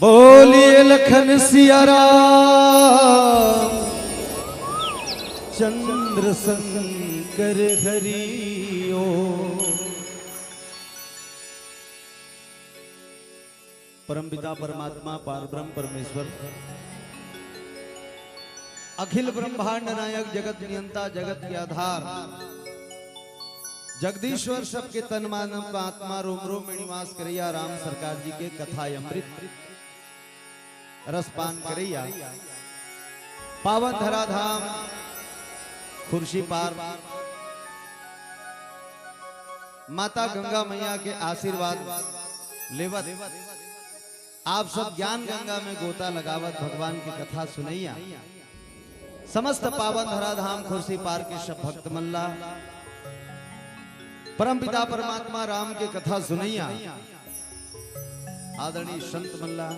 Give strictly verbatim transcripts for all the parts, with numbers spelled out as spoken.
बोलिए लखन सिया राम चंद्र शंकर हरि ओम। परमपिता परमात्मा पारब्रह्म परमेश्वर, अखिल ब्रह्मांड नायक, जगत नियंता, जगत के आधार, जगदीश्वर, सबके तन मन आत्मा रोम रोम में निवास करैया राम सरकार जी के कथा अमृत रसपान करैया पावन धराधाम खुर्सीपार माता गंगा मैया के आशीर्वाद लेवत आप सब ज्ञान गंगा में गोता लगावत भगवान की कथा सुनैया समस्त पावन धराधाम खुर्सीपार के सब भक्त मन ला परमपिता परमात्मा राम के कथा सुनैया आदरणीय संत मन ला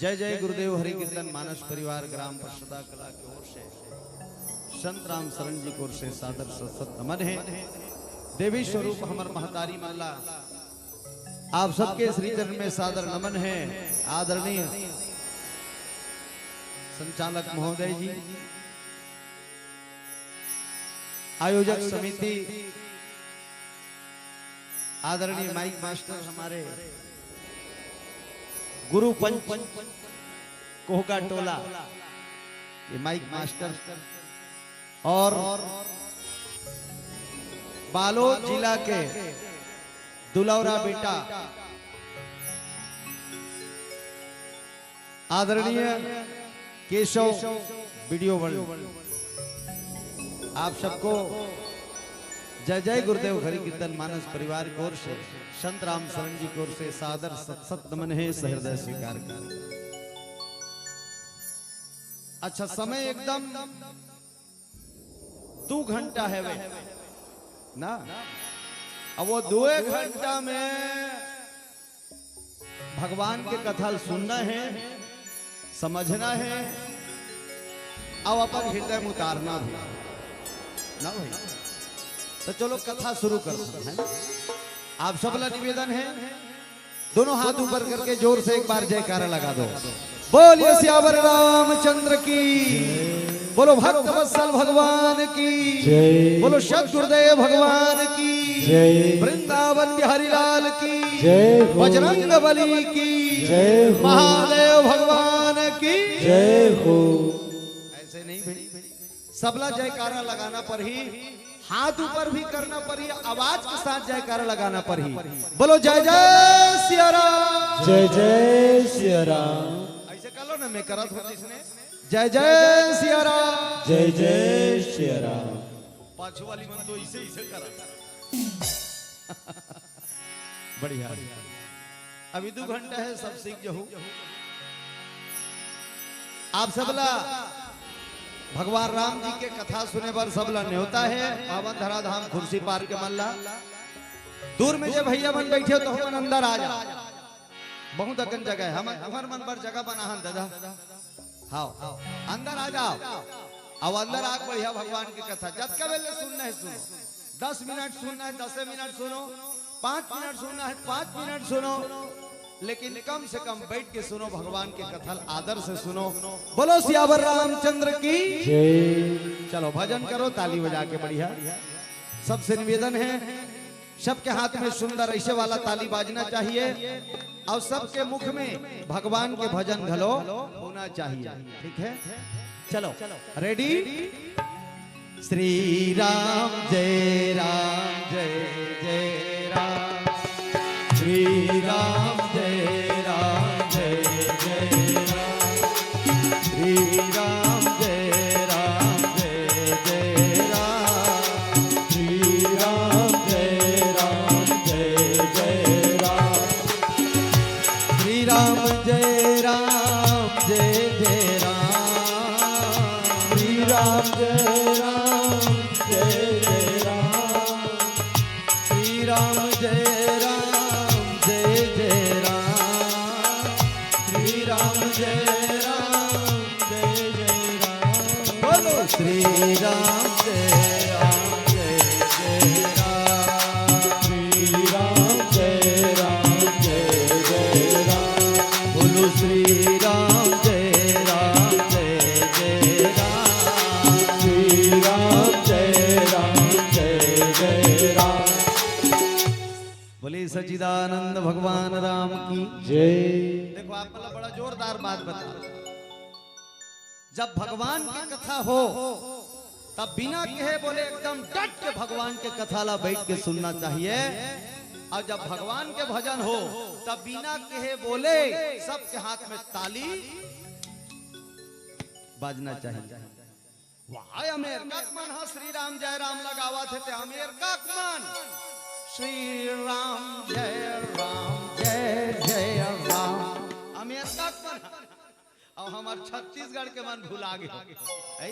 जय जय गुरुदेव हरि कीर्तन मानस परिवार ग्राम परसदा कला के ओर से संत राम शरण जी की ओर से सादर सत सत नमन है। देवी स्वरूप हमर महतारी मन ला आप सबके श्री चरण में सादर नमन है। आदरणीय संचालक महोदय जी, आयोजक समिति, आदरणीय माइक मास्टर, हमारे गुरु पंच कोहका टोला, ये माइक मास्टर और बालोद जिला के दुलौरा बेटा आदरणीय केशव वीडियो वर्ल्ड, आप सबको जय जय गुरुदेव हरि कीर्तन मानस परिवार की ओर से संत राम शरण जी की ओर से सादर सत सत नमन है, सहृदय स्वीकार कर। अच्छा, समय एकदम दो घंटा है वे ना, अब वो दो घंटा में भगवान के कथा ल सुनना है, समझना है, अउ अपन हृदय में उतारना भी ना भाई। तो चलो कथा शुरू करते हैं ना। आप सब ला निवेदन है, दोनों हाथ ऊपर करके जोर से एक बार जयकारा लगा दो। बोलिए सियावर रामचंद्र की, बोलो भक्त वत्सल भगवान की, जय। बोलो सदगुरुदेव भगवान की, जय। वृंदावन बिहारी लाल की, जय हो। बजरंग बली की, जय हो। महादेव भगवान की, जय हो। ऐसे नहीं भाई, सबला जयकारा लगाना पड़ही, हाथ ऊपर भी करना पड़ही, आवाज के साथ जयकारा लगाना पड़ही। बोलो जय जय सिया राम। जय जय सिया राम। ऐसे कर लो ना, मैं करत हों जिसने, जय जय सिया राम। जय जय सिया राम। पाछू वाली मन तो इसे इसे करा। बढ़िया। अभी दो घंटा है, सब सीख जहू। आप सबला भगवान राम जी के कथा सुने बर सबला न्योता है। पावन धराधाम खुर्सीपार के मन ला, दूर में जे भैया मन बैठे हो तो हमन अंदर आ जा, बहुत अकन जगह है, हमर मन बर जगह बनाहन दादा। हाँ, अंदर आ जाओ। अब अंदर आके बढ़िया भगवान की कथा जतका बेले सुनना है सुनो, दस मिनट सुनना है दस मिनट सुनो, पाँच मिनट सुनना है पाँच मिनट सुनो, लेकिन कम से कम बैठ के सुनो, भगवान की कथा आदर से सुनो। बोलो सियावर रामचंद्र की जय। चलो भजन करो, ताली बजा के बढ़िया। सबसे निवेदन है, सबके हाथ में सुंदर ऐसे वाला ताली बाजना चाहिए और सबके मुख में भगवान के भजन घलो होना चाहिए। ठीक है, चलो, रेडी। श्री राम जय राम जय जय राम। श्री राम जय राम जय जय राम। श्री राम जय राम जय जय राम। श्री राम जय राम जय जय राम। श्री राम जय राम जय जय राम। श्री राम जय राम जय जय राम। श्री राम जय राम जय जय राम। श्री राम जय राम जय जय राम। बोलो श्री राम जय राम जय जय राम। श्री राम सच्चिदानंद भगवान राम की जय। देखो, आप मतलब बड़ा जोरदार बात बता। जब भगवान की कथा हो, तब बिना कहे बोले एकदम डट के भगवान के कथा ला बैठ के सुनना चाहिए। और जब भगवान के भजन हो, तब बिना कहे बोले सबके हाथ में ताली बाजना चाहिए। वाह, अमेरिका के मन ह श्री राम जय राम लगावत हे, ते अमेरिका के मन श्री राम जय राम जय जय राम। अमेरिका के मन ह। अब हमर छत्तीसगढ़ के मन भुला गे। ऐ?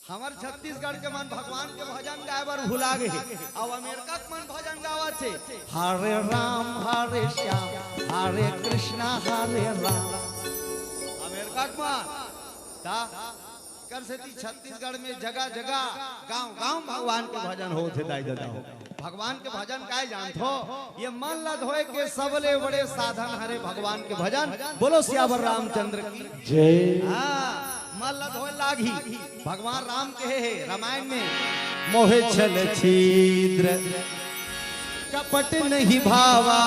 हमर छत्तीसगढ़ के मन भगवान के भजन गाए बर भुला गे। अब अमेरिका के मन भजन गावत हे, हरे राम हरे श्याम, हरे कृष्णा हरे राम। अमेरिका के मन ता कर सेती छत्तीसगढ़ में जगह जगह, गांव गांव भगवान के भजन होत हे दाई ददा हो। भगवान के भजन काय जानथो? ये मन ला धोए के सबले बड़े साधन हरे भगवान के भजन। बोलो सियावर रामचंद्र की जय। हाँ, मन ला धोए लागही। भगवान राम कहे हे रामायण में, मोहे छल छिद्र कपट नहीं भावा,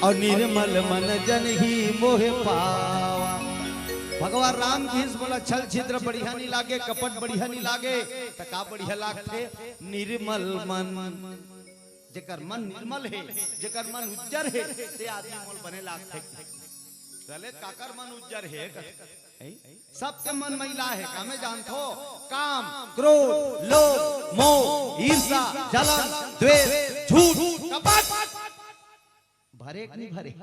और निर्मल मन जनहिं मोहि पावा। भगवान राम कहिस, मोला छल छिद्र बढ़िया नहीं लागे, कपट बढ़िया नहीं लागे, त का बढ़िया लागथे? निर्मल मन। जेकर मन निर्मल हे, जेकर मन उज्जर हे, ते आदमी मोला बने लागथे। चले, काकर मन उज्जर हे? सबके मन मैला हे, कामे जानथो? काम, क्रोध, लोभ, मोह, ईर्ष्या, जलन, द्वेष, झूठ, कपट। भरे कि नहीं भरे?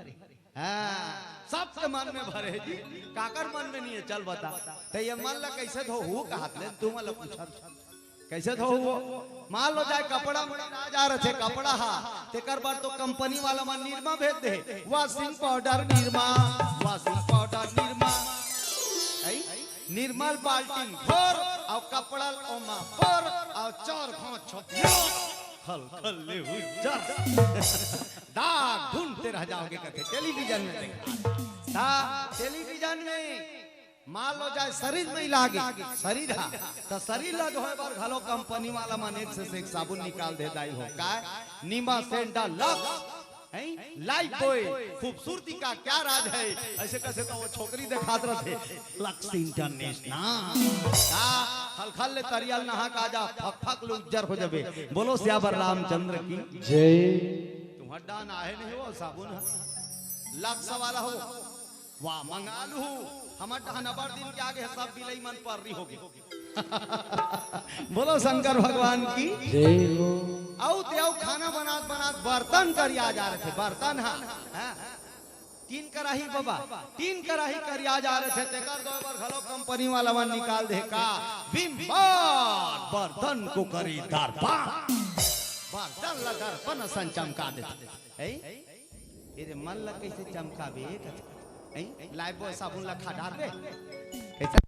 हाँ, सबके मन में भरे जी। काकर मन में नहीं हे, चल बता। त ये मन ला कैसे धोहू कहत ले, तुमन ला पूछत। कैसे धोहू? मान लो जाए कपड़ा में आ जा रथे कपड़ा हा, तेकर बर तो कंपनी वाला मन निरमा भेज दे, washing powder Nirma, washing powder Nirma, ऐ? निर्मल बाल्टी भर, और कपड़ा ओमा भर, और चार घांव छप, खल खल ले उज्जर। दाग ढूंढते रह जाओगे, कथे टेलीविजन में देखा। ता टेलीविजन में मान लो जाए शरीर में लागे, शरीर हा, त शरीर ला धोए बर घलो कंपनी वाला मन एक से एक साबुन निकाल दे दाई हो। काय? निमा, सेंडा, लक्स, हैं? लाइफ बॉय, खूबसूरती का क्या राज है? ऐसे कैसे तो वो छोकरी दिखात रथे, लक्स इंटरनेशनल। का खलखल ले तरियल नहा का जा, फक फक ले उज्जर हो जाबे। बोलो सियावर रामचंद्र की जय। तुम्हार डान आहे नहीं वो साबुन है, लक्स वाला हो। वाह, मंगा लू। हमर डहन अबर दिन के आगे सब बिलई मन पर्री होगे। बोलो शंकर भगवान की जय हो। अउ ते अउ खाना बनात बनात बर्तन करिया जा रहे थे, बर्तन हा, हाँ। तीन कराही बाबा, तीन कराही करिया जा रहे थे, तेकर धोए बर घलो कंपनी वाला मन निकाल दे का, विम बार बर्तन को करी दर्पण, बर्तन ला दर्पण असन चमका देथे। ऐ? एरे मन ला कैसे चमकाबे? ऐ? लाइफबॉय साबुन ला खा डारबे? कैसे?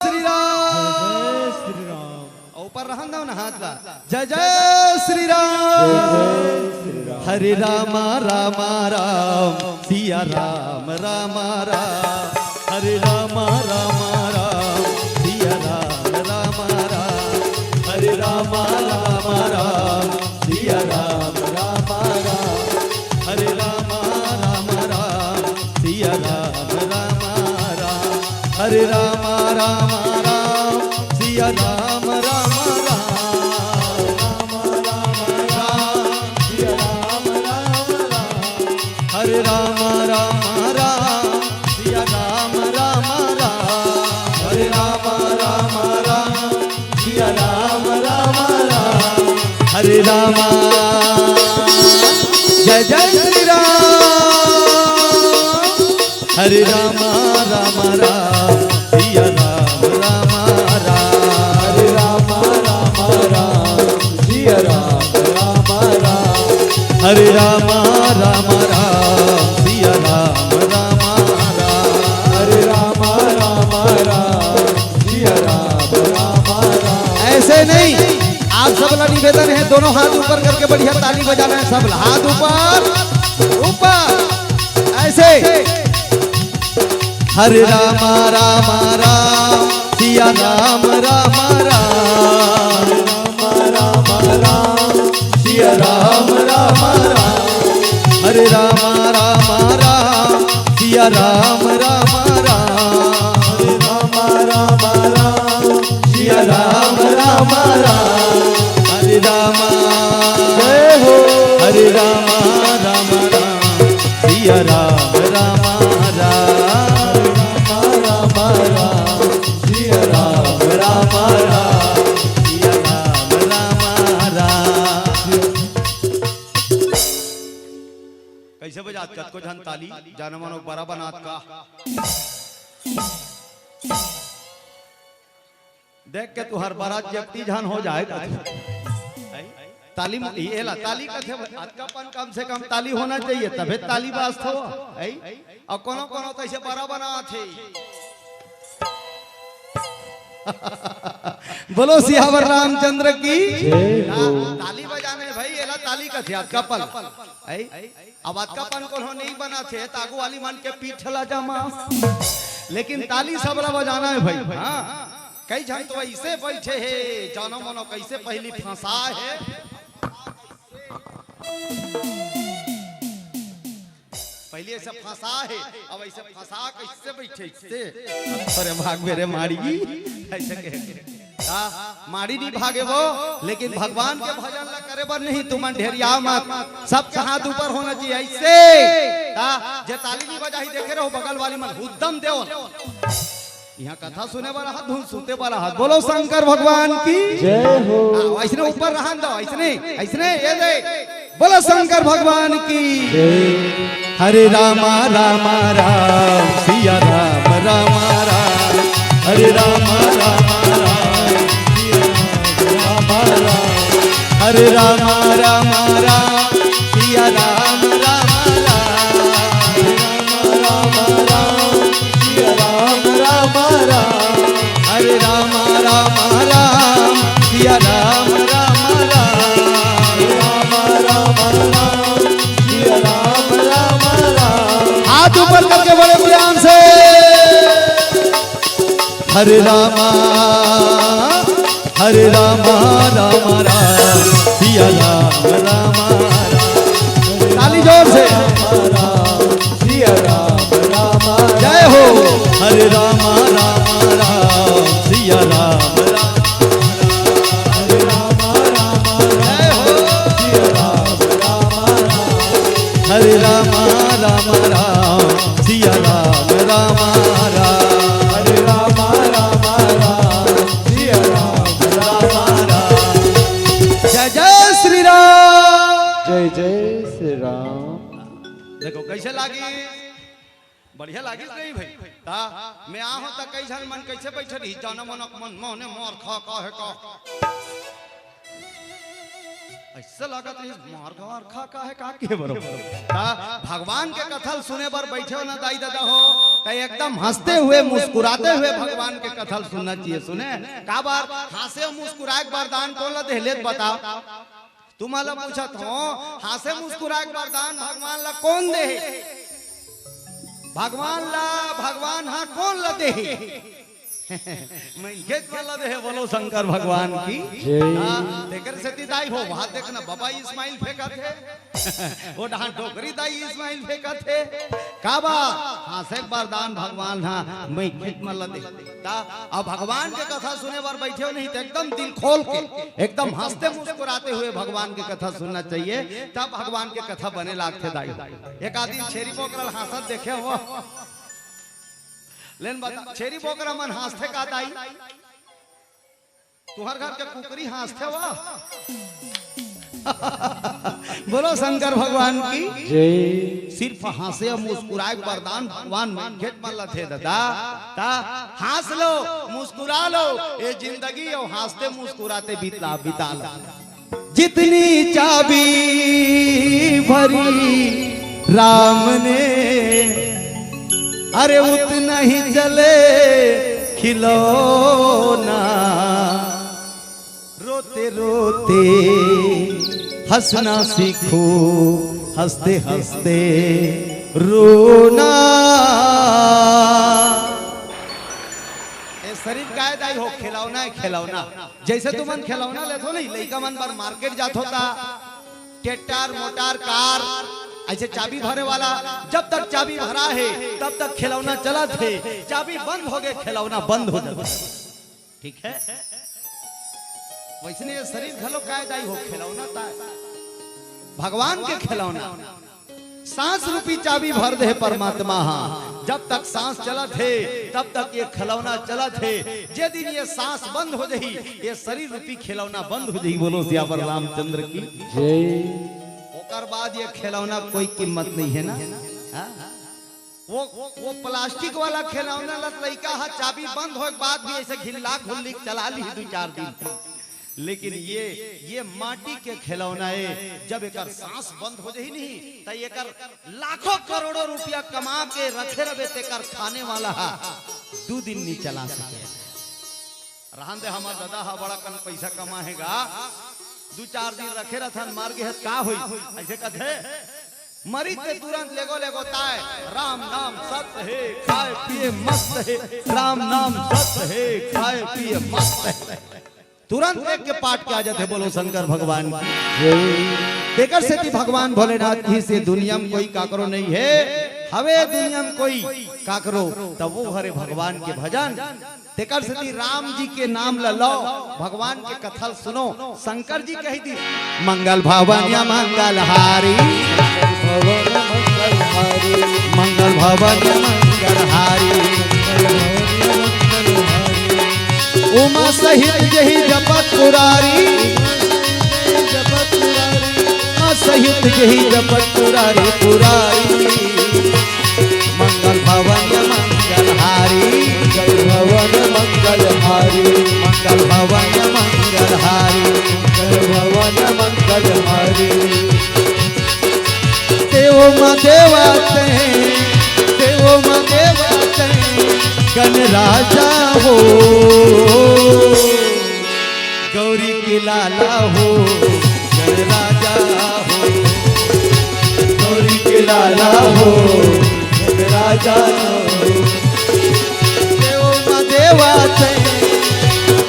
श्री राम। जय श्री राम। अउ ऊपर रहन दो ना हाथ ला। जय जय श्री राम। जय जय श्री राम। हरे राम राम राम, सिया राम राम राम। हरे राम राम राम, सिया राम राम राम। हरे राम राम राम, सिया राम राम राम। हरे राम राम राम, सिया राम राम राम। हरे राम राम राम, सिया राम राम राम। राम राम राम, सिया राम राम राम। हरे राम राम राम, सिया राम राम राम। हरे राम राम राम, सिया राम राम राम। हरे राम। जय जय श्री राम। हरे राम राम राम, सिया राम राम राम। हरे राम राम राम, सिया राम राम राम। हरे राम राम राम, सिया राम राम राम। हरे राम राम राम, सिया राम राम राम। ऐसे नहीं, आप सब ला निवेदन है, दोनों हाथ ऊपर करके बढ़िया ताली बजाना है, सब ला। हाथ ऊपर, ऊपर, ऐसे। हरे राम राम राम, सिया राम राम राम। राम राम राम, सिया राम राम राम। हरे राम राम राम, सिया राम राम राम। हरे राम राम राम, सिया राम राम राम। हरे राम, जय हो। हरे राम राम राम, सिया राम राम राम। राम राम राम, सिया राम राम राम। सिया राम राम राम। कइसे बजात कतको झन ताली, जानो मानो बरा बनात का। देख के तुहर बरा जब ती झन हो जाए कथे। ताली म-, ये ला ताली कथे, अतका पन कम से कम ताली होना चाहिए, तभे ताली बाजत हो। अउ कोनो कोनो तो अइसे बरा बनात हे। बोलो सियावर रामचंद्र की। जय हो। ता-, ताली बजाने भाई, ये ला ताली कथे, अतका पन। अब अतका पन कोनो नहीं बनात हे, त आगू वाली मन के पीठ ला जमा। लेकिन ताली सबला बजाना हे भाई। हाँ, कई झन तो अइसे बइठे हे, जानो मनो कइसे पहिली फंसा हे। पहिली अइसे फंसा हे, अब अइसे फंसा कइसे बइठे, अइसे। अरे भाग मेरे माड़ी, अइसे कहे। का? माड़ी नहीं भागे वो, लेकिन भगवान के भजन ला करे बर नहीं, तुमन ढेरिया मत। सबके हाथ ऊपर होना चाहिए, अइसे। का? जे ताली नहीं बजाही, देखे रहो बगल वाली मन, उद्दम देव। इहाँ कथा सुने वाला हाथ, धुन सुते वाला हाथ। बोलो शंकर भगवान की। जय हो। हाँ, अइसने ऊपर रहन दो, अइसने, अइसने, ये दे। बोलो शंकर भगवान की। जय। हरे रामा रामा राम, सिया राम रामा राम। हरे रामा रामा राम, सिया राम रामा राम। हरे रामा रामा राम, सिया राम रामा राम। हरे रामा रामा राम, सिया राम रामा राम। हरे रामा रामा राम, सिया राम रामा राम। रामा रामा राम, सिया राम रामा राम। हाथ ऊपर करके बड़े प्यार से। हरे रामा, हरे रामा, रामा राम, सिया राम, रामा राम। ताली जोर से। राम राम, सिया राम, रामा राम। जय हो। हरे रामा, रामा राम, सिया राम, राम। हरे रामा, रामा राम, जय हो। सिया राम, रामा राम। हरे रामा, रामा राम, सिया राम, रामा राम। हरे रामा, रामा राम, सिया राम, रामा राम। जय जय श्री राम। जय जय श्री राम। देखो कइसे लागिस, बढ़िया लागिस नहीं भाई? ता मैं आहूं त कई झन मन कइसे बइठे रही, जानो मनो मन मोहने मार खा का हे का। अइसे लागत रही मार खा, मार खा का हे का के बरो। ता भगवान के कथा ल सुने बर बइठे हो ना दाई ददा हो, त एकदम हंसते हुए मुस्कुराते हुए भगवान के कथा ल सुनना चाहिए। सुने काबर? हांसे मुस्कुराए के वरदान कोन ला देहे ले त बता। तुमन ला पूछत हों, हांसे मुस्कुराए के वरदान भगवान ला कोन देहे? भगवान ला, भगवान हा कोन ला देहे? मनखे मन ला देहे, बोलो शंकर भगवान की। जय। हाँ, तेकर सेती दाई हो, वहां देखना, बबा smile फेंकत हे। ओ डहान डोकरी दाई smile फेंकत हे। काबर? हांसे के वरदान भगवान हा मनखे मन ला देहे। ता अब भगवान के कथा सुने बर बइठे हो नहीं त एकदम दिल खोल के, एकदम हंसते मुस्कुराते हुए भगवान के कथा सुनना चाहिए, तब भगवान के कथा बने लागथे दाई। एक आदमी छेरी बोकरा ल हांसत देखे हो? लेन बता, छेरी बोकरा मन हांसथे का दाई? तुहर घर के कुकरी हांसथे वा? बोलो शंकर भगवान की। जय। सिर्फ हांसे अउ मुस्कुराए के वरदान भगवान मनखे मन ला देथे ददा। ता हांस लो, मुस्कुरा लो, ए जिंदगी अउ हांसते मुस्कुराते बिता, बिता लो। जितनी चाबी भरी राम ने, अरे उतना ही चले खिलौना। रोते रोते हंसना सीखो, हंसते हंसते रोना। शरीर काय दाई हो, खिलौना हे, खिलौना। जैसे तुमन खिलौना लेथो नहीं, लइका मन बर मार्केट जाथो ता, ट्रैक्टर, मोटर, कार, ऐसे चाबी भरे वाला, जब तक चाबी भरा हे, तब तक खिलौना चलत हे, चाबी बंद हो गए, खिलौना बंद हो जाता है। ठीक है, वैसने ये शरीर घलो काय दाई हो, खिलौना ताय, भगवान के खिलौना। सांस रूपी चाबी भर दे परमात्मा हा। जब तक सांस चलत हे, तब तक ये खिलौना चलत हे। जे दिन ये सांस बंद हो जाही, ये शरीर रूपी खिलौना बंद हो जाही। बोलो सियावर रामचंद्र की। जय। ओकर बाद ये खिलौना कोई कीमत नहीं है ना। हाँ? वो, वो प्लास्टिक वाला खिलौना ल लइका ह चाबी बंद होए के बाद भी ऐसे घिल्ला घुल्ली चला ली दू चार दिन। लेकिन ये, ये माटी के खिलौना हे, जब एकर सांस बंद हो जाही नहीं, त एकर लाखों करोड़ों रुपया कमा के रखे रहे, तेकर खाने वाला हा दू दिन नहीं चला सके। रहन दे, हमर दादा हा बड़ा कन पैसा कमा हे गा, दू चार दिन रखे रहथन, मर गे हे त का होई, ऐसे कथे। मरी ते तुरंत लेगो लेगो ताय, राम नाम सत्य हे, खाए पिए मस्त हे, राम नाम सत्य हे, खाए पिए मस्त हे। तुरंत एक के पाठ के आ जाथे, बोलो शंकर भगवान की। तेकर सेती भगवान भोलेनाथ कहिस, दुनिया में कोई काकरो नहीं है, हवे दुनिया में कोई काकरो, तब वो हरे भगवान के भजन। तेकर सेती राम जी के नाम ल लो, भगवान के कथा ल सुनो। शंकर जी कहि दिस, मंगल भवन या मंगल हारी, मंगल भवन या मंगल हारी, उमा सहित जहि जपत पुरारी, उमा सहित जहि जपत पुरारी, पुरारी। मंगल भवन मंगल हारी, मंगल भवन मंगल हारी, मंगल भवन मंगल हारी, मंगल भवन मंगल हारी। देव मा देवा तैं, देव मा देवा तैं, गणराजा हो। गौरी के लाला हो, गणराजा हो। गौरी के लाला हो, गणराजा हो। देव मा देवा तैं,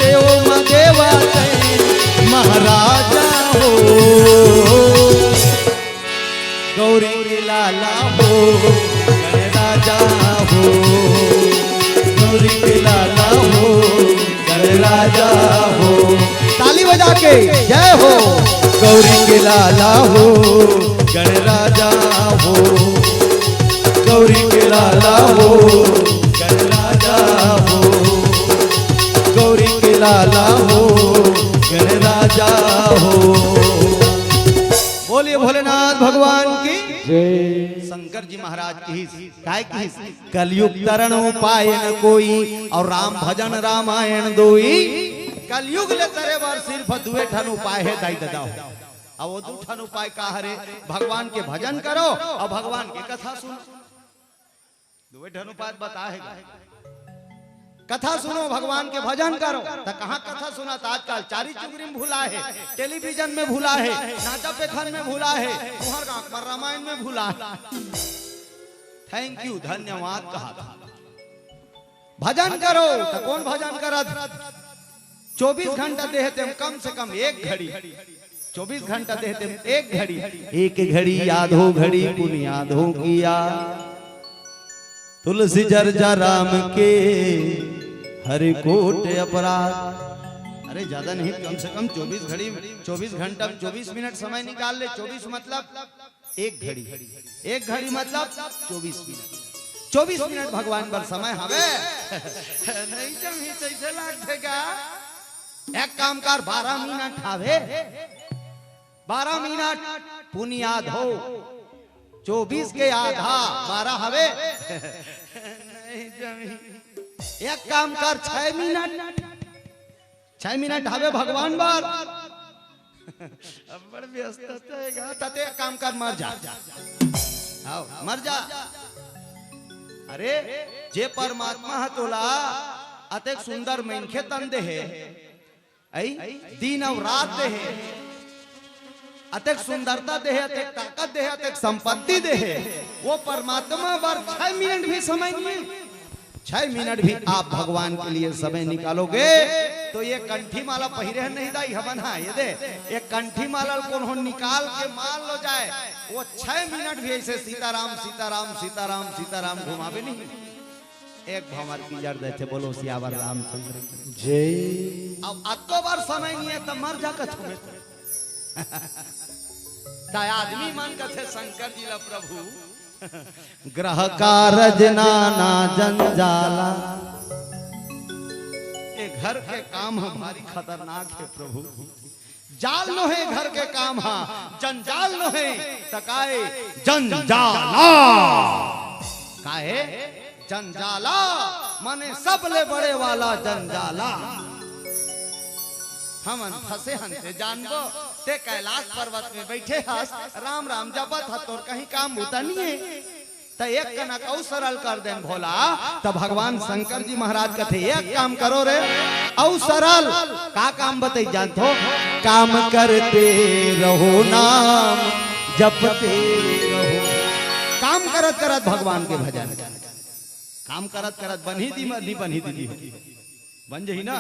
देव मा देवा तैं, महाराजा हो। गौरी के लाला हो, गणराजा हो। गौरी के लाला हो, गणराजा हो। ताली बजा के जय हो। गौरी के लाला हो, गणराजा हो। गौरी के लाला हो, गणराजा हो। गौरी के लाला हो, गणराजा हो। बोलिए भोलेनाथ भगवान की। जय। शंकर जी महाराज कहिस, काय कहिस? कलयुग तरण उपाय न कोई, और राम भजन रामायण दोई। कलयुग ले तरे बर सिर्फ दुए ठन उपाय हे दाई ददा हो। अब वो दू ठन उपाय का हरे? भगवान के भजन करो और भगवान के कथा सुनो। दुए ठन उपाय बता हे गा। कथा सुनो, भगवान के भजन करो। त कहाँ कथा सुनत? आजकल चारी चुगरी में भुला हे, टेलीविजन में भुला हे, नाचा पेखन में भुला हे, तुहर गाँव पर रामायण में भुला हे। Thank you, धन्यवाद कहा था। भजन करो, त कौन भजन करत? चौबीस घंटा देहे तेम कम से कम एक घड़ी, चौबीस घंटा देहे तेम एक घड़ी, एक घड़ी आधो घड़ी पुनि आधो किया। तुलसी चर्चा राम के हरि कोट अपराध। अरे ज्यादा नहीं, कम से कम चौबीस घड़ी, चौबीस घंटा में चौबीस मिनट समय निकाल ले। चौबीस मतलब एक घड़ी, एक घड़ी मतलब चौबीस मिनट। चौबीस मिनट भगवान बर समय हवे। नहीं जमही तैसे लागथे का? एक काम कर, बारह मिनट हवे, बारह मिनट पुनि आधो, चौबीस के आधा बारह हवे। नहीं जमही। एक काम कर, छह मिनट, छह मिनट हवे भगवान बर। अब्बड़ व्यस्तता हे गा। त ते एक काम कर, मर जा। आओ, मर जा। अरे, जे परमात्मा ह तोला अतेक सुंदर मनखे तन देहे, अई, दिन अउ रात देहे, अतेक सुंदरता देहे, अतेक ताकत देहे, अतेक संपत्ति देहे, वो परमात्मा बर छह मिनट भी समय नहीं हे। छह मिनट भी आप भगवान के लिए समय निकालोगे तो ये कंठी माला पहिरे हन नहीं दाई हमन हा, ये दे, ये कंठी माला ल कोनो निकाल के मार लो जाए, वो छह मिनट भी ऐसे सीताराम सीताराम सीताराम सीताराम घुमावे नहीं। एक भंवर पिंजर देथे, बोलो सियावर रामचंद्र की। जय। अब अतो बार समय नहीं है तो मर जा कछु में। त आदमी मन कथे शंकर जी ला प्रभु, गृह कारज नाना जंजाला। ये घर के काम ह भारी खतरनाक हे प्रभु। जाल नोहे घर के काम ह, जंजाल नोहे, त काय जंजाला। काहे? जंजाला माने सबले बड़े वाला जंजाला। हमन फंसे हन ते जानबो, ते कैलाश पर्वत में बैठे हस, राम राम जपत ह, तोर कहीं काम बूता नहीं है। त एक कनक अउ सरल कर देन भोला, त भगवान शंकर जी महाराज कथे, एक काम करो रे, अउ सरल। का काम बतई जानथो? काम करते रहो नाम जपते रहो। काम करत करत भगवान के भजन, काम करत करत बनही दी, नहीं बनही दीदी, बन जही ना।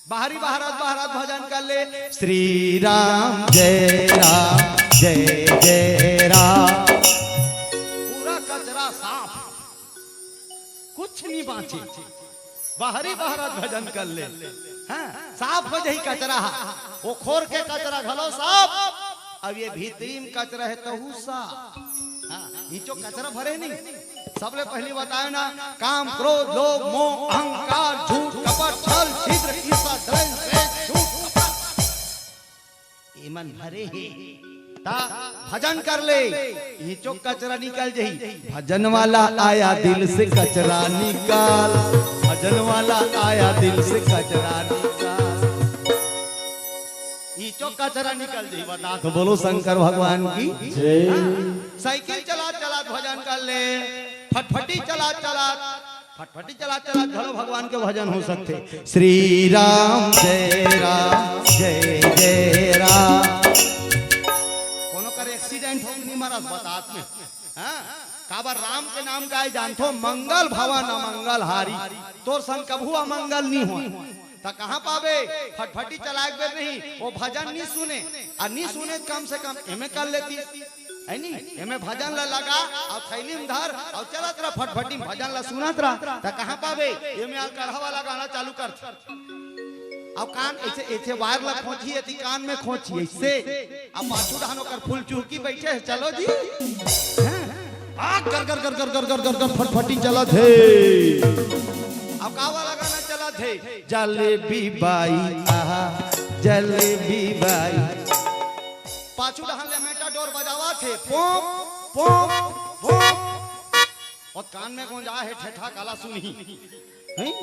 बाहरी बहरत बहरत भजन कर ले, श्री राम जय राम जय जय राम। पूरा कचरा साफ, कुछ नहीं बांचे। बाहरी बहरत भजन कर ले, हाँ, साफ हो जाही कचरा हा। वो खोर के कचरा घलो साफ, अब ये भीतरी में कचरा है तहू साफ। हाँ, नीचो कचरा भरे नहीं। सबले पहली बताए ना, काम, क्रोध, लोभ, मोह, अहंकार, झूठ, कपट, छल, छिद्र, ईर्ष्या, द्वेष, द्वेष, झूठ, कपट, एमन भरे हे। ता भजन कर ले, नीचो कचरा निकल जही। भजन वाला आया दिल से कचरा निकाल, भजन वाला आया दिल से कचरा निकाल। नीचो कचरा निकल जही, बता तो बोलो शंकर भगवान की। जय। हाँ, साइकिल चलात चलात भजन कर ले, फटफटी चलात चलात, फटफटी चलात चलात घलो भगवान के भजन हो सकथे। श्री राम जय राम जय जय राम। कोनो कर एक्सीडेंट हो नहीं मरस बतात में, हाँ? काबर राम के नाम गाय जानथो, मंगल भवन अमंगल हारी। तोर संग कभू अमंगल नहीं हो। त कहाँ पाबे? फटफटी चलाए के बेर नहीं, वो भजन नहीं सुने, आ नहीं सुने त कम से कम एमे कर लेती, है नी? एमे भजन ला लगा, अउ थैली में धर, अउ चलत रह फटफटी में भजन ला सुनत रह। त कहाँ पाबे? एमे अलकरहा वाला गाना चालू कर। अब कान ऐसे, ऐसे वायर ला खोंची, एती कान में खोंची, ऐसे। अब पाछू डहान ओकर फुल चुहकी बैठे हे, चलो जी। हैं? आ, कर, कर, कर, फटफटी चलत हे। अब का वाला गाना चलत हे? जलेबी बाई, आहा, जलेबी बाई। पाछू डहान ले मेटाडोर बजावत हे, पोंप, पोंप, पोंप। अउ कान में गोंजा हे, ठेठा काला सुनही। हैं?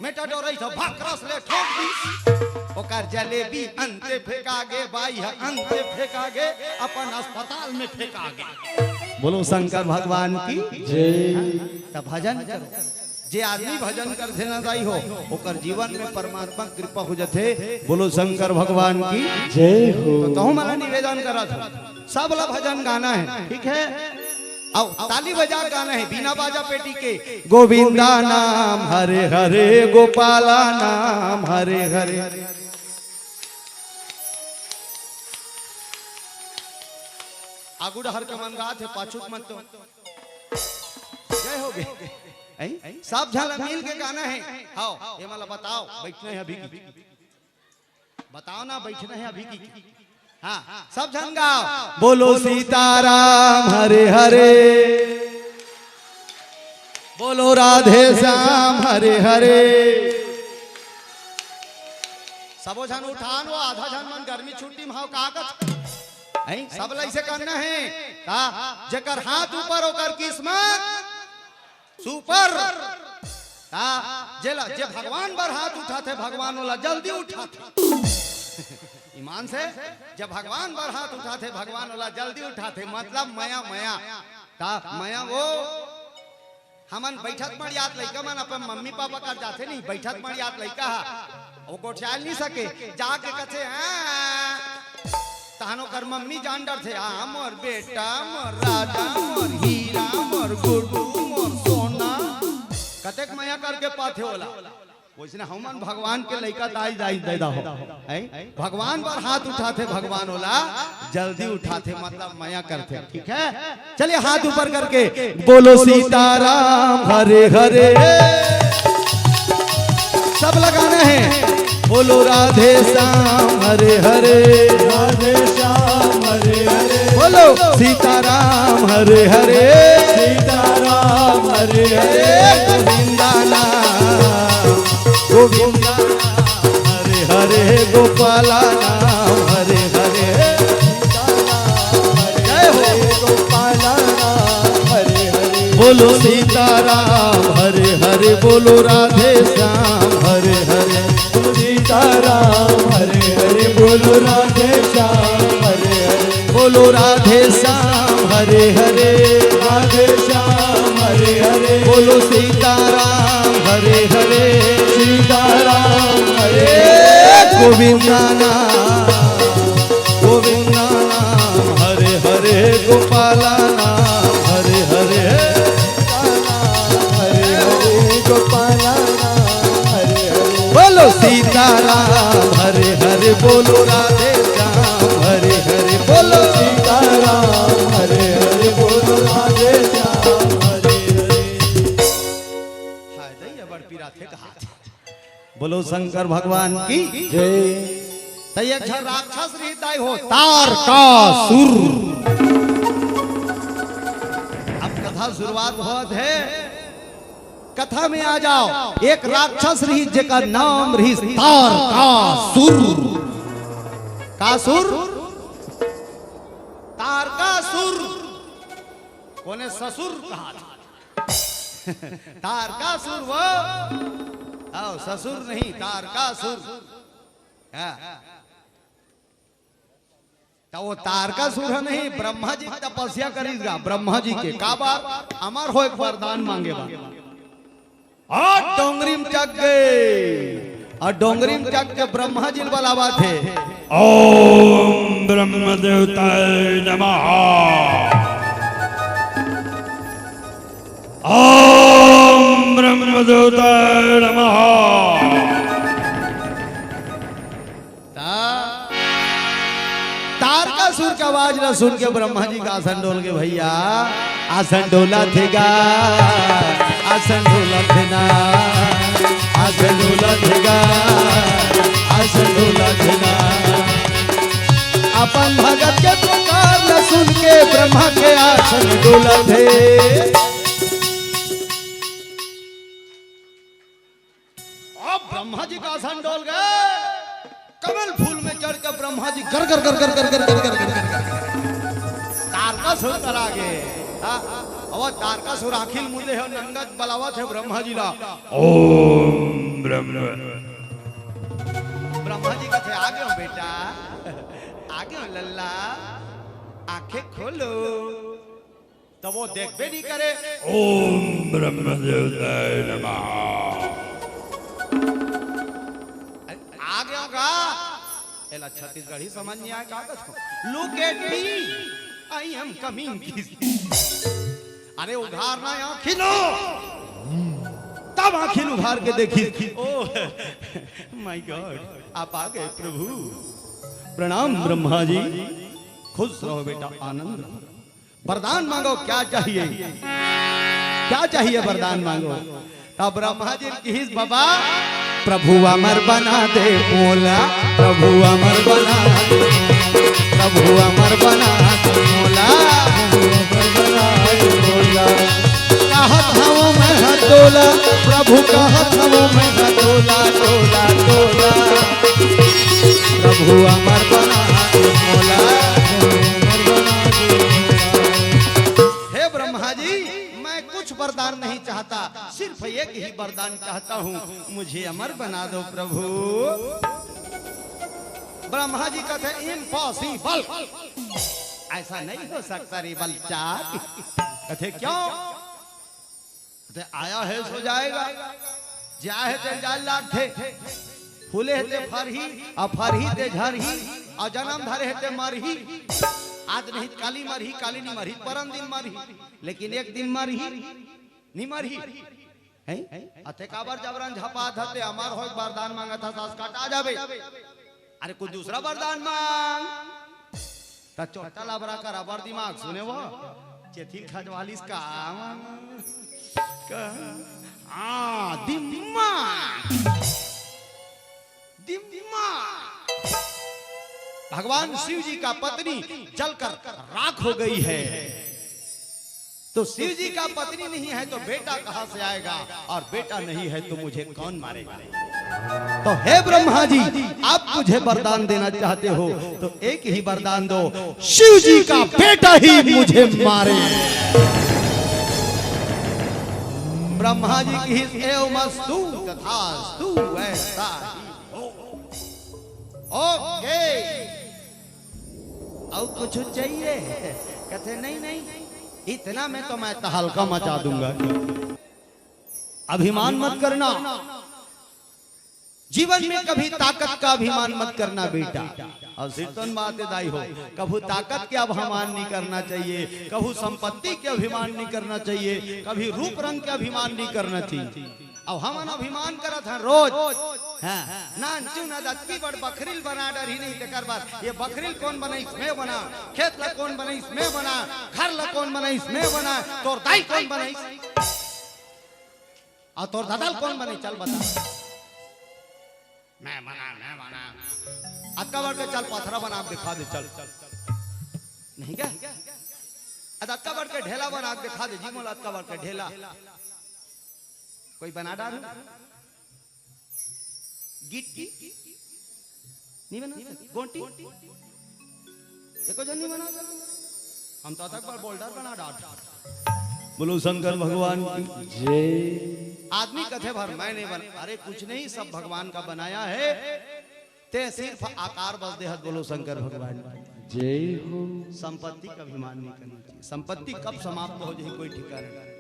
मेटाडोर अइस भाग क्रस ले ठोक दिस। ओकर जलेबी अंते फेंका गे, बाई ह अंते फेंका गे, अपन अस्पताल में फेंका गे। बोलो शंकर भगवान की जय। त भजन करो। जे आदमी भजन करथे ना दाई हो, ओकर जीवन में परमात्मा कृपा हो जथे। बोलो शंकर भगवान की जय हो। त कहूँ मला निवेदन करत हो, सब ला भजन गाना हे, ठीक हे? अउ ताली बजा गाना हे, बिना बाजा पेटी के। गोविंदा नाम हरे हरे, गोपाला नाम हरे हरे। आगू डहर के मन गात हे, पाछू के मन तो जय हो गे। हैं? सब झन मिल के गाना हे। हाव, ये मला बताओ, बैठना हे अभी की। बताओ ना, बैठना हे अभी की। हाँ, सब झन गाओ। बोलो सीताराम हरे हरे, बोलो राधे श्याम हरे हरे। सबो झन उठान, वो आधा झन मन गर्मी छुट्टी में हव, का कथ? हैं? सब ला ऐसे करना हे। का? जेकर हाथ ऊपर ओकर किस्मत सुपर। ता जेला, जे भगवान बर हाथ उठाथे, भगवान ओला जल्दी उठाथे। ईमान से, जे भगवान बर हाथ उठाथे, भगवान ओला जल्दी उठाथे। मतलब मया, मया। ता मया वो, हमन बैठत मड़ियात लइका मन अपन मम्मी पापा कर जाथे नहीं, बैठत मड़ियात लइका हा, वो गोठियाल नहीं सके, जाके कथे, "हाँ।" तहन ओकर मम्मी जान डरथे, "आ, मोर बेटा, मोर राजा, मोर हीरा, मोर गुड्डू, मोर सोना।" कतेक मया करके पाथे ओला। वइसने हमन भगवान के लइका दाई दाई दे दहो। हैं? भगवान बर हाथ उठाथे, भगवान ओला जल्दी उठाथे, मतलब मया करथे। ठीक है, चलिए हाथ ऊपर करके बोलो सीताराम हरे हरे। सब लगाना है। बोलो राधे श्याम हरे हरे। राधे श्याम हरे हरे। बोलो सीताराम हरे हरे। सीताराम हरे हरे। गोविंदा नाम गोविंदा नाम हरे हरे। गोपाला नाम हरे हरे। जय हो। गोपाला नाम हरे हरे। बोलो सीताराम हरे हरे। बोलो राधे श्याम हरे हरे। सीताराम हरे हरे। बोलो राधे श्याम हरे हरे। बोलो राधे श्याम हरे हरे। राधे श्याम हरे हरे। बोलो सीताराम हरे हरे। सीताराम हरे हरे। गोविंदा नाम गोविंदा नाम हरे हरे। गोपाला नाम हरे हरे। हरे हरे। गोपाला नाम हरे हरे। बोलो सीताराम हरे हरे। बोलो राधे श्याम हरे हरे। बोलो सीताराम हरे हरे। बोलो राधे श्याम हरे हरे। हाय दैया, बड़ पीरा थे कहा। बोलो शंकर भगवान की जय। त एक झन राक्षस रहिस दाई हो, तारकासुर। अब कथा शुरुआत होत हे, कथा में आ जाओ। एक राक्षस रहिस जेकर नाम रहिस तारकासुर। कासुर? तारकासुर। कोने ससुर कहा था। तारकासुर वो। आओ, ससुर नहीं, तारकासुर। हाँ। त वो तारकासुर ह नहीं, ब्रह्मा जी तपस्या करिस गा, ब्रह्मा जी के। काबर? अमर होय के वरदान मांगे बर। अउ डोंगरी म चघ गे, अउ डोंगरी म चघ के ब्रह्मा जी ल बलावत हे। ओम ब्रह्म देवताय नमः। ओम ब्रह्म देवताय नमः। ता-, तारकासुर के आवाज ला सुन के ब्रह्मा जी का आसन डोल गे भैया। आसन डोलथे गा, आसन डोलथे ना, आसन डोलथे गा, आसन डोलथे ना। अपन भगत के पुकार ला सुन के ब्रह्मा के आसन डोलथे। अब ब्रह्मा जी का आसन डोल गे। कमल फूल में चढ़ के ब्रह्मा जी गर गर गर गर गर गर गर गर गर गर। तारकासुर करा गे। हाँ, अब तारकासुर आँखी ल मूंदे हे, नंगत बलावत हे ब्रह्मा जी ला। ओम ब्रह्म। ब्रह्मा जी कथे, "आ गे हों बेटा, आ गे हों लल्ला, आँखें खोलो।" त वो देखबे नहीं करे। ओम ब्रह्म देवताय नमः। आ गे हों गा। एला छत्तीसगढ़ी समझ नहीं आय का कथों? Look at me, I am coming। अरे उघार ना आँखी लो। तब आँखी उघार के देखिस। Oh my God, आप आ गए प्रभु। प्रणाम ब्रह्मा जी। खुश रहो बेटा, आनंद रहो। वरदान मांगो, क्या चाहिए, क्या चाहिए वरदान मांगो। तब ब्रह्मा जी किहिस, "बाबा, प्रभु अमर बना दे मोला, प्रभु अमर बना दे, प्रभु अमर बना दे मोला।" कहत हवं मैं ह तोला, प्रभु कहत हवं मैं ह तोला, तोला, तोला। प्रभु अमर बना दे मोला। हे ब्रह्मा जी, मैं कुछ वरदान नहीं चाहता, सिर्फ एक ही वरदान चाहता हूँ, मुझे अमर बना दो प्रभु। ब्रह्मा जी कहते, "Impossible, ऐसा नहीं हो सकता रे बलचा।" कहते, "क्यों?" ते आया हे सो जाएगा, जाय हे ते जाय लागथे, फूले हे ते फरही, अउ फरही ते झरही, अउ जनम धरे हे ते मरही। आज नहीं काली मरही, काली नहीं मरही, परन दिन मरही, लेकिन एक दिन मरही, नहीं मरही। हैं? अते काबर जबरन झपात हते, अमर होय के वरदान मांगत हस, कटा जाबे। अरे कुछ दूसरा वरदान मांग। त चोटा लबरा कर अबर दिमाग सुने वो। चेथिल खजवालिस का मांग। का? हाँ, दिमाग। दिमाग। भगवान शिव जी का पत्नी जलकर राख हो गई है। तो शिव जी का पत्नी नहीं है तो बेटा कहां से आएगा, और बेटा नहीं है तो मुझे कौन मारेगा? तो हे ब्रह्मा जी, आप मुझे वरदान देना चाहते हो तो एक ही वरदान दो, शिव जी का बेटा ही मुझे मारे। ब्रह्मा जी की एवमस्तु तथास्तु, ऐसा ही हो। ओके। और कुछ चाहिए? कहते, "नहीं, नहीं, इतना में तो मैं तहलका मचा दूंगा।" अभिमान मत करना। जीवन में कभी ताकत का अभिमान मत करना बेटा। और सिरतोन बात दाई हो, कभू ताकत के अभिमान नहीं करना चाहिए, कभू संपत्ति के अभिमान नहीं करना चाहिए, कभी रूप रंग के अभिमान नहीं करना चाहिए। अब हमन अभिमान करत हन रोज, हाँ, नानचुन अतकी बड़ बखरी ल बना डरही नहीं, तेकर बर ये बखरी ल कोन बनाइस? मैं बना। खेत ल कोन बनाइस? मैं बना। घर ल कोन बनाइस? मैं बना। तोर दाई कोन बनाइस? अउ तोर ददा ल कोन बनाइस? चल बता। मैं बना, मैं बना। अतका बड़ के चल पथरा बना के दिखा दे, चल। नहीं क्या? अतका बड़ के ढेला बना के दिखा दे जी, मोला अतका बड़ के ढेला। कोई बना डार? गिट्टी? नहीं बना सकते। गोंटी? एको जन नहीं बना सकते। हम तो अतक बड़ बोल्डर बना डार। बोलो शंकर भगवान की। जय। आदमी कथे भर मैं नहीं बना, अरे कुछ नहीं, सब भगवान का बनाया है। ते सिर्फ आकार बस देहत। बोलो शंकर भगवान की। जय हो। संपत्ति का अभिमान नहीं करना चाहिए। संपत्ति कब समाप्त हो जाए, कोई ठिकाना नहीं।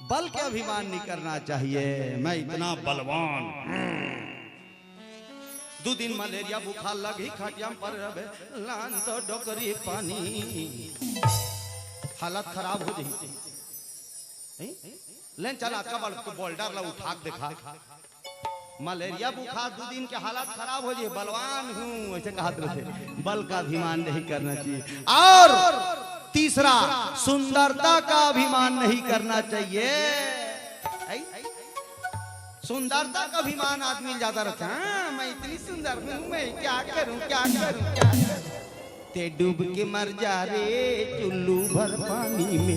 बल के अभिमान नहीं करना चाहिए, मैं इतना बलवान। दू दिन मलेरिया बुखार लगही, खटिया में पड़े रहबे, लान तो डोकरी पानी, हालत खराब हो जाही। हैं? लेन चल, अतका बड़ बोल्डर ला उठा के देखा। मलेरिया बुखार, दू दिन के हालत खराब हो जाए, बलवान हूँ, ऐसे कहत रहते। बल का अभिमान नहीं करना चाहिए। और तीसरा, सुंदरता का अभिमान नहीं करना चाहिए। ऐ? सुंदरता का अभिमान आदमी ज्यादा रखथे। हाँ, मैं इतनी सुंदर हूँ, मैं क्या करूँ, क्या करूँ, क्या करूँ? ते डूब के मर जा रे चुल्लू भर पानी में।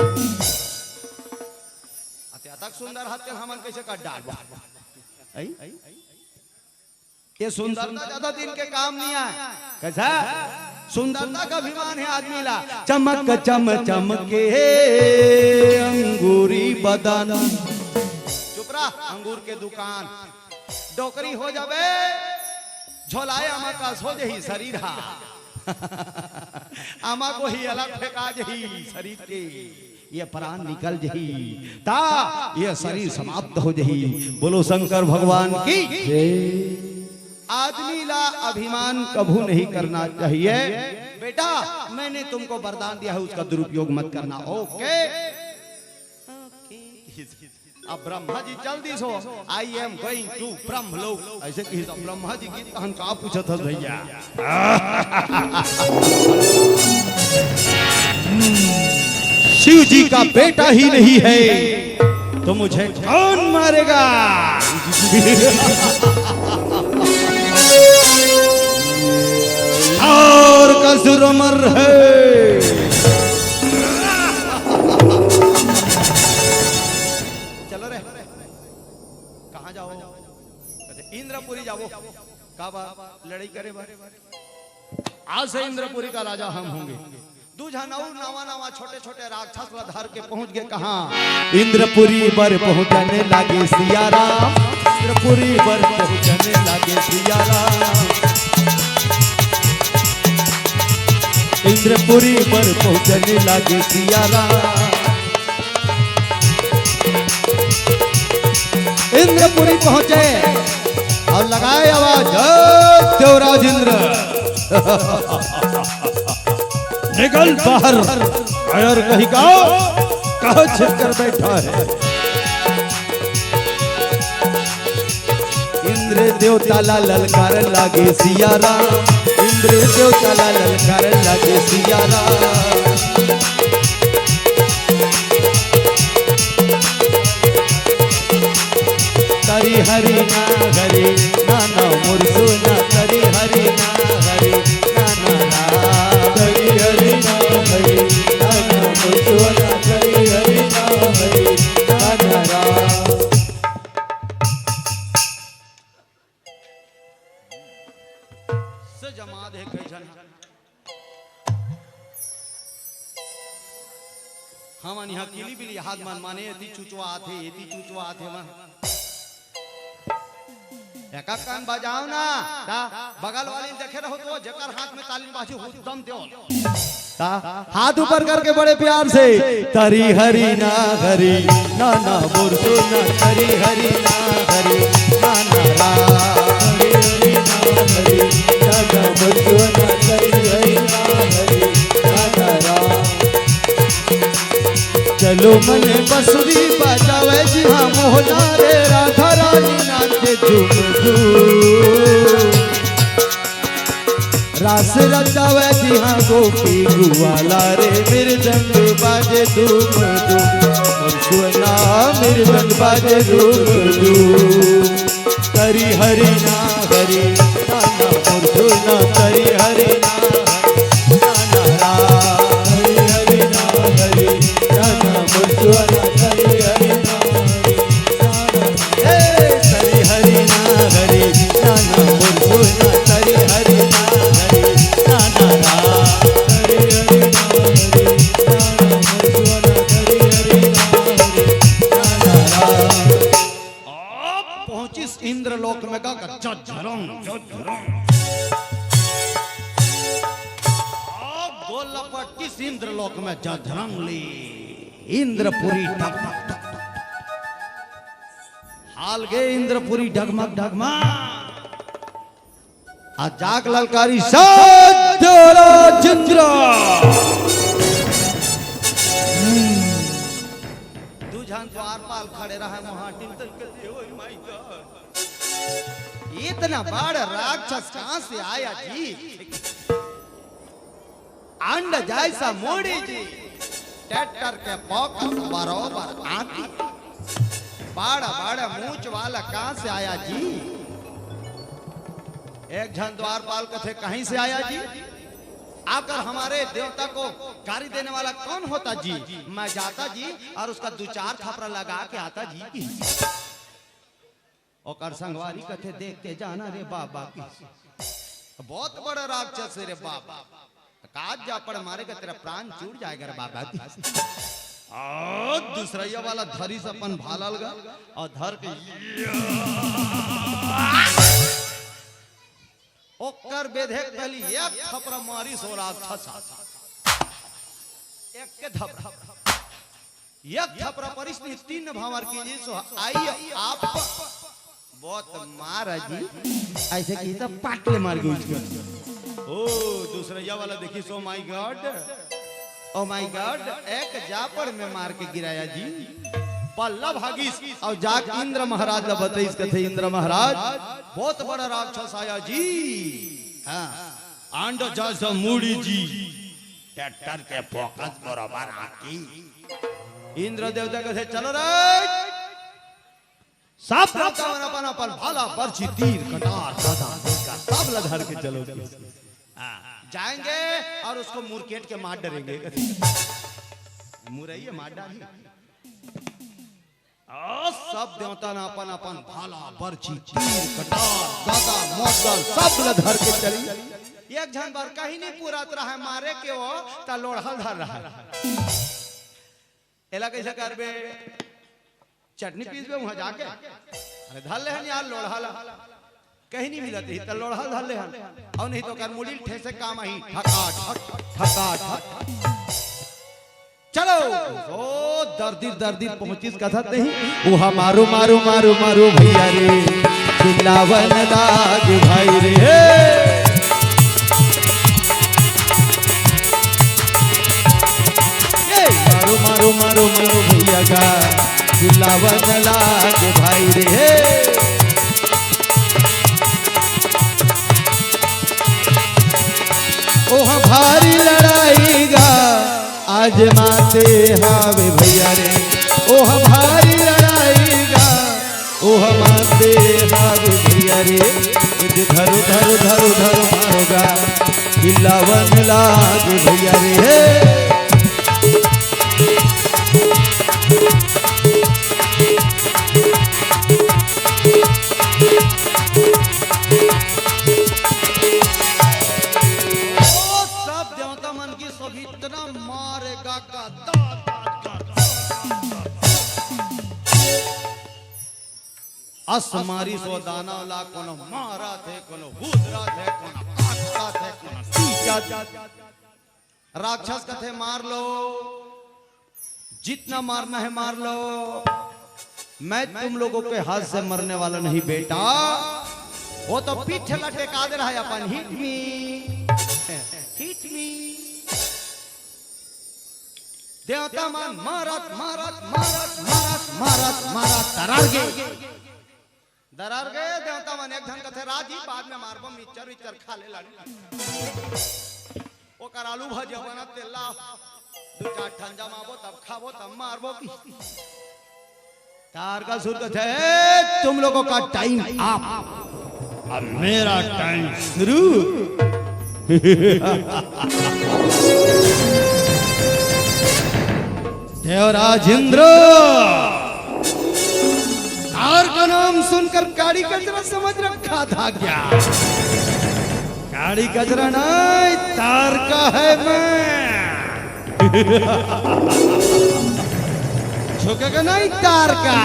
अते अतक सुंदर हते, हमन कैसे कर डालबो? ऐ? ये सुंदरता ज्यादा दिन के काम नहीं आए। कैसा? सुंदरता का अभिमान है आदमी ला। चमक चम चमके अंगूरी बदन। चुप रहा, अंगूर के दुकान। डोकरी हो जाबे, झोलाए आमा कस हो जही शरीर हा। आमा गोही अलग फेंका जही शरीर के। ये प्राण निकल जही, ता ये शरीर समाप्त हो जही। बोलो शंकर भगवान की। जय। आदमी ला अभिमान कभू नहीं करना चाहिए। बेटा, मैंने तुमको वरदान दिया है, उसका दुरुपयोग मत करना। ओके? ओके। अब ब्रह्मा जी चल दिस हो, "I am going to ब्रह्मलोक।" ऐसे कही तो ब्रह्मा जी की तहन का पूछत हस भैया? शिव जी का बेटा ही नहीं है तो मुझे कौन मारेगा? और का सुर अमर है। चलो रे, कहाँ जाओ? कहते, "इंद्रपुरी जाओ।" का बा? लड़ाई करे बा? आज से इंद्रपुरी का राजा हम होंगे। दू झन अउ नवा नवा छोटे छोटे राक्षस ला धर के पहुंच गए कहाँ? इंद्रपुरी बर पहुंचने लागे सिया राम, इंद्रपुरी बर पहुंचने लागे सिया राम, इंद्रपुरी बर पहुंचने लागे सिया राम। इंद्रपुरी पहुंचे और लगाए आवाज, "जय देवराज इंद्र।" निकल बाहर, कायर कहीं का, कहाँ छिप कर बैठा है? इंद्र देवता ला ललकार लागे सिया राम, इंद्र देवता ला ललकार लागे सिया राम। तरी हरि ना हरि ना ना मोर सोना, तरी हरि ना हरि ना ना ना। तरी हरि ना हरि ना ना मोर सोना, तरी हरि ना हरि ना ना। से जमा दे कई झन। हमन इहाँ किली बिली हाथ मन माने, एती चुचवा आथे, एती चुचवा आथे, वहाँ। एका कान बजाओ ना, ता बगल वाली देखे रहो तो, जेकर हाथ में ताली बाजी, हुद्दम देओ। ता हाथ ऊपर करके बड़े प्यार से, तरी हरि ना हरि ना ना मोर सोना, तरी हरि ना हरि ना ना रा। हरि हरि ना हरि ना ना मोर सोना, तरी हरि ना हरि ना ना रा। चलो मन बंसुरी बजावे जी हाँ मोहना रे, राधा रानी नाचे झूम झूम। रास रचावे जी हाँ गोपी गुवाला रे, मृदंग बाजे धूम धूम। मोर सुना मृदंग बाजे धूम धूम। तरी हरि ना हरि ना ना मोर सुना, तरी हरि ना हरि ना ना रा। हरि हरि ना हरि ना ना मोर सुना, तरी हरि ना हरि ना ना रा। ए, तरी हरि ना हरि ना ना मोर सुना, तरी हरि ना हरि ना ना रा। हरि हरि ना हरि ना ना मोर सुना, तरी हरि ना हरि ना ना रा। अब पहुंचिस इंद्रलोक में का, का झरंग, झरंग। अब गोल लपट किस इंद्रलोक में झरंग ली। इंद्रपुरी डगमग डगमग। हाल गे इंद्रपुरी डगमग डगमग। आ जाग ललकारी सत्य राजेंद्र। दू झन द्वारपाल खड़े रहे, महाटिन तन के, "ओए माय गॉड, इतना बड़ा राक्षस कहाँ से आया जी?" अंड जैसा मूड़ी जी, ट्रैक्टर के फोकस बरोबर आँखी। बड़ा बड़ा मूंछ वाला कहाँ से आया जी? एक झन द्वारपाल कथे, "कहीं से आया जी? आकर हमारे देवता को गारी देने वाला कौन होता जी? मैं जाता जी और उसका दू चार थपरा लगा के आता जी।" ओकर संगवारी कथे, "देख के जाना रे बाबा की, बहुत बड़ा राक्षस है रे बाबा, काज जापड़ मारेगा, तेरा प्राण छूट जाएगा रे बाबा की।" और दूसरैया वाला धरिस अपन भाला ल गा और धर के ओकर बेधे के पहली एक थपरा मारिस ओ राक्षस। एक के थपरा, एक थपरा परिस नी, तीन भांवर की जी सो आई आप बहुत मारा जी। ऐसे की तो पाट ले मार गई उसको। ओ, दूसरैया वाला देखिस, "Oh my God, oh my God, एक जापड़ में मार के गिराया जी।" पल्ला भागिस और जाके इंद्र महाराज ला बताइस, कथे, "इंद्र महाराज, बहुत बड़ा राक्षस आया जी।" हाँ। आंड जस मूड़ी जी, ट्रैक्टर के फोकस बरोबर आँखी। इंद्र देवता कथे, "चलो रे।" सब देवता मन अपन अपन भाला, बरछी, तीर, कटार, गदा, धनुष, सब ला धर के चलो। हाँ, जाएंगे और उसको मुरकेट के मार डरेंगे। मुरैये मार डाली। आ, सब देवता न अपन अपन भाला, बरछी, तीर, कटार, गदा, मोदल, सब ला धर के चली। एक झन बर कहीं नहीं पूरत रहा है मारे के, वो त लोढ़ा ल धर रहा है। एला कैसे करबे? चटनी पीसबे वहां जाके? अरे धर ले हन यार लोढ़ा ला। कहीं नहीं मिलत ही, त लोढ़ा ल धर ले हन। और नहीं तो कर मुड़ी ल ठेसे काम आही। ठका ठक, ठका ठक। चलो। ओ दरदिर दरदिर पहुंचिस कथत नहीं। उहा मारो मारो मारो मारो भैया रे, चिल्लावन लाग भाई रे। हे। ए, मारो मारो मारो मारो भैया का, चिल्लावन लाग भाई रे। हे। भारी लड़ाई गा आज माते हावे भैया रे, ओह भारी लड़ाई गा ओह माते हावे भैया रे। धरो धरो धरो धरो मारोगा, चिल्लावन लागे भैया रे। ओ सब देवता मन की सब इतना मारेगा का, दा, दा, दा, दा, दा। अस मारिस ओ दानव ला, कोनो मारत हे, कोनो हुदरत हे, कोनो काटत हे, कोनो पीटत। राक्षस कथे, "मार लो, जितना मारना है मार लो, मैं तुम लोगों के हाथ से मरने वाला नहीं बेटा।" वो तो पीठ ला टेका दे रहा है अपन, "Hit me, hit me।" देवता मन मारत मारत मारत मारत मारत मारत दरार गे। दरार गे देवता मन। एक झन कथे, "राजी, बाद में मारबो, मिक्सचर विक्सचर खा ले लाड़ी।" ओकर आलू भजिया बनत तेला दू चार ठन जमाबो, तब खाबो, तब मारबो की। तारकासुर कथे, "ए, तुम लोगों का टाइम अप, अब मेरा टाइम शुरू।" देवराज इंद्र, तार का नाम सुनकर काड़ी कचरा समझ रखा था क्या? काड़ी कचरा नहीं, तार का है मैं। झुकेगा नहीं तार का।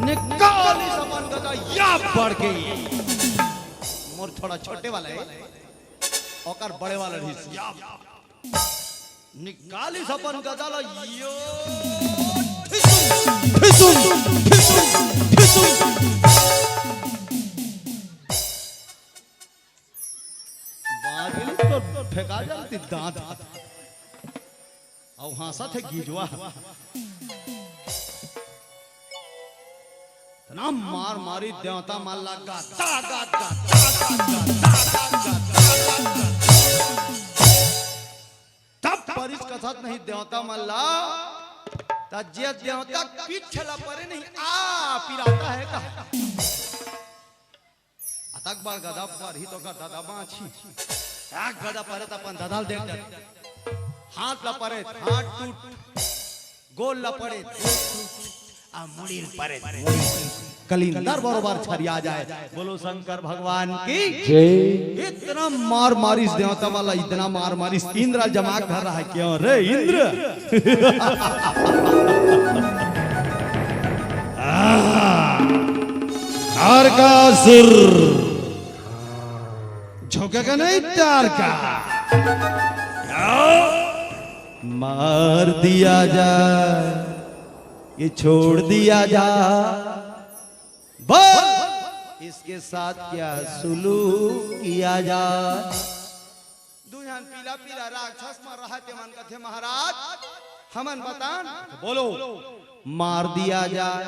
निकाल इस अपन गदा, या बढ़ गई। मोर थोड़ा छोटे वाला है, ओकर बड़े वाला रहिस। या निकालिस अपन गदा ला, यो, ठिसुम, ठिसुम, ठिसुम, ठिसुम। बाजली तो फेंका जाती दांत। अउ हाँसत हे गिजवा। इतना मार मारी देवता मन ला, गा, गा, गा। तब परिस कसत नहीं देवता मन ला, त जे देवता पीछे ला परे नहीं, आ पिराता है का? अतक बड़ गदा परही तो का ददा बाँची। एक गदा परे त अपन ददा ल देख डर। हाथ ला परे, हाथ टूट। गोल ला परे, गोल टूट। आ मुड़ी ल परे, मुड़ी टूट। कलिंदर बरोबर छरिया जाए। बोलो शंकर भगवान की जय। इतना मार मारिस देवता मन ला, इतना मार मारिस। इंद्र जमा कर रहा है, क्यों रे इंद्र? तारकासुर। झुकेगा नहीं तारका। मार दिया जाए, ये छोड़ दिया जाए। बोल, इसके साथ क्या सुलूक किया जाए? दुई झन पीला पीला राक्षस मन रहा, ते मन कथे, "महाराज, हमन बतान।" बोलो। मार दिया जाए,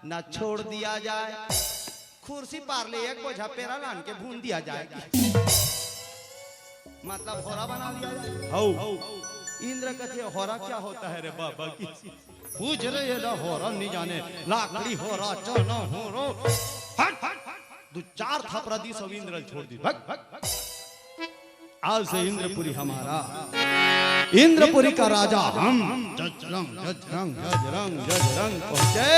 ना छोड़ दिया जाए, कुर्सी पार ले एक बोझा पेरा लान के भून दिया जाए, मतलब होरा बना लिया जाए। हौ। इंद्र कथे, "होरा क्या होता है रे बाबा की?" पूछ रे, ये ला होरा नहीं जाने, लाकड़ी होरा, चना होरा। हट, हट, हट। दू चार थपरा दिस अउ इंद्र ल छोड़ दिस। भग, भग, भग। आज से इंद्रपुरी हमारा, इंद्रपुरी का राजा हम। जजरंग, जजरंग, जजरंग, जजरंग पहुंचे।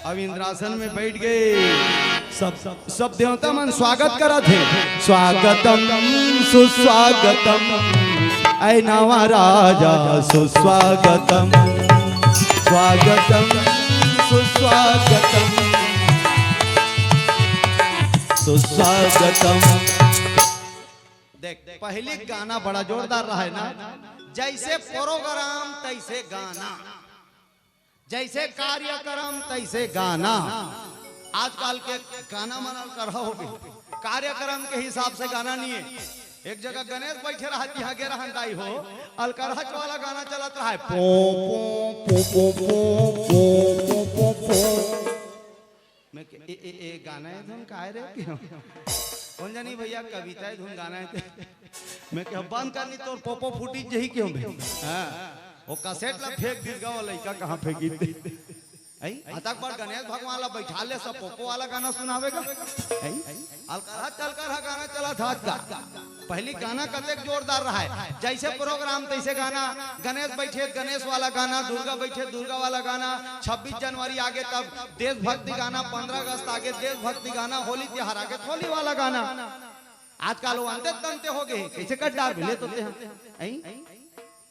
अब इंद्रासन में बैठ गए। सब, सब देवता मन स्वागत करत हे। स्वागतम सुस्वागतम, ऐ नवा राजा सुस्वागतम। स्वागतम सुस्वागतम, सुस्वागतम। देख, पहली गाना बड़ा जोरदार रहा है ना, जैसे प्रोग्राम तैसे गाना, जैसे कार्यक्रम तैसे गाना। आजकल के गाना मन अलकरहा हो गए, कार्यक्रम के हिसाब से गाना नहीं है। एक जगह गणेश बैठे रहा, जिहाँ गे रहन दाई हो, अलकरहा वाला गाना चलत रहा है, पो, पो, पो। ए, ए, ए, गाना हे धुन काय रे? कोन जनी भैया, कविता हे धुन गाना हे ते। मैं कहा, "बंद कर नी, तोर पोपो फूटी जही क्यों बे?" हाँ, वो cassette ला फेंक दिस गा, वो लइका कहाँ फेंकी दे? अई, अतक बड़ गणेश भगवान ला बैठा ले, सब पोपो वाला गाना सुनावेगा। अई, अलकरहा चलकरहा गाना चला था आज का। पहली गाना कतेक जोरदार रहा है, जैसे program तैसे गाना। गणेश बैठे, गणेश वाला गाना, दुर्गा बैठे, दुर्गा वाला गाना। छब्बीस जनवरी आगे तब देशभक्ति गाना, पन्द्रह अगस्त आगे देशभक्ति गाना, होली त्योहार आगे होली वाला गाना। आजकल वो अंते तंते हो गए, कैसे कट डार भी ले तो ते हम। अई?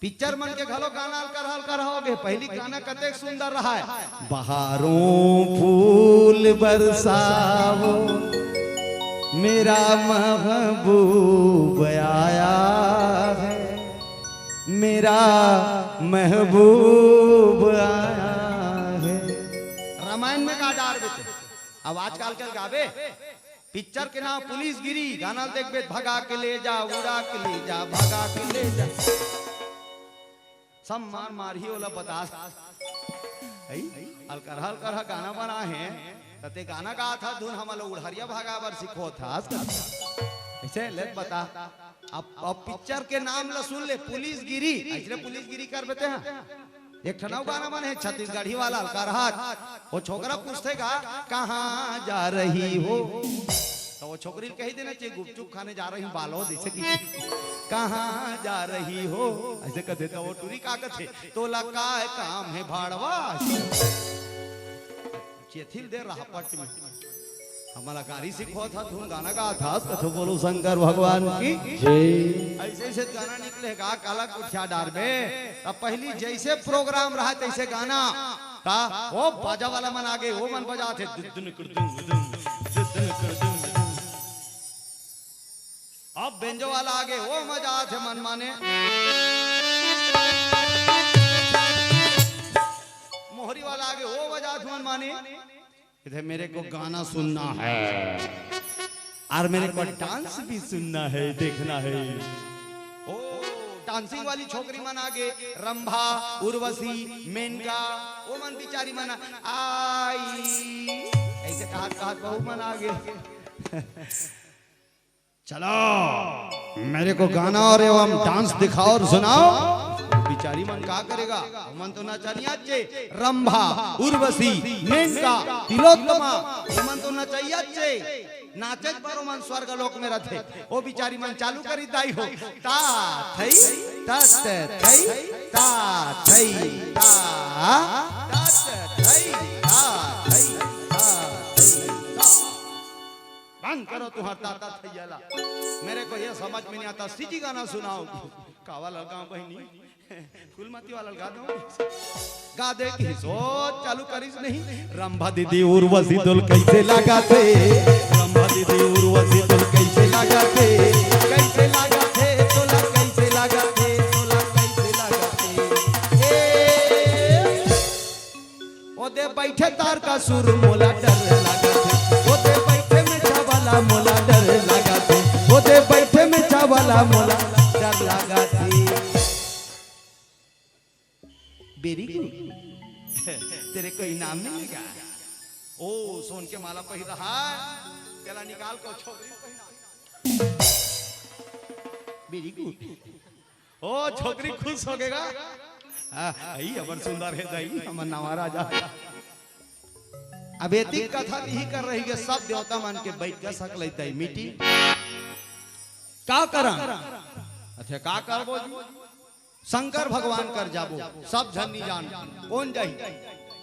पिक्चर मन के घलो गाना अलकरहा अलकरहा हो गए। पहली गाना कतेक सुंदर रहा है, बहारों फूल बरसाओ, मेरा महबूब आया है, मेरा महबूब आया है। रामायण में गा डार देते, अब आजकल के गाबे। पिक्चर के नाम पुलिस गिरी, गाना देखबे, भगा के ले जा, उड़ा के ले जा, भगा के ले जा। सब मार मारही ओला बता। हई, अलकरहा अलकरहा गाना बना है, त ते गाना गात हा, धुन हमला उड़हरिया भगा बर सिखोत हा। ऐसे ले बता। अब, अब पिक्चर के नाम ला सुन ले, पुलिस गिरी। ऐसे पुलिस गिरी कर बेते हैं। एक ठन अउ गाना बने हे छत्तीसगढ़ी वाला, अलकरहा। वो छोकरा पूछथे गा, "कहाँ जा रही हो?" त वो छोकरी ल कही देना चाहिए, "गुपचुप खाने जा रही हूँ बालोद," ऐसे की, "कहाँ जा रही हो?" ऐसे कथे त वो टूरी का कथे, "तोला काय काम हे भाड़वा?" चेथिल दे रहा पट में। हमला गारी सिखोत हा, धुन गाना गात हा, कथो बोलो शंकर भगवान की। जय। ऐसे ऐसे गाना निकले गा, काला कुठिया डारबे। त पहली जैसे program रहा तैसे गाना। त वो बाजा वाला मन आगे, वो मन बजात हे, दुदुन कुड़दुन दुदुन, दुदुन कुड़दुन दुदुन। अब बेंजो वाला आगे, वो मजा आत हे मन माने। मोहरी वाला आगे, वो मजा आत हे मन माने। इधर मेरे को गाना सुनना है और मेरे को डांस भी सुनना है, देखना है। ओ, डांसिंग वाली छोकरी मन आगे, रंभा, उर्वशी, मेनका, वो मन बिचारी मन आई, ऐसे कहत कहत बहू मन आगे। चलो, मेरे को गाना और एवं डांस दिखाओ और सुनाओ। बिचारी मन का करेगा? ओमन तो नचनिया चे, रंभा, उर्वशी, मेनका, तिलोत्तमा, ओमन तो नचैया चे। नाचे बरो मन स्वर्ग लोक में रथे। ओ बिचारी मन चालू करी दाई हो। ता थई, तत थई, ता थई, ता, तत थई, ता थई, ता थई, ता। बंद करो तुम्हार ताता थैया ला। मेरे को ये समझ में नहीं आता, सीधी गाना सुनाओ। कावा लगा बहनी, फूलमती वाला गा दो। गा दे की सोच चालू करिस नहीं। रंभा दीदी उर्वशी दुल कैसे लगा थे, रंभा दीदी उर्वशी दुल कैसे लगा थे, कैसे लगा थे, तोला कैसे लगा थे, तोला कैसे लगा थे। ए, ओदे बैठे तारकासुर मोला डर लागथे, ओदे बैठे मेछा वाला मोला डर लागथे, ओदे बैठे मेछा वाला मोला डर लागथे। Very good। तेरे को इनाम मिलेगा। ओ, सोन के माला पहिरा है, तेला निकाल को छोकरी पहिरा। Very good। ओ, छोकरी खुश हो गेगा। आ, आई, अबर सुंदर हे दाई, हमर नवा राजा। अब एती कथा नहीं कर रही के सब देवता मन के बैठ के सकल दाई meeting। का करन? अच्छा, का करबो जी? शंकर भगवान कर जाबो, सब झन नी जान, कोन जाही?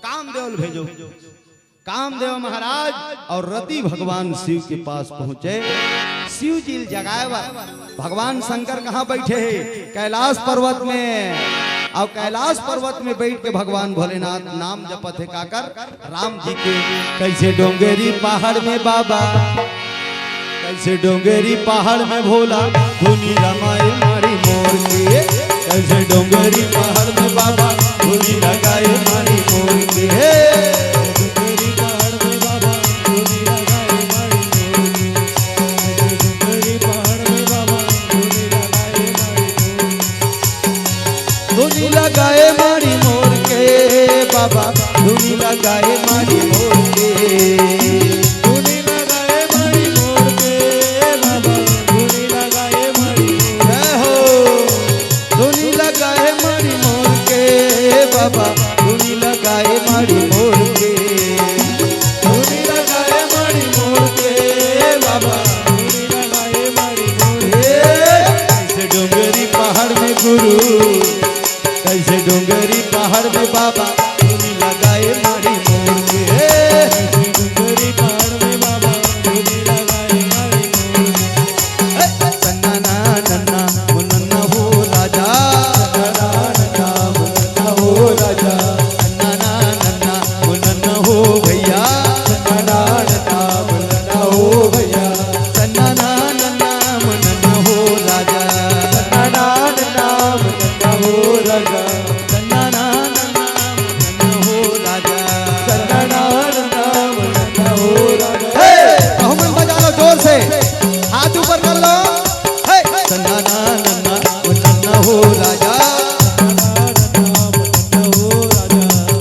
कामदेव ल भेजो। कामदेव महाराज और रति भगवान शिव के पास पहुंचे। शिव जी ल जगाए बर भगवान शंकर कहाँ बैठे हे? कैलाश पर्वत में। और कैलाश पर्वत में बैठ के भगवान भोलेनाथ नाम जपत हे, काकर? राम जी के। कैसे डोंगरी पहाड़ में बाबा, कैसे डोंगरी पहाड़ में भोला, धुनी रमाए मारी मोर के। कैसे डोंगरी पहाड़ में बाबा, धुनी लगाए मारी मोर के। हे। डोंगरी पहाड़ में बाबा, धुनी लगाए मारी मोर के। कैसे डोंगरी पहाड़ में बाबा, धुनी लगाए मारी मोर के। धुनी लगाए मारी मोर के बाबा, धुनी लगाए मारी मोर के। पहाड़ में गुरु, कैसे डोंगरी पहाड़ में बाबा, डोली लगाए मारी मोर के। कैसे डोंगरी पहाड़ में बाबा, डोली लगाए मारी मोर के। ए, तन्ना ना नन्ना, मुन्ना हो राजा। तन्ना ना नन्ना, मुन्ना हो राजा। तन्ना ना नन्ना, मुन्ना हो भैया। तन्ना ना नन्ना, मुन्ना हो भैया। तन्ना ना नन्ना, मुन्ना हो राजा। तन्ना ना नन्ना, मुन्ना हो राजा। तन्ना ना नन्ना, मुन्ना हो राजा। तन्ना ना नन्ना, मुन्ना हो राजा। हे! कहूँ मन बजा लो जोर से, हाथ ऊपर कर लो। हे! तन्ना ना नन्ना, मुन्ना हो राजा।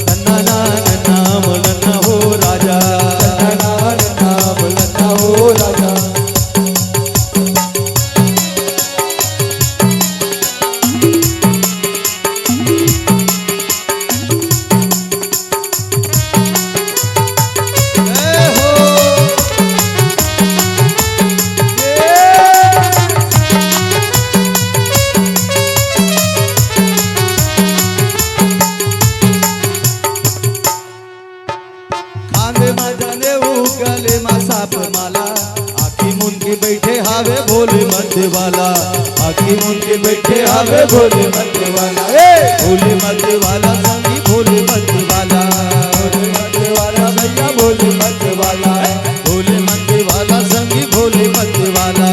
तन्ना ना नन्ना, मुन्ना हो राजा। तन्ना ना नन्ना, मुन्ना हो राजा। कांधे मा जनेऊ, गले मा सांप माला, आँखी मूंद के बैठे हावे भोले मत वाला। आँखी मूंद के बैठे हावे भोले मत वाला। ए! भोले मत वाला संगी, भोले मत वाला। भोले मत वाला भैया, भोले मत वाला। भोले मत वाला संगी, भोले मत वाला।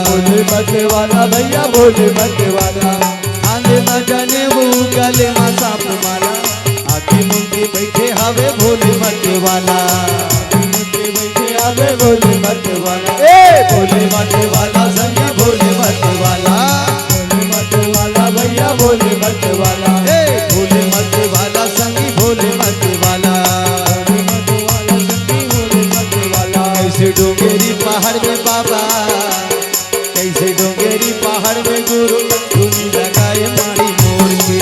भोले मत वाला भैया, भोले मत वाला। कांधे मा जनेऊ, गले मा सांप माला, आँखी मूंद के बैठे हावे भोले मत वाला। आँखी मूंद के बैठे हावे भोले मत वाला। ए! भोले मत वाला संगी, भोले मत वाला। भोले मत वाला भैया, भोले मत वाला। ए! भोले मत वाला संगी, भोले मत वाला। भोले मत वाला संगी, भोले मत वाला। कैसे डोंगरी पहाड़ में बाबा, कैसे डोंगरी पहाड़ में गुरु, डोली लगाए मारी मोर के।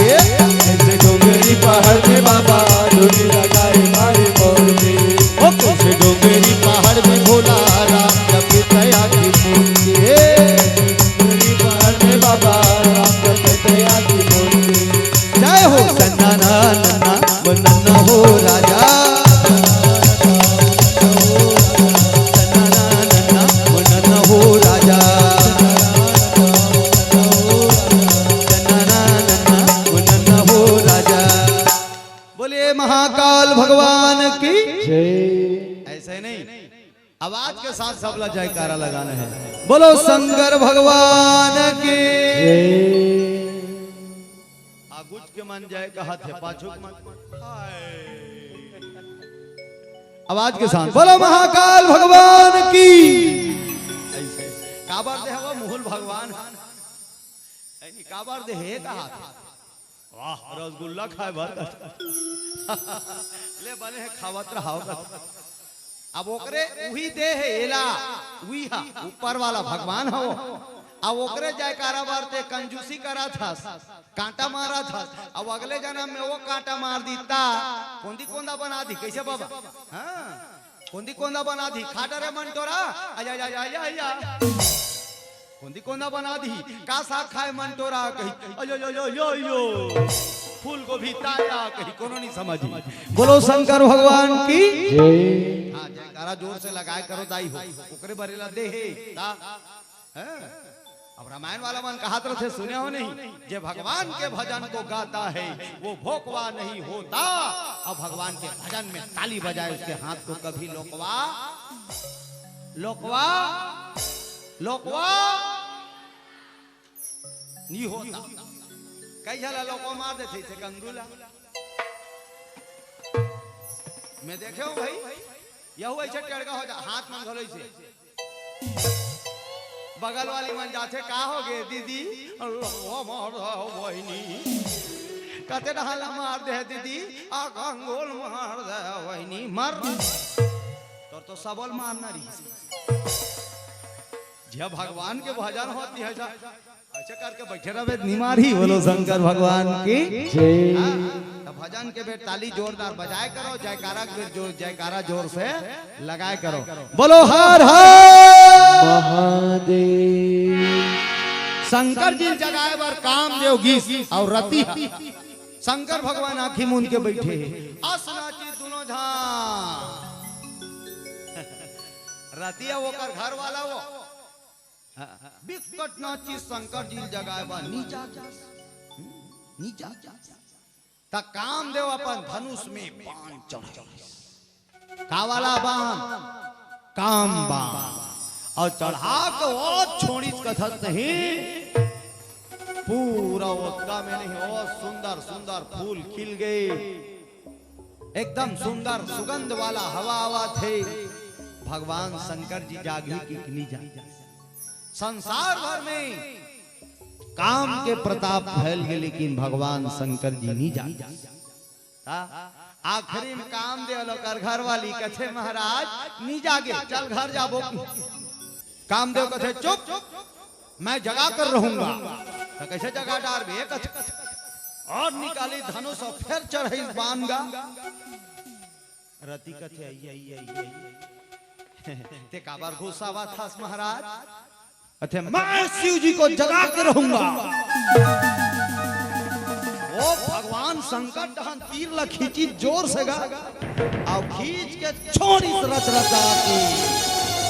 कैसे डोंगरी पहाड़ में बाबा, डोली लगाए मारी मोर के। ओ कैसे डोंगरी पहाड़ में भोला राम जपे तया की मूर्ति। डोंगरी पहाड़ में बाबा राम जपे तया की मूर्ति। जय हो। तन्ना ना नन्ना, मुन्ना हो राजा। तन्ना ना नन्ना, मुन्ना हो राजा। तन्ना ना नन्ना, मुन्ना हो राजा। बोलिए महाकाल भगवान की। जय। ऐसे नहीं, आवाज के साथ सबला जयकारा लगाना है। बोलो शंकर भगवान की। जय। आगुच के मन जय कहत हे, पाछू के मन। हाय। आवाज के साथ बोलो महाकाल भगवान की। ऐसे। काबर दे हवा मुहुल भगवान। ऐनी काबर दे हे कहत हे। वाह, रसगुल्ला खाए बर। ले बने हे, खावत रहाव। अब ओकरे उही दे हे एला, उही हा, ऊपर वाला भगवान हो। अब ओकरे जयकारा बर ते कंजूसी करत हस, कांटा मारत हस। अब अगले जनम में वो कांटा मार दी ता कोंदी कोंदा बना दी, कैसे बाबा? हाँ, कोंदी कोंदा बना दी, खा डरे मंटोरा, आया, आया, आया, आया। कोंदी कोंदा बना दी, का साग खाए मंटोरा कही, अयो, यो, यो, यो, यो। फूल गोभी ताया कही, कोनो नहीं समझी। बोलो शंकर भगवान की। जय। हाँ, जयकारा जोर से लगाए करो दाई हो, ओकरे बरेला दे हे, ता? हैं? अब रामायण वाला मन कहत रथे, सुने हो नहीं? जे भगवान के भजन को गाता है, वो भोकवा नहीं होता। अब भगवान के भजन में ताली बजाए, उसके हाथ को कभी लोकवा, लोकवा, लोकवा नहीं होता। कई झला लोकवा मार देथे, इसे कंगूला। मैं देखे हूँ भाई, यहू ऐसे टेड़गा हो जा, हाथ मन घलो ऐसे। बगल वाली मन जाथे, "का हो गे दीदी?" "लोकवा मार दे बहिनी।" कते डहान ला मार दे दीदी, आ कंगोल मार दे बहिनी, मर। तोर तो सबल मारना रही। जे भगवान के भजन होती है, ऐसे करके बैठे रहबे, निमारी। बोलो शंकर भगवान की। जय। हाँ, तो भजन के बेर ताली जोरदार बजाए करो, जयकारा के बेर जोर, जयकारा जोर से लगाए करो। बोलो हर हर महादेव। शंकर जी जगाए बर कामदेव गिस अउ रति ह शंकर भगवान आंखी मूंद के बइठे हे। अस नाचिस दूनों झन। रति ह ओकर घर वाला वो। बिकट नाचिस शंकर जी जगाए बर। नी जागिस। नी जागिस। त कामदेव अपन धनुष में बाण चढ़ाइस। का वाला बाण? काम बाण। अउ चढ़ा के ओ छोड़िस कथस नहीं, पूरा ओतका में नहीं, ओ सुंदर सुंदर फूल खिल गे, एकदम सुंदर सुगंध वाला हवा आवत हे। भगवान शंकर जी जागही कि नी जागही? संसार भर में काम के प्रताप फैल गे, लेकिन भगवान शंकर जी नी जागे। ता आखिरी में कामदेव ल ओकर घरवाली कथे, "महाराज, नी जागे, चल घर जाबो।" कामदेव कथे, "चुप, मैं जगा कर रहूंगा।" त कइसे जगा डारबे? कथे, अउ निकालिस धनुष अउ फेर चढ़ाइस बाण गा। रति कथे, "अई, अई, अई, अई। तें काबर गुस्सावत हस महाराज?" कथे, "मैं शिव जी को जगा के रहूंगा।" ओ भगवान शंकर डहन तीर ला खींचिस जोर से गा, अउ खींच के छोड़िस रच रचा के,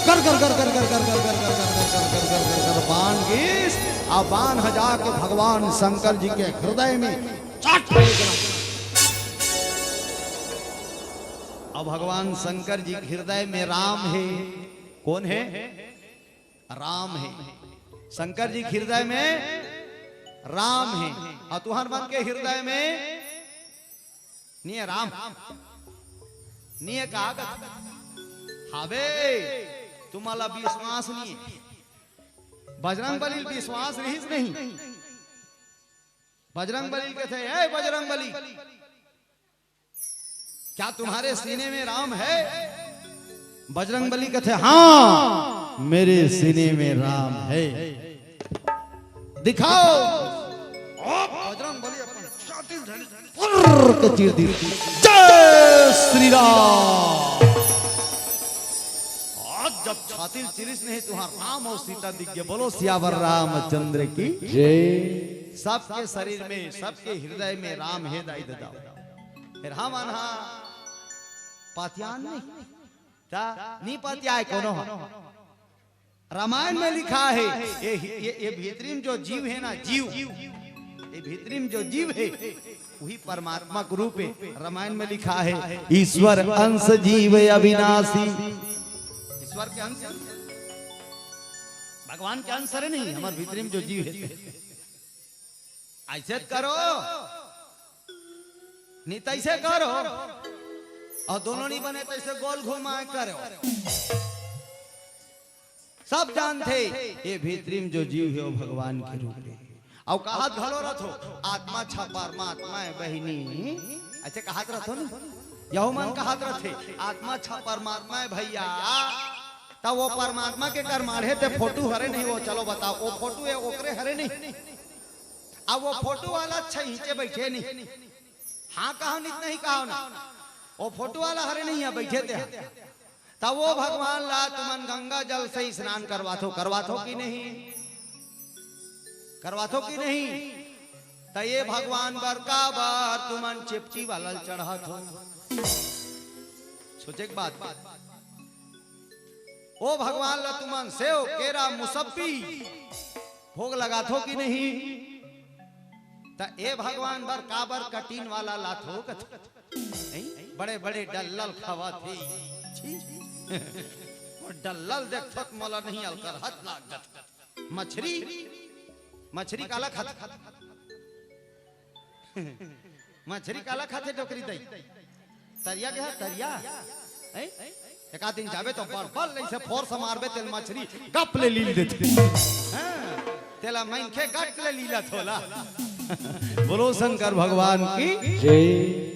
कर कर कर कर कर कर कर कर कर कर कर कर कर कर कर कर कर बाण गिस, अउ बाण ह जाके भगवान शंकर जी के हृदय में चट लग गे। अउ भगवान शंकर जी के हृदय में राम हे। कोन हे? राम हे। शंकर जी के हृदय में राम हे। अउ तुंहर मन के हृदय में नी हे राम? नी हे का? हावे, तुम्हां ला विश्वास नी हे। बजरंग बली ल विश्वास रहिस नहीं। बजरंग बली ल कथे, "ए बजरंग बली, क्या तुम्हारे सीने में राम है?" बजरंग बली कथे, "हाँ, मेरे सीने में राम है।" "दिखाओ।" ओ बजरंग बली अपन छाती ल धरे, फुर्र के चीर दिस। जय श्री राम। आज जब छाती ल चीरिस नहीं, तुंहर राम अउ सीता दिख गे। बोलो सियावर रामचंद्र की। जय। सबके शरीर में, सबके हृदय में राम हे दाई ददा। फेर हमन हा पतियान नहीं, ता नी पतियाय कोनो ह। रामायण में लिखा हे, ये, ये, ये भीतरी में जो जीव हे ना, जीव, ये भीतरी में जो जीव हे, वही परमात्मा के रूप हे। रामायण में लिखा हे, "ईश्वर अंश जीव अविनाशी।" ईश्वर के अंश, भगवान के अंश हरे नहीं, हमर भीतरी में जो जीव हे। अइसे करो, नी तइसे करो, अउ दूनों नी बने तइसे गोल घुमाए करो। सब जानथे, ये भीतरी में जो जीव हे, वो भगवान के रूप हे। अउ कहत घलो रथो, "आत्मा छा परमात्मा हे बहिनी।" अइसे कहत रथो नी, यहू मन कहत रथे, "आत्मा छा परमात्मा हे भइया।" त वो परमात्मा के कर माढ़े ते फोटू हरे नहीं, वो चलो बताओ, वो फोटू हे, ओकरे हरे नहीं? अब वो फोटू वाला छइचे बइठे नहीं। हाँ कहो, नित नहीं कहो ना। वो फोटू वाला हरे नहीं हे, बइठे ते ह। त वो भगवान ला तुमन गंगा जल से स्नान करवाथो, करवाथो कि नहीं? करवाथो कि नहीं? त ये भगवान बर काबर तुमन चिपची वाला ल चढ़ाथो? सोचे के बात। ओ भगवान ला तुमन सेव, केरा, मुसब्बी भोग लगाथो कि नहीं? त ए भगवान बर काबर कटीन वाला लाथो कथो? नहीं? बड़े-बड़े डल्लल खावत हे। छी। वो डल्लल देखथो त मोला नहीं अलकरहत लागत। मछरी, मछरी काला खाथे? मछरी काला खाथे डोकरी दई? तरिया के ह, तरिया? हैं? एक आध दिन जाबे त बड़ बल अइसे फोर्स मारबे, तेला मछरी गप ले लील देथे। हाँ, तेला मनखे गट ले लीलत होला। बोलो शंकर भगवान की। जय।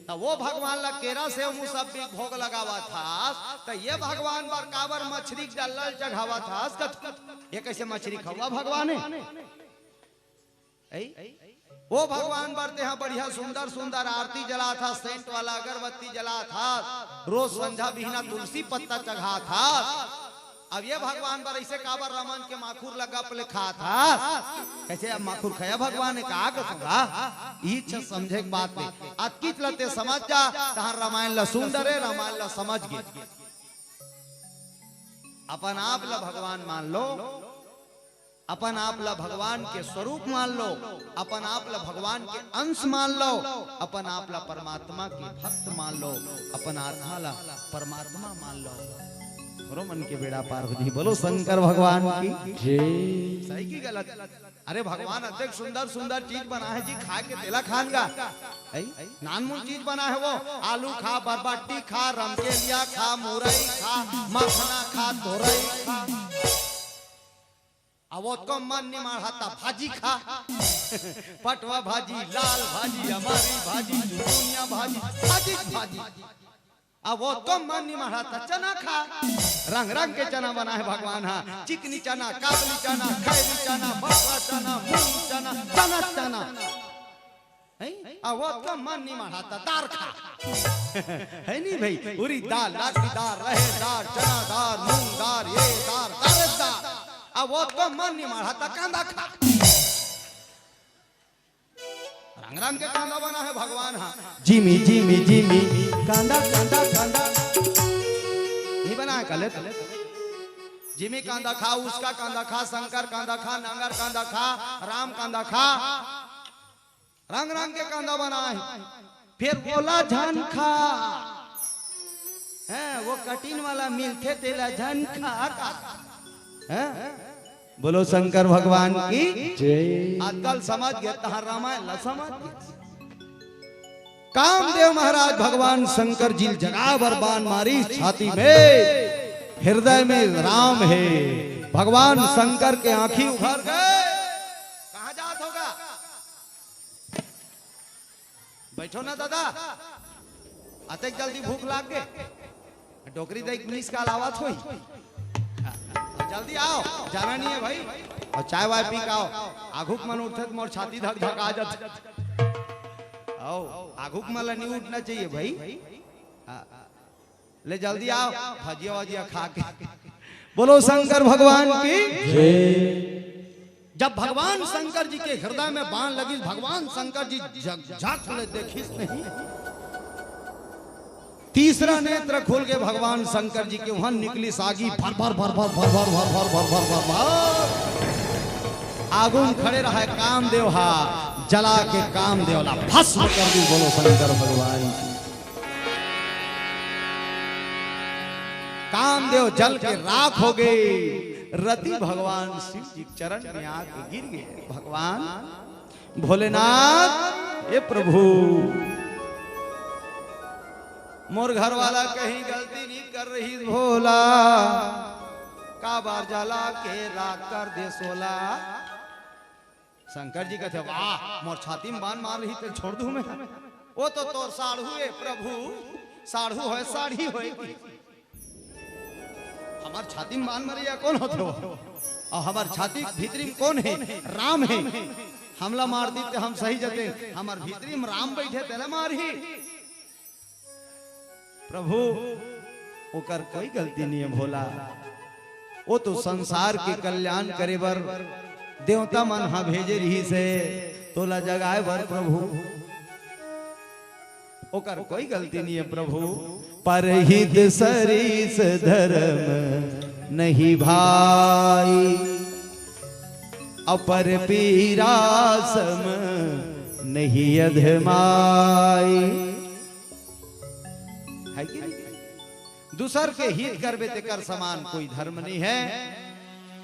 त वो भगवान ला केरा सेव मुसब्बी भोग लगावत हस, त ये भगवान बर काबर मछरी के डल्लल चघावत हस? कत-, ये कइसे मछरी खउवा भगवान हे? ऐ? वो भगवान बर तेहा बढ़िया सुंदर सुंदर आरती जलात हस, सेंट वाला अगरबत्ती जलात हस, रोज संझा बिहना तुलसी पत्ता चघात हस। अब ये भगवान बर अइसे काबर रामायण के माखुर लगा पले खात हस? कइसे अब माखुर खया भगवान हे का कथों गा? इच्छा समझे के बात नहीं। अतकीच ल ते समझ जा, तहां रामायण ल सुन डरे, रामायण ल समझ गे। अपन आप ल भगवान मान लो, अपन आप ल भगवान के स्वरूप मान लो, अपन आप ल भगवान के अंश मान लो, अपन आप ल परमात्मा के भक्त मान लो, अपन आत्मा ल परमात्मा मान लो। तोरो मन के बेड़ा पार हो जी। बोलो शंकर भगवान की। जय। सही की गलत? अरे भगवान अतेक सुंदर सुंदर चीज बनाए हे जी, खाए के तेला खान गा। ऐ? नानमुन चीज बनाए हे वो, आलू खा, बरबट्टी खा, रमकेलिया खा, मुरई खा, मखना खा, तोरई खा। अब वो तो मन नहीं माढ़ा त भाजी खा। पटवा भाजी, लाल भाजी, अमारी भाजी, चुचुनिया भाजी, भाजी, भाजी। अब वो तो मन नहीं माढ़ा त चना खा। रंग रंग के चना बनाए हे भगवान हा। चिकनी चना, काबली चना, खैरी चना, बटवा चना, मूंग चना, चना चना। हैं? अब वो तो मन नहीं माढ़ा त दार खा। है नहीं भाई? उरी दार, लाठी दार, रहे दार, चना दार, मूंग दार, ये दार, दार दार। अब वो तो मन नहीं माढ़ा त कांदा खा। रंग रंग के कांदा बनाए हे भगवान हा। जिमी जिमी जिमी, कांदा कांदा कांदा। नहीं बनाए हे कले? जिमी कांदा खा, उसका कांदा खा, शंकर कांदा खा, नांगर कांदा खा, राम कांदा खा। रंग रंग के कांदा बनाए हे। फेर ओला झन खा। हैं, वो कटिन वाला मिलथे तेला झन खा का। हैं? बोलो शंकर भगवान की। जय। आजकल समझ गे, तहां रामायण ल समझ गे। कामदेव महाराज भगवान शंकर जी ल जगाए बर बान मारिस छाती में, हृदय में राम हे। भगवान शंकर के आंखी उघर गे। कहां जात हो गा? बइठो ना दादा, अतेक जल्दी भूख लाग गे। डोकरी दाई के मिस कॉल आवत होही। जल्दी आओ, जाना नहीं हे भाई। अउ चाय वाय पी के आओ। आघू के मन उठथे त मोर छाती धक धका जाथे। आओ, आघू के मन ला नहीं उठना चाहिए भाई। हाँ। ले जल्दी आओ, भजिया वजिया खा के। बोलो शंकर भगवान की। जय। जब भगवान शंकर जी के हृदय में बान लगिस, भगवान शंकर जी जग जाग ले देखिस नहीं। तीसरा नेत्र खुल के भगवान शंकर जी के उहां निकलिस आगी, भर भर भर भर। आगू में खड़े रहे कामदेव हा, जला के कामदेव ला भस्म कर दिस। बोलो शंकर भगवान की। कामदेव जल के राख हो गे। रति भगवान शिव जी के चरण में आके गिर गे। भगवान भोलेनाथ, हे प्रभु, मोर घर वाला कहीं गलती नहीं कर रहिस भोला, काबर जला के राख कर देस ओला। शंकर जी कथे, "वाह, मोर छाती में बान मार रहिस त छोड़ दूं मैं? वो तो तोर साढ़ू हे प्रभु, साढ़ू होय, साढ़ी होय। हमर छाती में बान मरइया कोन होथे वो? अउ हमर छाती के भीतरी में कोन हे? राम हे। हमला मार दिस त हम सही जतेन, हमर भीतरी में राम बइठे, तेला मारही।" प्रभु, ओकर कोई गलती नहीं हे भोला। वो तो संसार के कल्याण करे बर देवता मन हा भेजे रहिस हे, तोला जगाए बर प्रभु। ओकर कोई गलती नहीं हे प्रभु। परहित सरिस धरम नहीं भाई, अपर पीरा सम नहीं अधमाई। हे कि नहीं? दूसर के हित करबे तेकर समान कोई धर्म नहीं हे,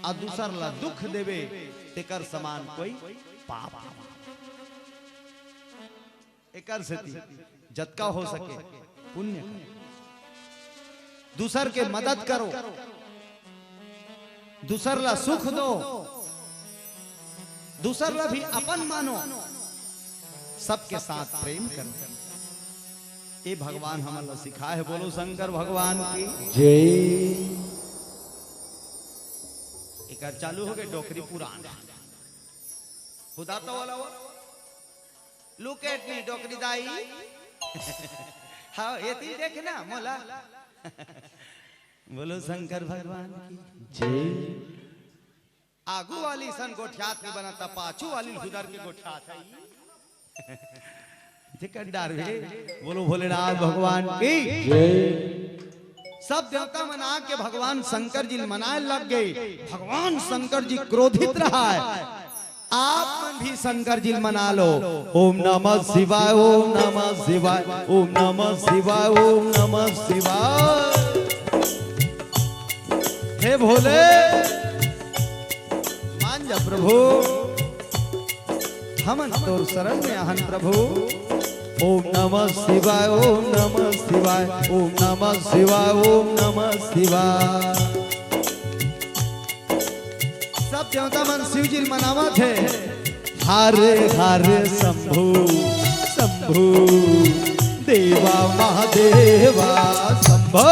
अउ दूसर ला दुख देबे तेकर समान कोई पाप नहीं। एकर सेती जतका हो सके पुण्य करो, दूसर के मदद करो, दूसर ला सुख दो, दूसर ला भी अपन मानो, सबके साथ प्रेम करो। ए भगवान हमन ला सिखाए हे। बोलो शंकर भगवान की। जय। एकर चालू हो गे डोकरी पुराण। खुदा तो वाला वो। Look at me, डोकरी दाई। हाँ, एती देख ना, मोला। बोलो शंकर भगवान की। जय। आगू वाली सन गोठियात नहीं बनत, पाछू वाली हुदर के गोठियात है। जेकर डर हे, बोलो भोलेनाथ भगवान की। जय। सब देवता मन आके भगवान शंकर जी ल मनाए लग गए। भगवान शंकर जी क्रोधित रहा है। आप मन भी शंकर जी ल मना लो। ओम नमः शिवाय, ओम नमः शिवाय, ओम नमः शिवाय, ओम नमः शिवाय। हे भोले, मान जा प्रभु, हमन तोर शरण में आहन प्रभु। ओम नमः शिवाय, ओम नमः शिवाय, ओम नमः शिवाय, ओम नमः शिवाय। सब देवता मन शिव जी ल मनावत हे। हर हर शंभू शंभू देवा महादेवा शंभो।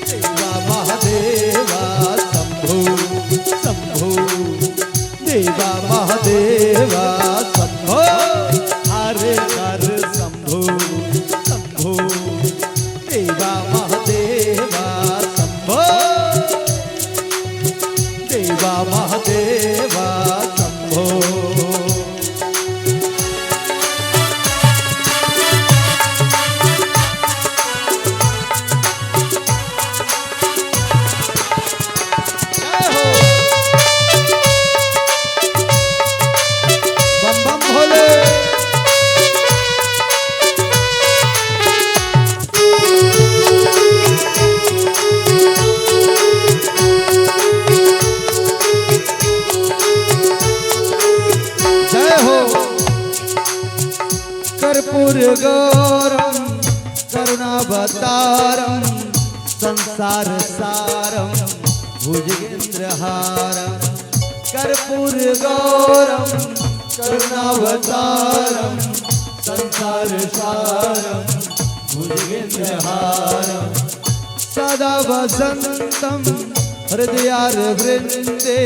देवा महादेवा शंभो शंभो। देवा महादेवा शंभो। हर हर शंभो शंभो। देवा महादेवा शंभो। देवा महादेवा शंभो। जय हो। बम बम भोले। जय हो। कर्पूर गौरम करुणावतारम संसार सारम भुजगेंद्र हारम। कर्पूर गौरम करुणावतारम संसार सारम भुजगेंद्र हारम। सदा वसंतम हृदयार वृंदे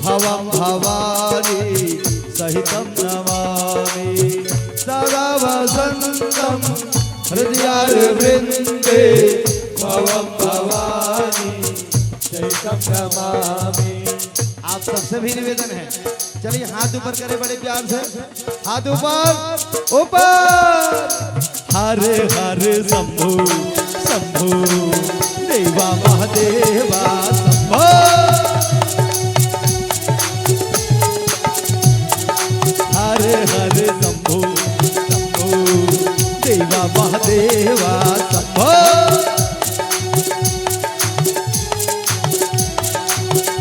भवम भवानी सहितम नमामि। सदा वसंतम हृदयार वृंदे भवम भवानी सहितम नमामि। आप सबसे भी निवेदन है, चलिए हाथ ऊपर करें बड़े प्यार से, हाथ ऊपर, ऊपर। हर हर शंभू शंभू देवा महादेवा शंभो। हर हर शंभो शंभो देवा महादेवा शंभो।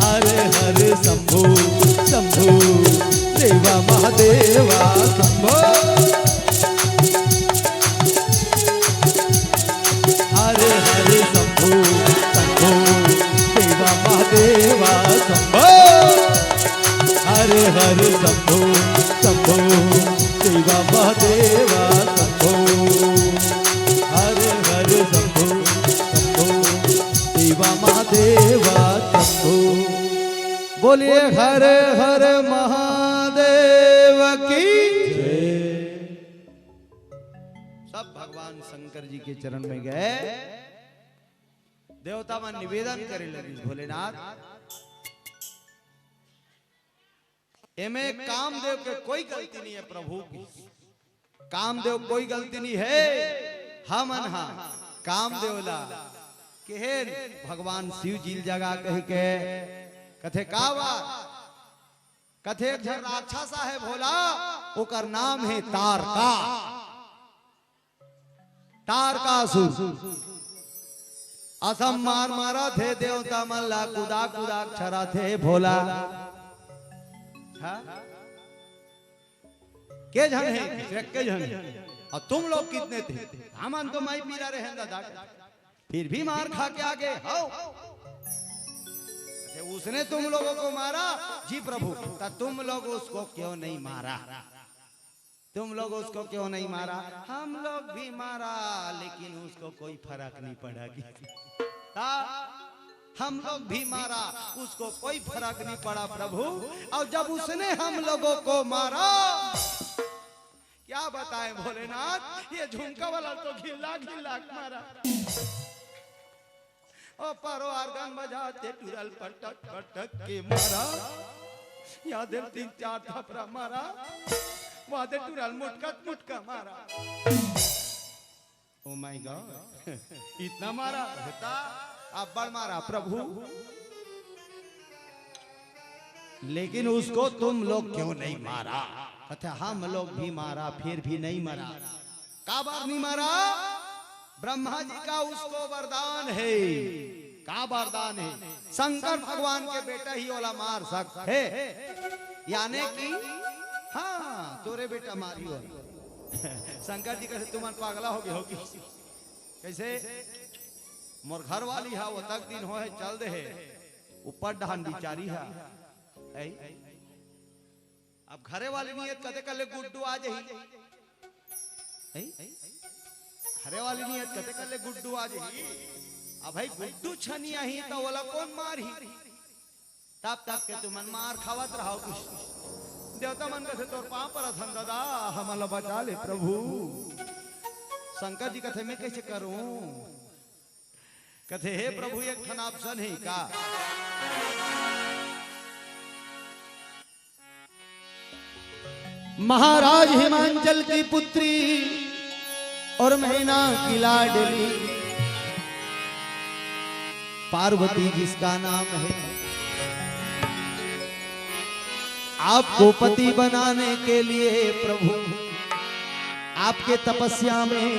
हर हर शंभो शंभो देवा महादेवा शंभो। हर हर शंभो शंभो देवा महादेवा शंभो। हर हर शंभो शंभो देवा महादेवा शंभो। हर हर शंभो शंभो देवा महादेवा शंभो। बोलिए हर हर महादेव की। सब भगवान शंकर जी के चरण में गए। देवता मन निवेदन करे लगिस, भोलेनाथ, एमे कामदेव के कोई गलती नहीं है प्रभु की। कामदेव कोई गलती नहीं है। हमन हा कामदेव ला केहेन भगवान शिव जी ल जगा कहि के कथे का बा? कथे एक झन राक्षस आहे भोला, ओकर नाम हे तारका। तारकासुर। असम मार मारत हे देवता मन ला, कुदा कुदा छरत हे भोला। हाँ? के झन हे? सिर्फ के झन हे। और तुम लोग कितने थे? हमन तो माई पीरा रहे हैं दादा। फिर भी मार खा के आगे हो। अच्छा, उसने तुम लोगों को मारा? जी प्रभु, तो तुम लोग उसको क्यों नहीं मारा? तुम लोग उसको क्यों नहीं मारा? हम लोग भी मारा, लेकिन उसको कोई फर्क नहीं पड़ा कि हाँ, हम लोग भी मारा, उसको कोई फर्क नहीं पड़ा प्रभु। और जब उसने हम लोगों को मारा, क्या बताएं भोलेनाथ, ये झुमका वाला तो घिल्ला घिल्ला मारा। ओ पारो organ बजाते टुरल पटक पटक के मारा, या दे तीन चार थपरा मारा, वा दे टुरल मुटका मुटका मारा। Oh my God, इतना मारा? कहता, अब्बड़ मारा प्रभु। लेकिन उसको तुम लोग क्यों नहीं मारा? कहते, हम लोग भी मारा, फिर भी नहीं मरा। काबर नहीं मरा? ब्रह्मा जी का उसको वरदान है। का वरदान है? शंकर भगवान के बेटा ही ओला मार सकत हे। याने कि हाँ, तोरे बेटा मारी ओला। शंकर जी कथे, तुमन पागला हो गे हो कि? कइसे? मोर घर वाली हा, ओतक दिन होहे, चल दे हे, ऊपर डहान बिचारी हा। ऐ? अब घरे वाली नियत कते कर ले गुड्डू आ जाही। ऐ? घरे वाली नियत कते कर ले गुड्डू आ जाही। अब भाई गुड्डू छनी आही त ओला कोन मारही? तब तक के तुमन मार खावत रहो। देवता मन कथे, तोर पाँव परत हन दादा, हमन ला बचा ले प्रभु। शंकर जी कथे, मैं कइसे करूं? कथे, हे प्रभु, एक ठन option हे का? महाराज हिमांचल की पुत्री और मैना की लाडली पार्वती जिसका नाम है, आपको पति बनाने के लिए प्रभु आपके तपस्या में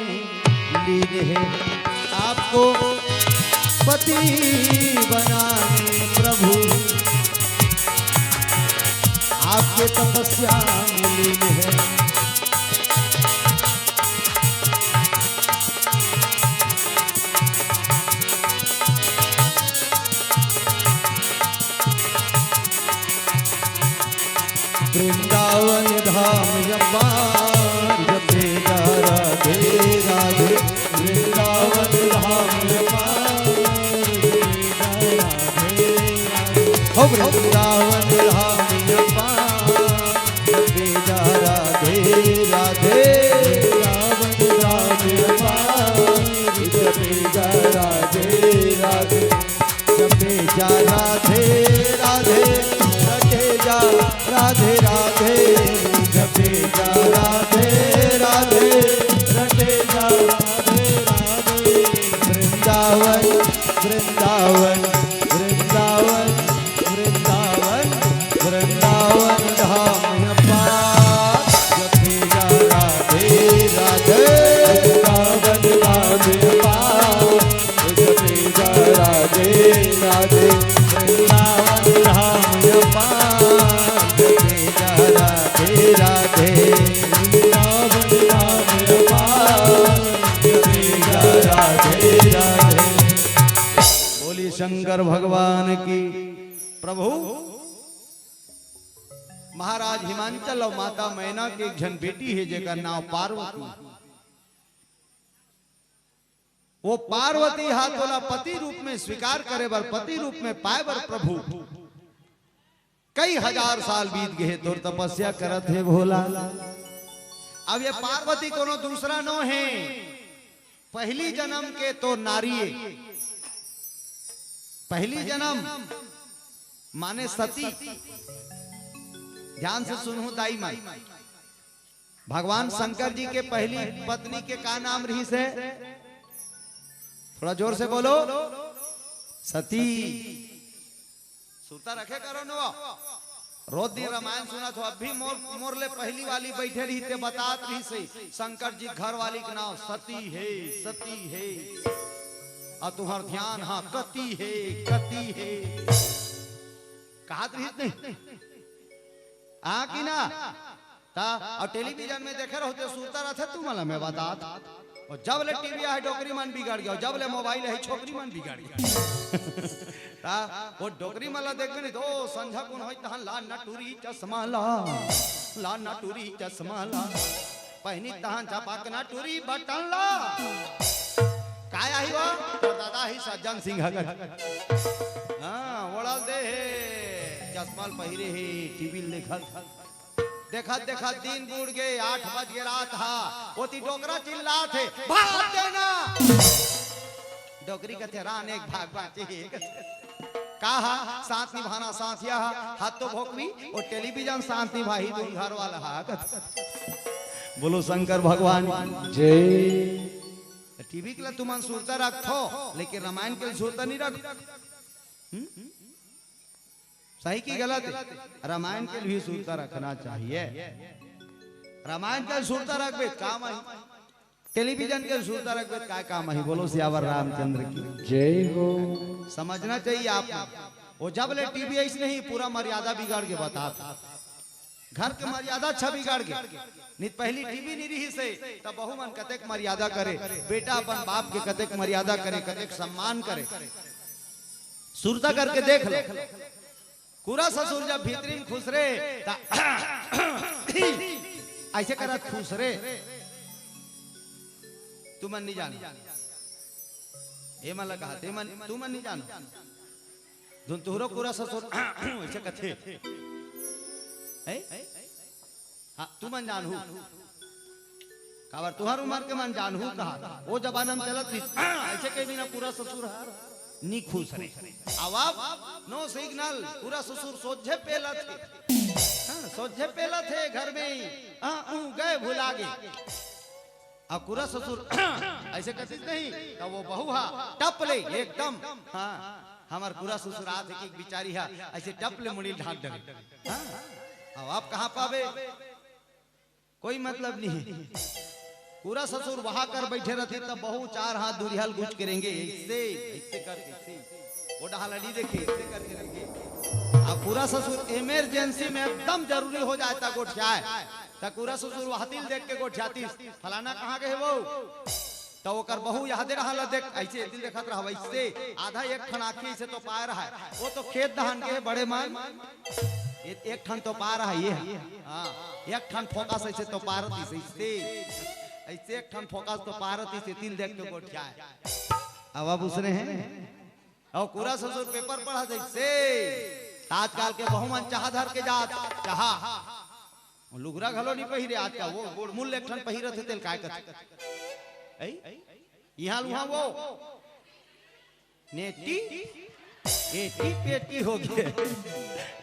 लीन है। आपको पति बनाने प्रभु आपके तपस्या में लीन है। वृंदावन धाम अपार, जपे जा राधे राधे। वृंदावन धाम अपार, जपे जा राधे राधे। हो वृंदावन धाम अपार, जपे जा राधे राधे। वृंदावन धाम अपार, जपे जा राधे राधे। जपे जा राधे राधे, रटे जा राधे राधे। जपे जा राधे राधे, रटे जा राधे राधे। वृंदावन, वृंदावन, वृंदावन, वृंदावन, वृंदावन धाम अपार। जपे जा राधे राधे, वृंदावन धाम अपार। जपे जा राधे राधे, वृंदावन धाम अपार। जपे जा राधे राधे, वृंदावन धाम अपार। जपे जा राधे राधे। बोलिए शंकर भगवान की। प्रभु महाराज हिमांचल अउ माता मैना के एक झन बेटी हे, जेकर नांव पार्वती। वो पार्वती हा तोला पति रूप में स्वीकार करे बर, पति रूप में पाए बर प्रभु कई हजार साल बीत गे हे, तोर तपस्या करत हे भोला। अब ये पार्वती कोनो दूसरा नो हे, पहली जन्म के तोर नारी ए। पहली जन्म माने सती। ध्यान से सुनहू दाई मन, भगवान शंकर जी के पहली पत्नी के का नाम रहिस हे? थोड़ा जोर से बोलो। सती। सुरता रखे करो नो। रोज दिन रामायण सुनत हो, अब भी मोर, मोर ले पहली वाली बैठे रहिस ते बतात रहिस हे, शंकर जी घर वाली के नांव सती हे, सती हे। अउ तुम्हर ध्यान, हाँ, कती हे, कती हे। कहत रहिस नहीं? हाँ कि ना? ता, अउ टेलीविजन में देखे रहो ते सुरता रथे तुमन ला मैं बतात। अउ जब ले टीवी हे डोकरी मन बिगड़ गे, जब ले मोबाइल हे छोकरी मन बिगड़ गे। ता, वो डोकरी मन ला देखबे नहीं तो, ओ, संझा कुन होय तहन ला ना टूरी चश्मा ला, ला ना टूरी चश्मा ला। पहिनी तहन चपकना टूरी बटन ला। काय आही वो? तोर दादा ही सज्जन सिंह हगत। हाँ, ओढ़ल दे हे, चश्मा ल पहिरे हे, टीवी ल देखत। देखत देखत दिन बुड़ गे, आठ बज गे रात हा। ओती डोकरा चिल्लात हे, "भात देना।" डोकरी कथे, "रान एक भाग बांचे हे।" कहा, "साथ निभाना साथिया हा, हाथ तो भोकवी, और टेलीविजन साथ निभाही, दूर घर वाला हा।" बोलो शंकर भगवान। जय। टीवी के ला तुमन सुरता रखथो, लेकिन रामायण के सुरता नहीं रख। हम्म? सही कि गलत? रामायण के भी सुरता रखना चाहिए। रामायण के सुरता रखबे, काम आही। टेलीविजन के सुरता रखबे, काय काम आही? बोलो सियावर रामचंद्र की। जय हो। समझना चाहिए आप। वो जब ले टीवी आइस नहीं, पूरा मर्यादा बिगाड़ के बतात। घर के मर्यादा अच्छा बिगाड़ के। नहीं त पहली टीवी नहीं रहिसे, तब बहू मन कतेक मर्यादा करे, बेटा अपन बाप के कतेक मर्यादा करे, कतेक सम्मान करे। सुरता करके देख लो। कुरा ससुर जब भीतरी म खुसरे, त ऐसे करत खुसरे। तुमन नहीं जानो। ए मन ला कहा, ते मन, तुमन नहीं जानो। धुन तुहरो कुरा ससुर ऐसे कथे। हैं? हाँ, तुमन जानहू। काबर तुहर उमर के मन जानहू कहा। वो जमाना म चलत रहिस, ऐसे के बिना कुरा ससुर हा नी खुसरे। अब, अब no signal, कुरा ससुर सोझे पेलत हे। हाँ, सोझे पेलत हे घर में ही। हाँ, ऊ गए भुला गे। अब कुरा ससुर ऐसे कथिस नहीं, त वो बहू हा टप ले एकदम। हाँ, हमर कुरा ससुर आथे कि बिचारी हा ऐसे टप ले मुड़ी ढाक डरे। हाँ, अब आप कहाँ पाबे? कोई मतलब नहीं है। कुरा ससुर वहां कर बैठे रहते, तब बहू चार हाथ दूरिहा ल गुच के रेंगे, ऐसे, ऐसे करके, ऐसे। वो डहा ल नहीं देखे, ऐसे करके रेंगे। अब कुरा ससुर इमरजेंसी में एकदम जरूरी हो जाए, त गोठियाए, त कुरा ससुर वहां तिल देख के गोठियातिस, "फलाना कहाँ गए वो?" त ओकर बहू यहां दे रहा ल देख, ऐसे दिल देखत रहा, वैसे आधा एक ठन आंखी ऐसे तो पाए रहा है। वो तो खेत दहान के बड़े मन, ए-, एक ठन तो पाए रहा ये है। हाँ, एक ठन फोकस ऐसे तो पाए रहती, ऐसे, ऐसे एक ठन फोकस तो पाए रहती, से तिल देख के गोठिया है। अब, अब उसने है, और कुरा ससुर पेपर पढ़ा जैसे, आजकल के बहू मन चाहा धर के जात, चाहा। लुगरा घलो नहीं पहिरे आजकल, वो गोड़ मूल एक ठन पहिरत हे, तेल काय कथे? ऐ? इहाँ लुहा वो। नेटी? एटी पेटी हो गए।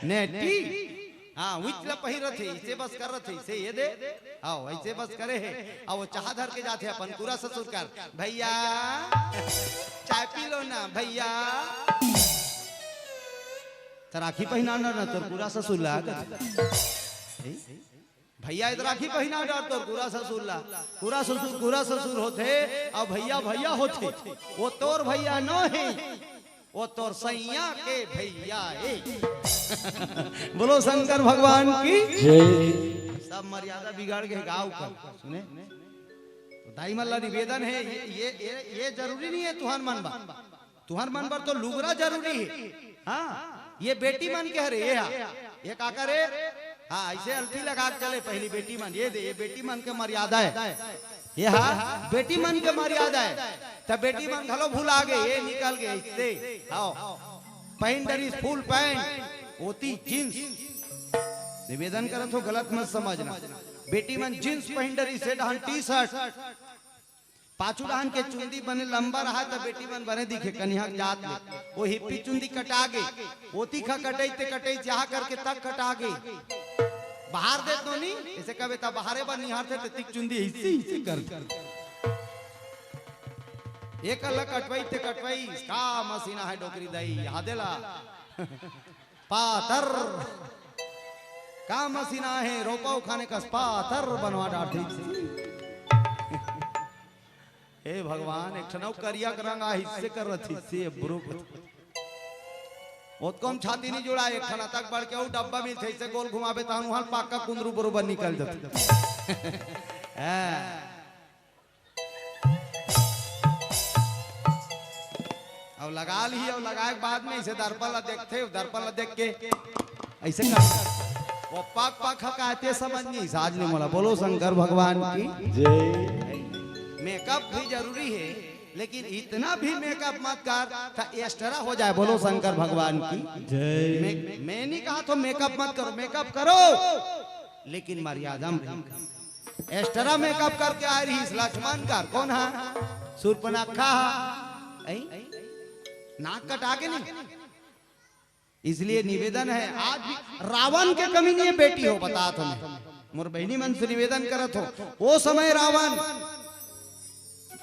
नेटी? हाँ, उइच ला पहिरत हे, इसे बस करत हे, इसे ये दे। हाँ, ऐसे बस करे हे। अब वो चाहा धर के जाथे अपन कुरा ससुर कर, "भैया, चाय पी लो ना, भैया।" त राखी पहिना ना, ना तोर कुरा ससुर ला। ए? भैया, ए त राखी पहिना डार तोर कुरा ससुर ला। कुरा ससुर, कुरा ससुर होथे, अउ भैया, भैया होथे। वो तोर भैया नो हे, वो तोर सैया के भैया ए। बोलो शंकर भगवान की जय। सब मर्यादा बिगाड़ के गाँव का। सुने? तो दाई मन ला निवेदन हे, ये, ये, ये, ये जरूरी नहीं हे तुहर मन बर। तुहर मन बर तो लुगरा जरूरी हे। हाँ, ये बेटी मन के हरे, ये हा। ये का करे? हाँ, ऐसे अलती लगा के चले पहली बेटी मन। ये दे, ये बेटी मन के मर्यादा हे। ये हा, बेटी मन के मर्यादा हे। त बेटी मन घलो भुला गे, ये निकल गे, ऐसे। हाँ, पहिन डरिस full pant, ओती jeans। निवेदन करत हो, गलत मत समझना। बेटी मन jeans पहिन डरिस, से डहन T-shirt। पाछू डहन के चुंदी बने लंबा रहा, त बेटी मन बने दिखे, कनिहा के जात ले। वो हिप्पी चुंदी कटा गे, ओती खा कटई ते कटई, चाह करके तक कटा गे। बाहर दे तो नहीं, ऐसे कबे त बाहरे बर निहारथे, त तिक चुंदी हिस्सी हिस्सी कर दे। एक अलग कटवई ते कटवई, का मसीना हे डोकरी दई, याद ला। पातर। का मसीना हे, रोपा उखाने कस पातर बनवा डारथे। हे भगवान, एक ठन अउ करिया के रंग आ हिस्से कर रथी से ब्रो। ओतको म छाती नहीं जुड़ा, एक ठन तक बढ़ के अउ डब्बा मिलथे, इसे गोल घुमाबे तहन उहां पाका कुंदरू बरोबर निकल जथे। हाँ। अउ लगा ली, अउ लगाए के बाद में इसे दर्पण ला देखथे, दर्पण ला देख के ऐसे कर, वो पाक पाक हकाते समझ नहीं, साज नहीं मोला। बोलो शंकर भगवान की जय। मेकअप भी जरूरी हे, लेकिन इतना भी मेकअप मत कर, त extra हो जाए। बोलो शंकर भगवान की जय। मैं, मैं नहीं कहा तो मेकअप मत करो, मेकअप करो, लेकिन मर्यादा में रहो। Extra मेकअप करके आए रहिस लक्ष्मण कर, कौन हा? सूर्पनखा हा। ऐ? नाक कटा के नहीं। इसलिए निवेदन है, आज भी रावण के कमी नहीं है, बेटी हो, बतात हो मैं, मोर बहिनी मन से निवेदन करत हो। वो समय रावण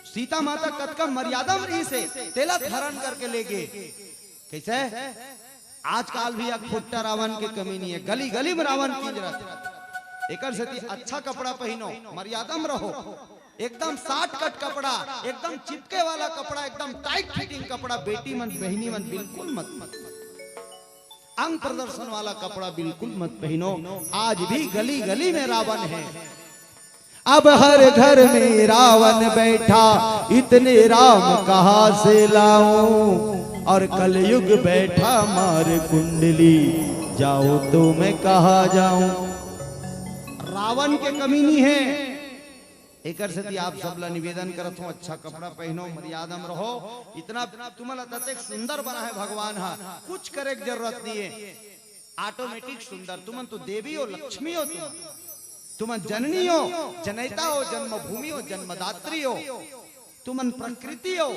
सीता माता कतका मर्यादा में रहिस हे, तेला हरण करके ले गे। कैसे? आजकल भी एक खुट्टा रावण के कमी नहीं है, गली गली में रावण कींजरत। एकर सेती अच्छा कपड़ा पहिनो, मर्यादा में रहो। एकदम शॉर्ट कट कपड़ा, एकदम चिपके वाला कपड़ा, एकदम टाइट फिटिंग कपड़ा बेटी मन, बहिनी मन बिल्कुल मत, मत। अंग प्रदर्शन वाला कपड़ा बिल्कुल मत पहिनो। आज भी गली गली में रावण है। अब हर घर में रावण बैठा, इतने राम कहाँ से लाऊं? और कलयुग बैठा मार कुंडली, जाऊं तो मैं कहाँ जाऊं? रावण के कमी नहीं है। एकर सेती आप सब ला निवेदन करत हूँ, अच्छा कपड़ा पहिनो, मर्यादा में रहो। इतना तुमन ला ततेक सुंदर बना है भगवान हा, कुछ करे के जरूरत नहीं है। ऑटोमेटिक सुंदर। तुमन तो देवी हो, लक्ष्मी हो तुमन। तुमन जननी हो, जनैता हो, जन्मभूमि हो, जन्मदात्री हो। तुमन प्रकृति हो,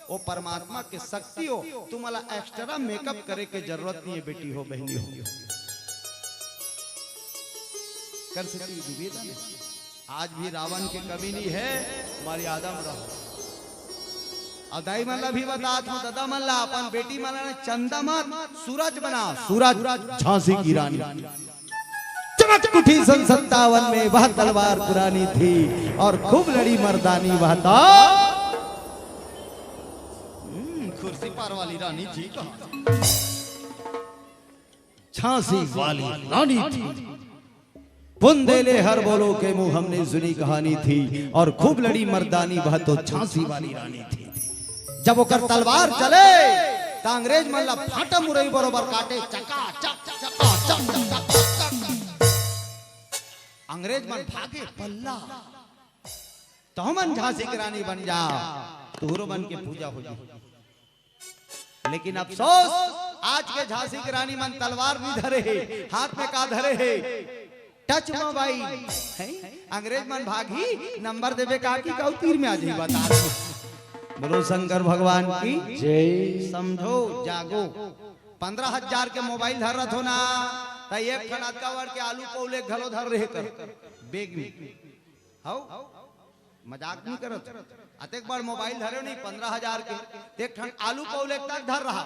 वो परमात्मा के शक्ति हो। तुमन ला एक्स्ट्रा मेकअप करे के जरूरत नहीं है, बेटी हो, बहिनी हो। कर सकती निवेदन है। आज भी रावण के कमी नहीं है, मर्यादा में रहो। और दाई मन ला भी बतात हूँ, दादा मन ला, अपन बेटी मन ला चंदा मत, सूरज बना, सूरज, झांसी की रानी। चमक उठी सन सत्तावन में, वह तलवार पुरानी थी और खूब लड़ी मर्दानी, वह तो हम्म, कुर्सी पार वाली रानी जी कहाँ? झांसी वाली रानी थी। बुंदेले हर बोलो के मुंह हमने सुनी कहानी थी, और खूब लड़ी मर्दानी, वह तो झांसी वाली रानी थी। जब ओकर तलवार चले, त अंग्रेज मन ला फाटा मुरई बरोबर काटे, चका चक, चका चक, चका चक। अंग्रेज मन भागे पल्ला, तो हमन झांसी के रानी बन जा, तुहरो मन के पूजा हो जाए। लेकिन अफसोस, आज के झांसी के रानी मन तलवार नहीं धरे हे, हाथ में का धरे हे? Touch mobile. हैं? अंग्रेज मन भागही, नंबर देबे का कि काऊ तीर में आ जाही, बता दो। बोलो शंकर भगवान की जय। समझो, जागो। पंद्रह हजार के मोबाइल धर रथो ना, त एक ठन अतका बड़ के आलू पौले घलो धर रहे कर, बेग में। हौ? मजाक नहीं करत। अतेक बड़ मोबाइल धरे नहीं, पंद्रह हजार के, ते एक ठन आलू पौले तक धर रहा।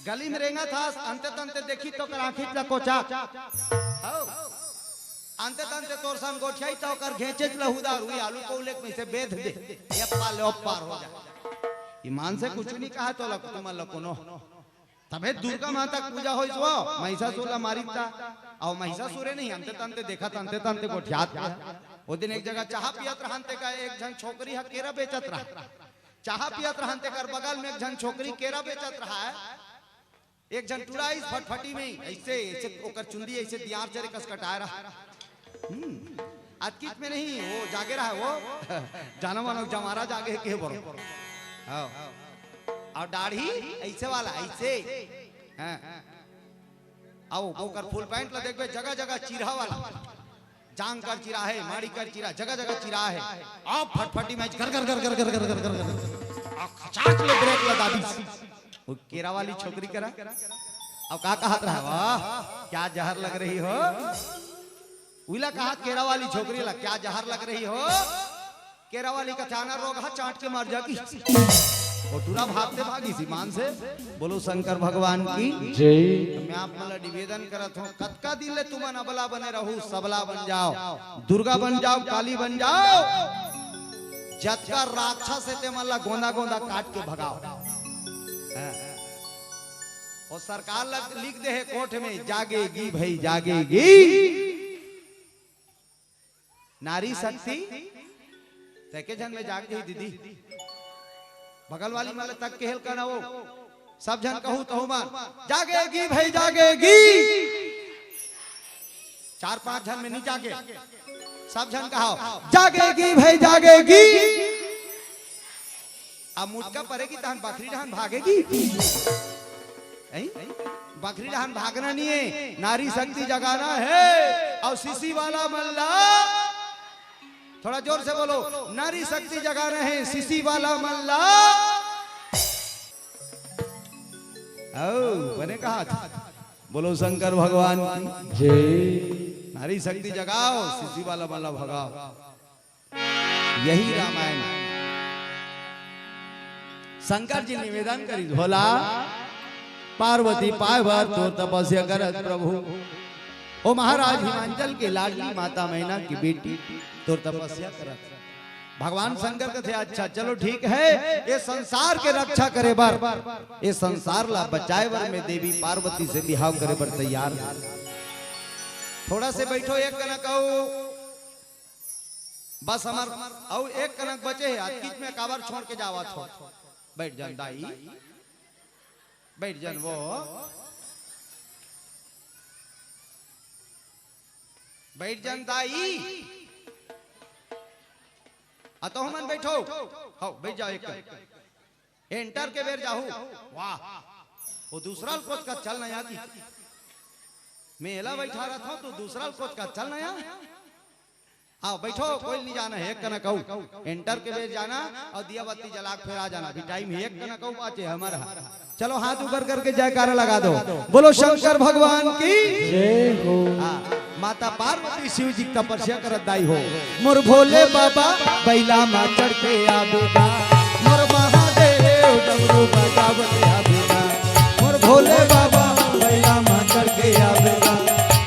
गली में रेंगत हस, अंते तंते देखी त ओकर आँखी ला कोचा। हौ? अंते तंते तोर संग गोठियाही त ओकर घेंचे ला हुदार हुई, आलू पौले में से बेध दे। ये पार ले, ओ पार हो जा। ईमान से कुछ नहीं कहा तो लग, तुम लग कोनो। तभे दुर्गा माता के पूजा होइस वो, महिषासुर ला मारिस ता। अउ महिषासुरे नहीं, अंते तंते देखत, अंते तंते गोठियात। ओ दिन एक जगह चाहा पियत रहन, तेकर एक झन छोकरी ह केरा बेचत रहा। चाहा पियत रहन, तेकर बगल में एक झन छोकरी केरा बेचत रहा है। एक झन टुरा आइस फटफटी में, ऐसे, ऐसे ओकर चुंदी ऐसे दियार चरे कस कटाए रहा। हम्म, अतकिच में नहीं, वो जागे रहा वो। जानो मानो जमारा जागे के बरो। हाँ। अउ दाढ़ी ऐसे वाला, ऐसे। हाँ। अउ ओकर फुल पैंट ला देखबे, जगह जगह चिरहा वाला। जांग कर चिरा है, माड़ी कर चिरा, जगह जगह चिरा है। अउ फटफटी में कर कर कर कर कर कर कर कर कर। अउ खचाक ले ब्रेक ला दाबी। वो केरा वाली छोकरी करा। अउ का कहत रहा, "वाह, क्या जहर लग रही हो?" उइला कहा केरा वाली छोकरी ला, "क्या जहर लग रही हो?" केरा वाली का चाना रोग हा, चाट के मर जागी। वो टुरा भागते भागिस ईमान से। बोलो शंकर भगवान की जय। मैं आप मन ला निवेदन करत हूँ, कतका दिन ले तुमन अबला बने रहू, सबला बन जाओ, दुर्गा बन जाओ, काली बन जाओ। जतका राक्षस हे ते मन ला गोंदा गोंदा काट के भगाओ। हाँ। अउ सरकार लग लिख दे हे कोर्ट में, "जागेगी भाई, जागेगी।" नारी शक्ति, तेके झन में जाग गई दीदी। बगल वाली मन ला तक के हेल करना वो। सब झन कहू तहू मन, "जागेगी भाई, जागेगी।" चार पांच झन में नहीं जागे। सब झन कहा, "जागेगी भाई, जागेगी।" अब मुटका परेगी तहन बखरी डहन भागेगी। हैं? बखरी डहन भागना नहीं है, नारी शक्ति जगाना है। अउ सीसी वाला मन ला, थोड़ा जोर से बोलो, नारी शक्ति जगाना है, सीसी वाला मन ला। ओ, बने कहा था। बोलो शंकर भगवान की जय। नारी शक्ति जगाओ, शिव जी वाला माला भगाओ। यही रामायण। शंकर जी निवेदन करी, भोला, पार्वती पाए बर तोर तपस्या करत प्रभु। ओ महाराज हिमांचल के लाडली माता मैना की बेटी तोर तपस्या करत। भगवान शंकर कथे, "अच्छा, चलो ठीक है, ये संसार के रक्षा करे बर, ये संसार ला बचाए बर मैं देवी पार्वती से बिहाव करे बर तैयार हूँ।" थोड़ा से बैठो, एक कनक अउ बस हमर अउ एक कनक बचे हे, अतकीच में काबर छोड़ के जावत हो? बैठ जान दाई, बैठ जान वो, बैठ जान दाई। आ तो हमन बैठो, हो बैठ जाओ एक कनक। एंटर के बेर जाहू, वाह, वो दूसरा कोच का चल नया की। मैं एला बैठा रहता हूँ, तो दूसरा कोच का चल नया। आओ बैठो, कोई नहीं जाना है, एक कनक अउ। एंटर के बेर जाना अउ दिया बत्ती जला के फिर आ जाना। अभी टाइम है, एक कनक अउ बाचे हमारा। चलो हाथ ऊपर करके जयकारा लगा दो, बोलो शंकर भगवान की जय हो। हाँ, माता पार्वती शिव जी की तपस्या करत दाई हो। मोर भोले बाबा बैला मा चढ़ के आवेगा, मोर महादेव डमरू बजावत आवेगा। मोर भोले बाबा बैला मा चढ़ के आवेगा,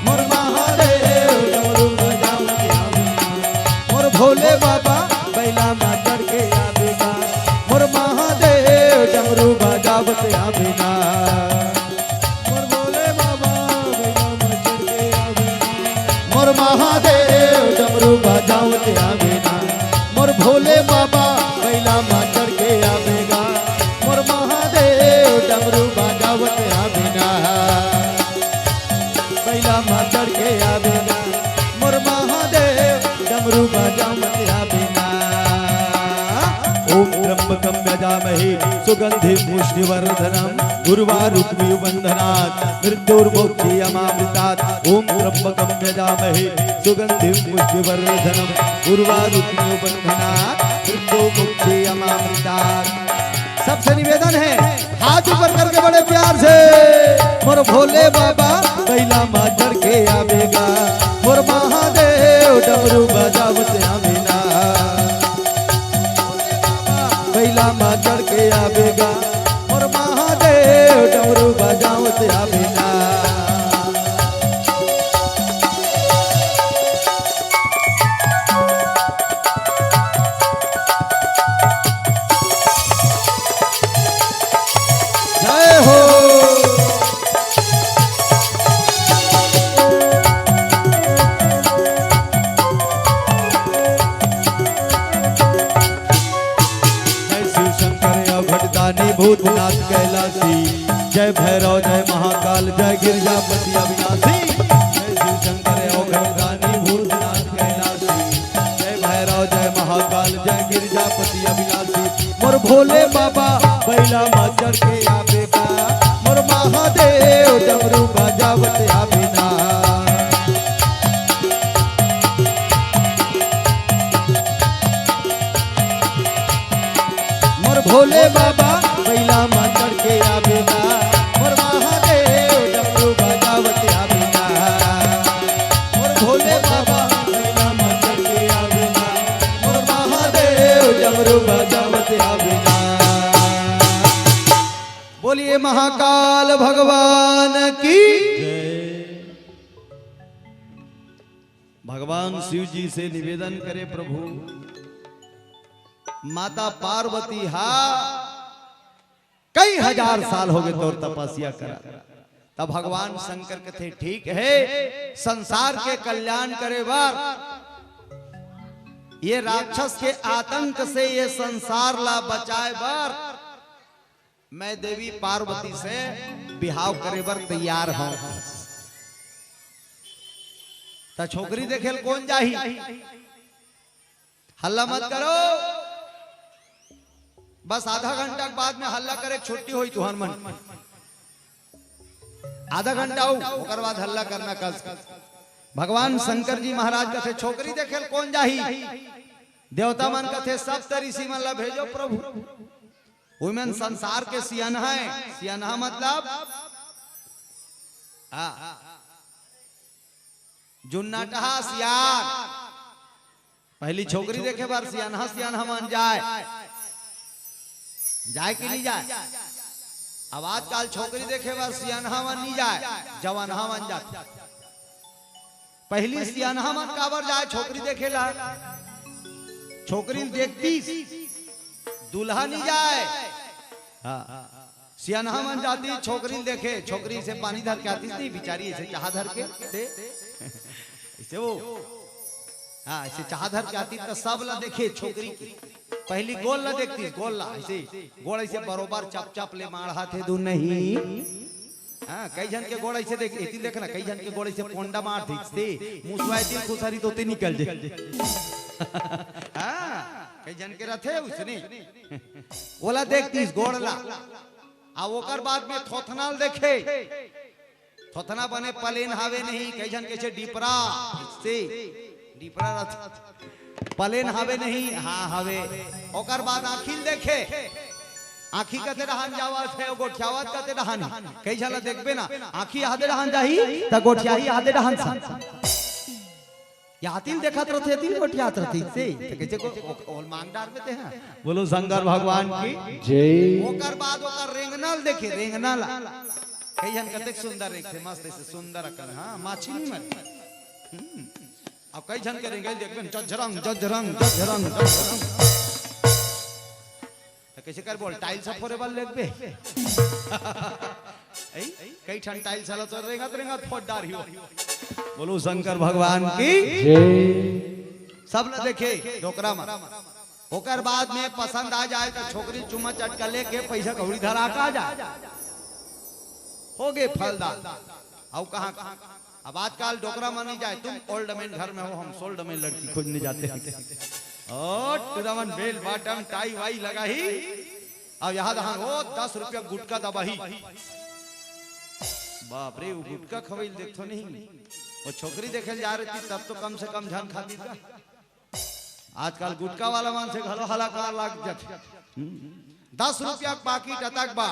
मोर महादेव डमरू बजावत आवेगा। मोर भोले बाबा बैला मा चढ़ के आवेगा, मोर महादेव डमरू बजावत आवेगा। मोर भोले बाबा बैला मा चढ़ के आवेगा, मोर महादेव डमरू बजावत आवेगा। मोर भोले बाबा बैला मा चढ़ के आवेगा, मोर महादेव डमरू बजावत आवेगा। बैला मा चढ़ के आवेगा, मोर महादेव डमरू बजावत आवेगा। ओम त्र्यंबकम यजामहे सुगंधिम पुष्टिवर्धनम, उर्वारुकमिव बंधनात् मृत्योर्मुक्षीयमामृतात्। ओम त्र्यंबकम यजामहे सुगंधिम पुष्टिवर्धनम, उर्वारुकमिव बंधनात् मृत्योर्मुक्षीयमामृतात्। सबसे निवेदन है, हाथ ऊपर करके बड़े प्यार से, मोर भोले बाबा बैला मा चढ़ के आवेगा, मोर महादेव डमरू बजावत आवेगा। बैला मा चढ़ के आवेगा, मोर महादेव डमरू बजावत आवेगा। जय हो। जय शिव शंकर अवघट दानी भूतनाथ कैलासी, जय भैरव जय महाकाल जय गिरजापति अविनाशी। जय शिव शंकर अवघट दानी भूतनाथ कैलासी, जय भैरव जय महाकाल जय गिरजापति अविनाशी। मोर भोले बाबा बैला मा चढ़ के आवेगा, मोर महादेव डमरू बजावत आवेगा। मोर भोले बाबा बैला मा चढ़ के आवेगा, मोर महादेव डमरू बजावत आवेगा। मोर भोले बाबा बैला मा चढ़ के आवेगा, मोर महादेव डमरू बजावत आवेगा। बोलिए महाकाल भगवान की। भगवान शिव जी से निवेदन करे, प्रभु, माता पार्वती हा कई हजार साल हो गए तोर तपस्या करा। तब भगवान शंकर कथे, ठीक है, संसार के कल्याण करे बर, ये राक्षस के आतंक से ये संसार ला बचाए बर मैं देवी पार्वती से बिहाव करे बर तैयार हूं। त छोकरी देखेल कौन जाही? हल्ला मत करो, बस आधा घंटा के बाद में हल्ला करे, छुट्टी होई तुहर मन। आधा घंटा हो, ओकर बाद हल्ला करना कस। भगवान शंकर जी महाराज कथे, छोकरी देखेल कौन जाही? देवता मन कथे, सप्त ऋषि मन ला भेजो प्रभु। ओमन संसार के सियनहा हे। सियनहा मतलब, हाँ, जुन्नाटहा सियान। पहली छोकरी देखे बर सियनहा सियनहा मन जाय, जाय कि नहीं जाय? अब आजकल छोकरी देखे बर सियनहा मन नहीं जाय, जवनहा मन जाथे। पहली सियनहा मन काबर जाय छोकरी देखे ला? छोकरी ल देखतीस, दूल्हा नहीं जाय। हाँ। सियनहा मन जाती छोकरी ल देखे, छोकरी से पानी धर के आतीस नहीं, बिचारी ऐसे चाहा धर के, से, ऐसे वो, हाँ, ऐसे चाहा धर के आती त सब ला देखे छोकरी के। पहली गोड़ ला देखतीस, गोड़ ला, ऐसे गोड़ ऐसे बरोबर चप चप ले माढ़ा थे दू नहीं। हाँ, कई झन के गोड़ ऐसे देख, एती देख ना, कई झन के गोड़ ऐसे पोंडा मार दीस ते, मुसवा एती खुसरी तोते निकल जाय। हाँ, कई झन के रथे उसने। ओला देखतीस गोड़ ला। आ ओकर बाद में थोथना ल देखे। थोथना बने पलेन हावे नहीं, कई झन कहिथे डिपरा, से डिपरा रथ पलेन हावे नहीं, हाँ हावे। ओकर बाद आँखी ल देखे, आँखी कते डहान जावत हे, गोठियावत कते डहान हे। कई झन ला देखबे ना, आँखी आदे डहान जाही, त गोठियाही आदे डहान सन। या तिल देखत रथे, तिल गोठियात रथे, से। त कइसे को, ओ, ओल मांग डार में ते हैं। बोलो शंकर भगवान की जय। ओकर बाद ओकर रेंगना ल देखे, रेंगना ला। कई झन कतेक सुंदर रेंगथे, मस्त ऐसे सुंदर अकन, हाँ, माछी नहीं मरे। हम्म। अब कई झन के रेंगई ल देखबे न, जजरंग, जजरंग, जजरंग, जजरंग। त कइसे कर बोल, टाइल्स फोरे बर लेगबे? ऐ, कई ठन टाइल्स वाला तो रेंगत, रेंगत फोड़ डारही हो। बोलो शंकर भगवान की। जय। सब ल देखे डोकरा मन। ओकर बाद में पसंद आ जाय त छोकरी चुम्मा चटका लेके पैसा कौड़ी धरा का जाय। होगे फलदार। अउ कहाँ, अब आजकल डोकरा मन नहीं जाय, तुम ओल्ड मैन घर में हो, हम सोल्ड मैन लड़की खोजने जाते हैं। ओ टुरा मन बेल बाटम टाई वाई लगाही, अब यहाँ दहान ओ दस रुपया गुटका दबाही। बाप रे, वो गुटका खवई ल देखथो नहीं, वो छोकरी देखे ल जा रही थी, तब तो कम से कम झन खाती था। आजकल गुटका वाला मन से घलो हलाकार लाग जाथे। हम्म। दस रुपया के पाकिट अतक बा,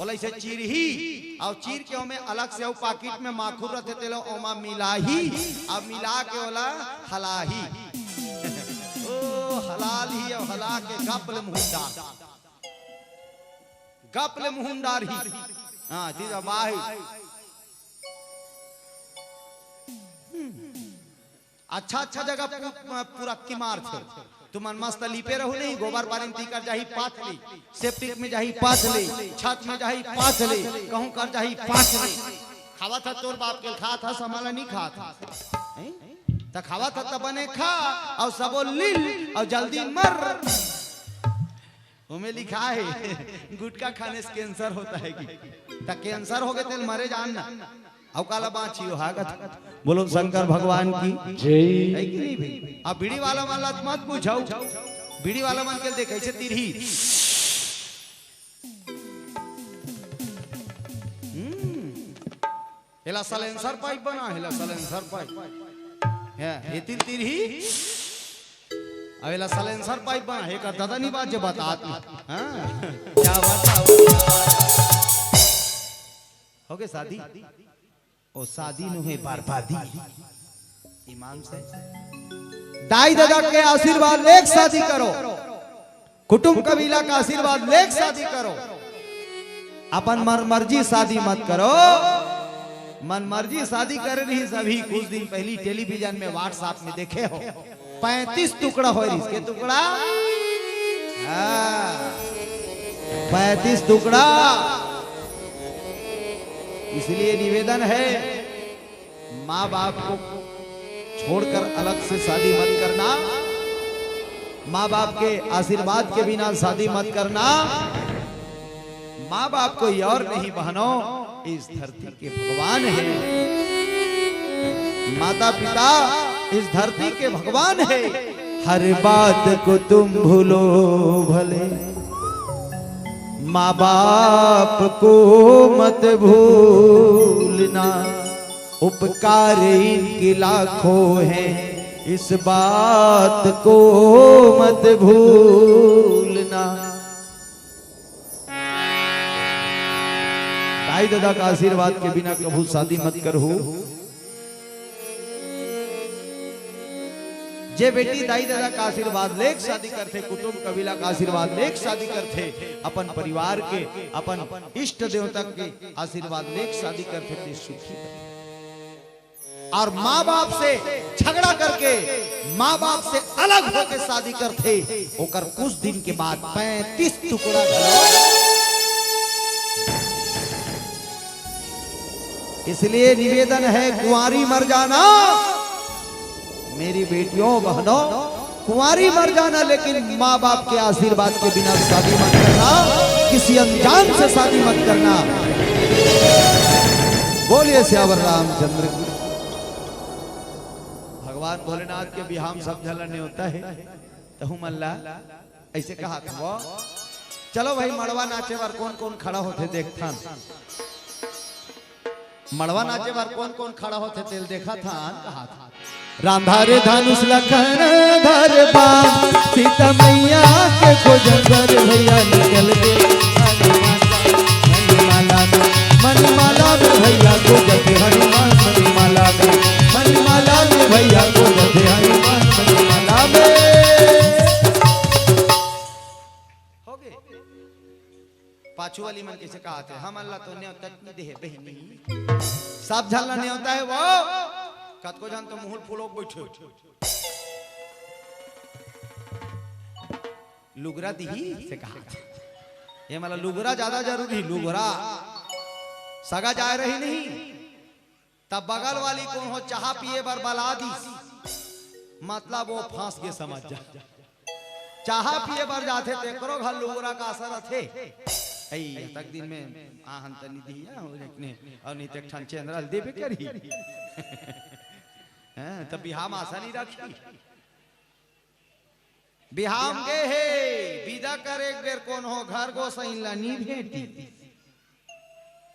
ओला अइसे चीरही, अउ चीर के ओमे अलग से अउ पाकिट में माखुर रथे, तेला ओमा मिलाही, अउ मिला के ओला हलाही। ओ, हलालही, अउ हला के गप ले मुहूं डार, गप ले मुहूं डारही। हाँ, जी, बाही। अच्छा, अच्छा जगह पु-, पुरक्की मारथे। तुमन मस्त लीपे रहू नहीं, गोबर पानी तीकर जाही पाथली, सेप्टिक में जाही पाथली, छत में जाही पाथली, कहूं कर जाही पाथली। खावत ह तोर बाप के खात ह, समाला नहीं खात ह। हैं? त खावत ह त बने खा, अउ सबो लील, अउ जल्दी मर। ओमे लिखा है, गुटखा खाने से कैंसर होता है कि? त कैंसर होगे तेल मरे जान ना। अउ काला बाँची हो हागत। बोलो शंकर भगवान की जय। है कि नहीं भाई? अब बीड़ी वाला मन ला मत बुझाऊ। बीड़ी वाला मन के देख कैसे तिरही। हम्म। एला silencer pipe बना, एला silencer pipe। है, ये तिल तिरही। अब एला silencer pipe बना, एकर दादा नहीं बात जे बतात नहीं। हाँ। क्या बात है? हो गए शादी? ओ शादी नो है बर्बादी। ईमान से। दाई ददा के आशीर्वाद लेके शादी करो। कुटुंब कबीला का आशीर्वाद लेके शादी करो। अपन मन मर्जी शादी मत करो। मन मर्जी शादी करे रही सभी। कुछ दिन पहली टेलीविजन में, WhatsApp में देखे हो, पैंतीस टुकड़ा होय रहिस। के टुकड़ा? हाँ, पैंतीस टुकड़ा। इसलिए निवेदन है, माँ बाप को छोड़कर अलग से शादी मत करना, माँ बाप के आशीर्वाद के बिना शादी मत करना। माँ बाप कोई और नहीं बहनों, इस धरती के भगवान है। माता पिता इस धरती के भगवान है। हर बात को तुम भूलो भले, माँ बाप को मत भूलना। उपकार इनके लाखों हैं, इस बात को मत भूलना। दाई ददा का आशीर्वाद के बिना कभू शादी मत करहू। जे बेटी दाई ददा का आशीर्वाद लेके शादी करथे, कुटुंब कबीला का आशीर्वाद लेके शादी करथे, अपन परिवार के, अपन इष्ट देवता के आशीर्वाद लेके शादी करथे, ते सुखी रहे। और माँ बाप से झगड़ा करके, माँ बाप से अलग होके शादी करथे, ओकर कुछ दिन के बाद पैंतीस टुकड़ा घलो। इसलिए निवेदन है, कुंवारी मर जाना, मेरी बेटियों, बहनों, कुंवारी मर जाना, लेकिन माँ बाप के आशीर्वाद के बिना शादी मत करना, किसी अनजान से शादी मत करना। बोलिए सियावर रामचंद्र की। भगवान भोलेनाथ के बिहाव म सब झन ला नेवता हे, तहूँ मन ला अइसे कहा था वो। चलो भाई, मड़वा नाचे बर कोन कोन खड़ा होथे देखथन। मड़वा नाचे बर कोन कोन खड़ा होथे तेला देखथन, कहा था। राम धरे धनुष लखन धरे बाण, सीता मैया के खोजन बर भैया निकल गे। मणिमाला में, मणिमाला में भैया खोजत हनुमान, मणिमाला में, मणिमाला में भैया खोजत हनुमान, मणिमाला में। हो गे। पाछू वाली मन कइसे कहा थे, हमन ला तो नेवता नइ देहे बहिनी। सब झन ला नेवता हे वो। कतको झन तो मुँह ल फुलोक बइठे। लुगरा दिही से कहा थे। ये मतलब लुगरा ज्यादा जरूरी, लुगरा। सगा जाए रही नहीं। तब बगल वाली कोनो चाहा पिए बर बला दिस, मतलब वो फंस गे समझ जा। चाहा पिए बर जाथे तेकरो घर लुगरा का असर रथे। अई, तक दिन में आहन त नइ दिही, अउ एक ठन चेंदरा ल देबे करही। हाँ, त बिहाव म आसा नइ रखही। बिहाव म गे हे, बिदा करे के बेर कोनो घर गोसइन ला नइ भेंटिस।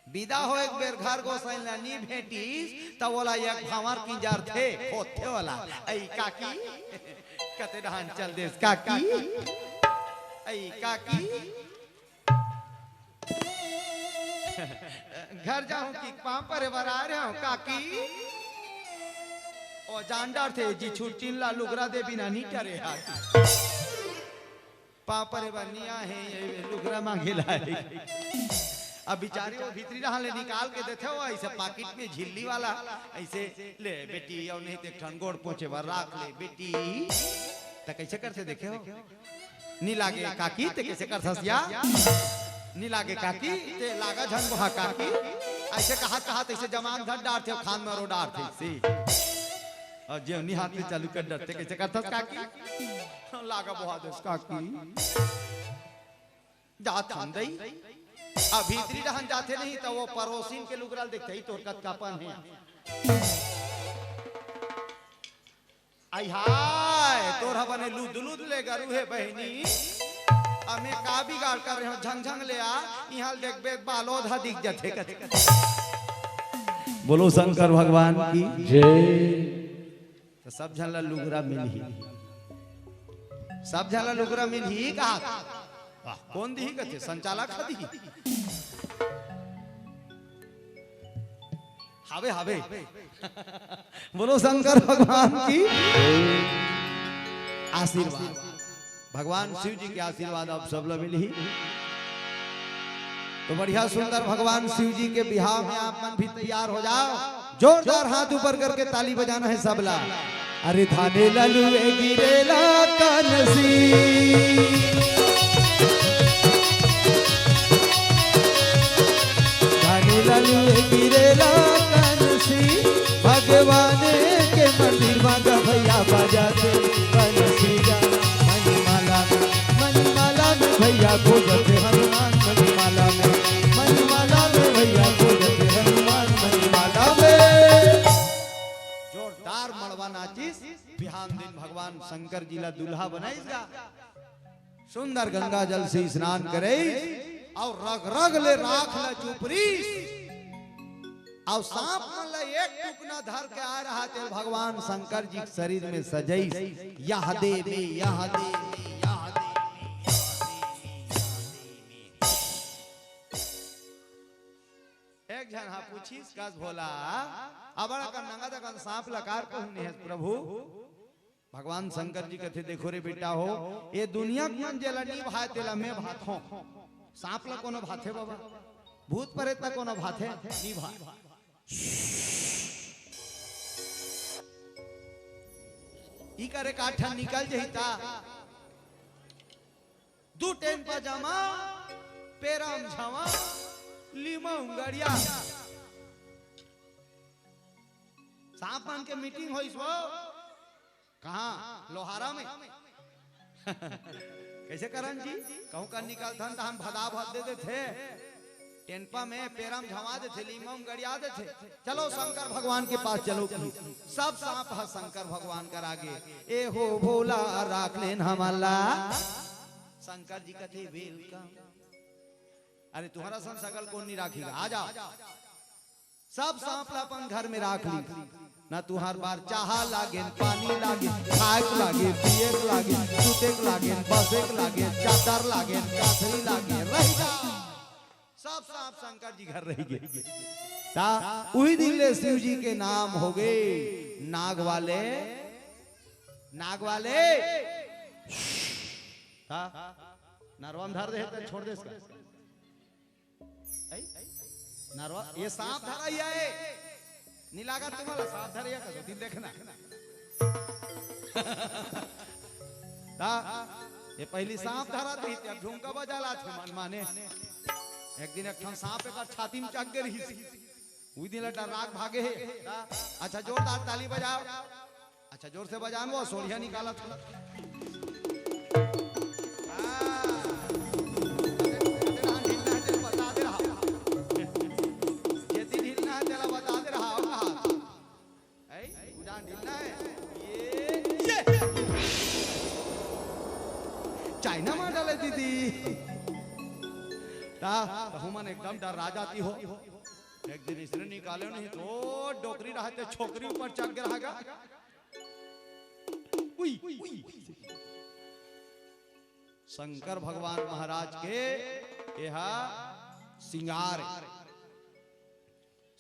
बिदा होए के बेर घर गोसइन ला नइ भेंटिस, त ओला एक भांवर किंजरथे, खोदथे ओला। अई काकी, कते डहान चल देस काकी। अई काकी, घर जाहूं कि पांव परे बर आए रहेंव काकी। ओ जान डरथे जी, छुट्टी ला लुगरा दे बिना नइ टरे हा। पांव परे बर नइ आए हे, ये लुगरा मांगे ला आए। अब बिचारी वो भीतरी डहान ले निकाल के देथे, वो अइसे पाकिट में झिल्ली वाला, अइसे ले बेटी, अउ नहीं त एक ठन गोड़ पोंछे बर राख ले बेटी। त कइसे करथे देखे हो? नइ लागे काकी, ते कइसे करथस या? नइ लागे काकी, ते लागा झन बोहा काकी। अइसे कहत कहत अइसे जमांग धर डारथे, खान में रो डारथे से। अउ जेवनी हाथ ले चालू कर डरथे, कइसे करथस काकी? लागा बोहा देस काकी। जात हन दई। अब भीतरी डहन जाथे नहीं त वो परोसिन के लुगरा ल देखथे, "ई तोर कतकापन हे।" आई हाय, तोर ह बने लुद लुद ले गरू हे बहिनी। अमे का बिगाड़ कर रहे हो, झंग झंग ले आ, इहाँ ल देखबे बालोद ह दिख जथे कथे। बोलो शंकर भगवान की जय। त सब झन ला लुगरा मिलही, सब झन ला लुगरा मिलही का? वाह, कोन दिही कथे? संचालक ह दिही। हावे, हावे। बोलो शंकर भगवान की आशीर्वाद। भगवान शिव जी के आशीर्वाद आप सब ला मिलही। तो बढ़िया सुंदर भगवान शिव जी के बिहाव में आप मन भी तैयार हो जाओ। जोरदार हाथ ऊपर करके ताली बजाना है सबला। अरे धाने लालू ए गिरेला कानसी, धाने लालू ए गिरेला कानसी, भगवान के मंदिर मा गभैया बजाथे बंसी गा। मणिमाला में, मणिमाला में भैया खोजथे हनुमान, मणिमाला में, मणिमाला में भैया खोजथे हनुमान, मणिमाला में। जोरदार मड़वा नाचिस। बिहान दिन भगवान शंकर जी ला दूल्हा बनाइस गा। सुंदर गंगा जल से स्नान करे अउ रग रग ले राख ला चुपरिस। अउ सांप मन ला एक टुकना धर के आए रहा, तेल भगवान शंकर जी के शरीर में सजइस। यह दे में, यह दे में, यह दे में, यह दे में, यह दे में। माचिस कस भोला, अबड़ अकन नंगत अकन सांप ल काबर कहूं नेहस प्रभु? भगवान शंकर जी कथे, देखो रे बेटा हो, ये दुनिया के मन जेला नी भाय तेला मैं भाथों। सांप ल कोनो भाथे बाबा? भूत प्रेत ल कोनो भाथे? नी भाय। ई करे का ठन निकल जही ता। दू टेन पजामा, पेराम झावा, लीमा उंगड़िया। सांप मन के मीटिंग होइस वो। कहाँ? लोहारा में। कैसे करन जी? कहूं का निकलथन त हम भदा भद दे देथे। टेनपा में पेराम झवा देथे, लीमा उंगड़िया देथे। चलो शंकर भगवान के पास चलो। सब सांप ह शंकर भगवान कर आगे। ए हो भोला, राख लेन हमला। शंकर जी कथे, "Welcome।" अरे तुम्हारा सन सकल कोन नहीं राखी, आ जाओ। सब सांप ला अपन घर में राख ली। ना तुहार बर चाहा लागेन, पानी लागेन, खाएक लागेन, पिएक लागेन, सुतेक लागेन, बसेक लागेन, चादर लागेन, काथरी लागेन, रही जा। सब सांप शंकर जी घर रही गे। ता उही दिन ले शिव जी के नाम हो गे नाग वाले, नाग वाले। ता नरवा म धर दे हे, त छोड़ दे इसका। ऐ? नरवा, ये सांप धरा ही आए। नी लागत तुम्हाला सांप धरइया कसो दिन देखना। ता, ये पहिली सांप धरा थी, अब झुमका बजा ला थे मन माने। एक दिन एक ठन सांप एकर छाती में चघ गे रहिस। उही दिन ले डर्राक भागे हे। ता, अच्छा जोरदार ताली बजाओ। अच्छा, जोर से बजान, वो सोड़िया निकालत हे। हाँ। अरे, अरे, हाँ, ढीलना हे, तेला बता दे रहा। जेती ढीलना हे, तेला बता दे रहा, हो कहा। ऐ, उड़ान ढीलना हे। ये, ये। चाइना मार डाले दीदी। ता, तहु मन एकदम डर्रा जाती हो। एक दिन इसने निकाले नहीं तो डोकरी रहते छोकरी ऊपर चघ गे रहा गा। उई, उई। शंकर भगवान महाराज के एहा सिंगार हे।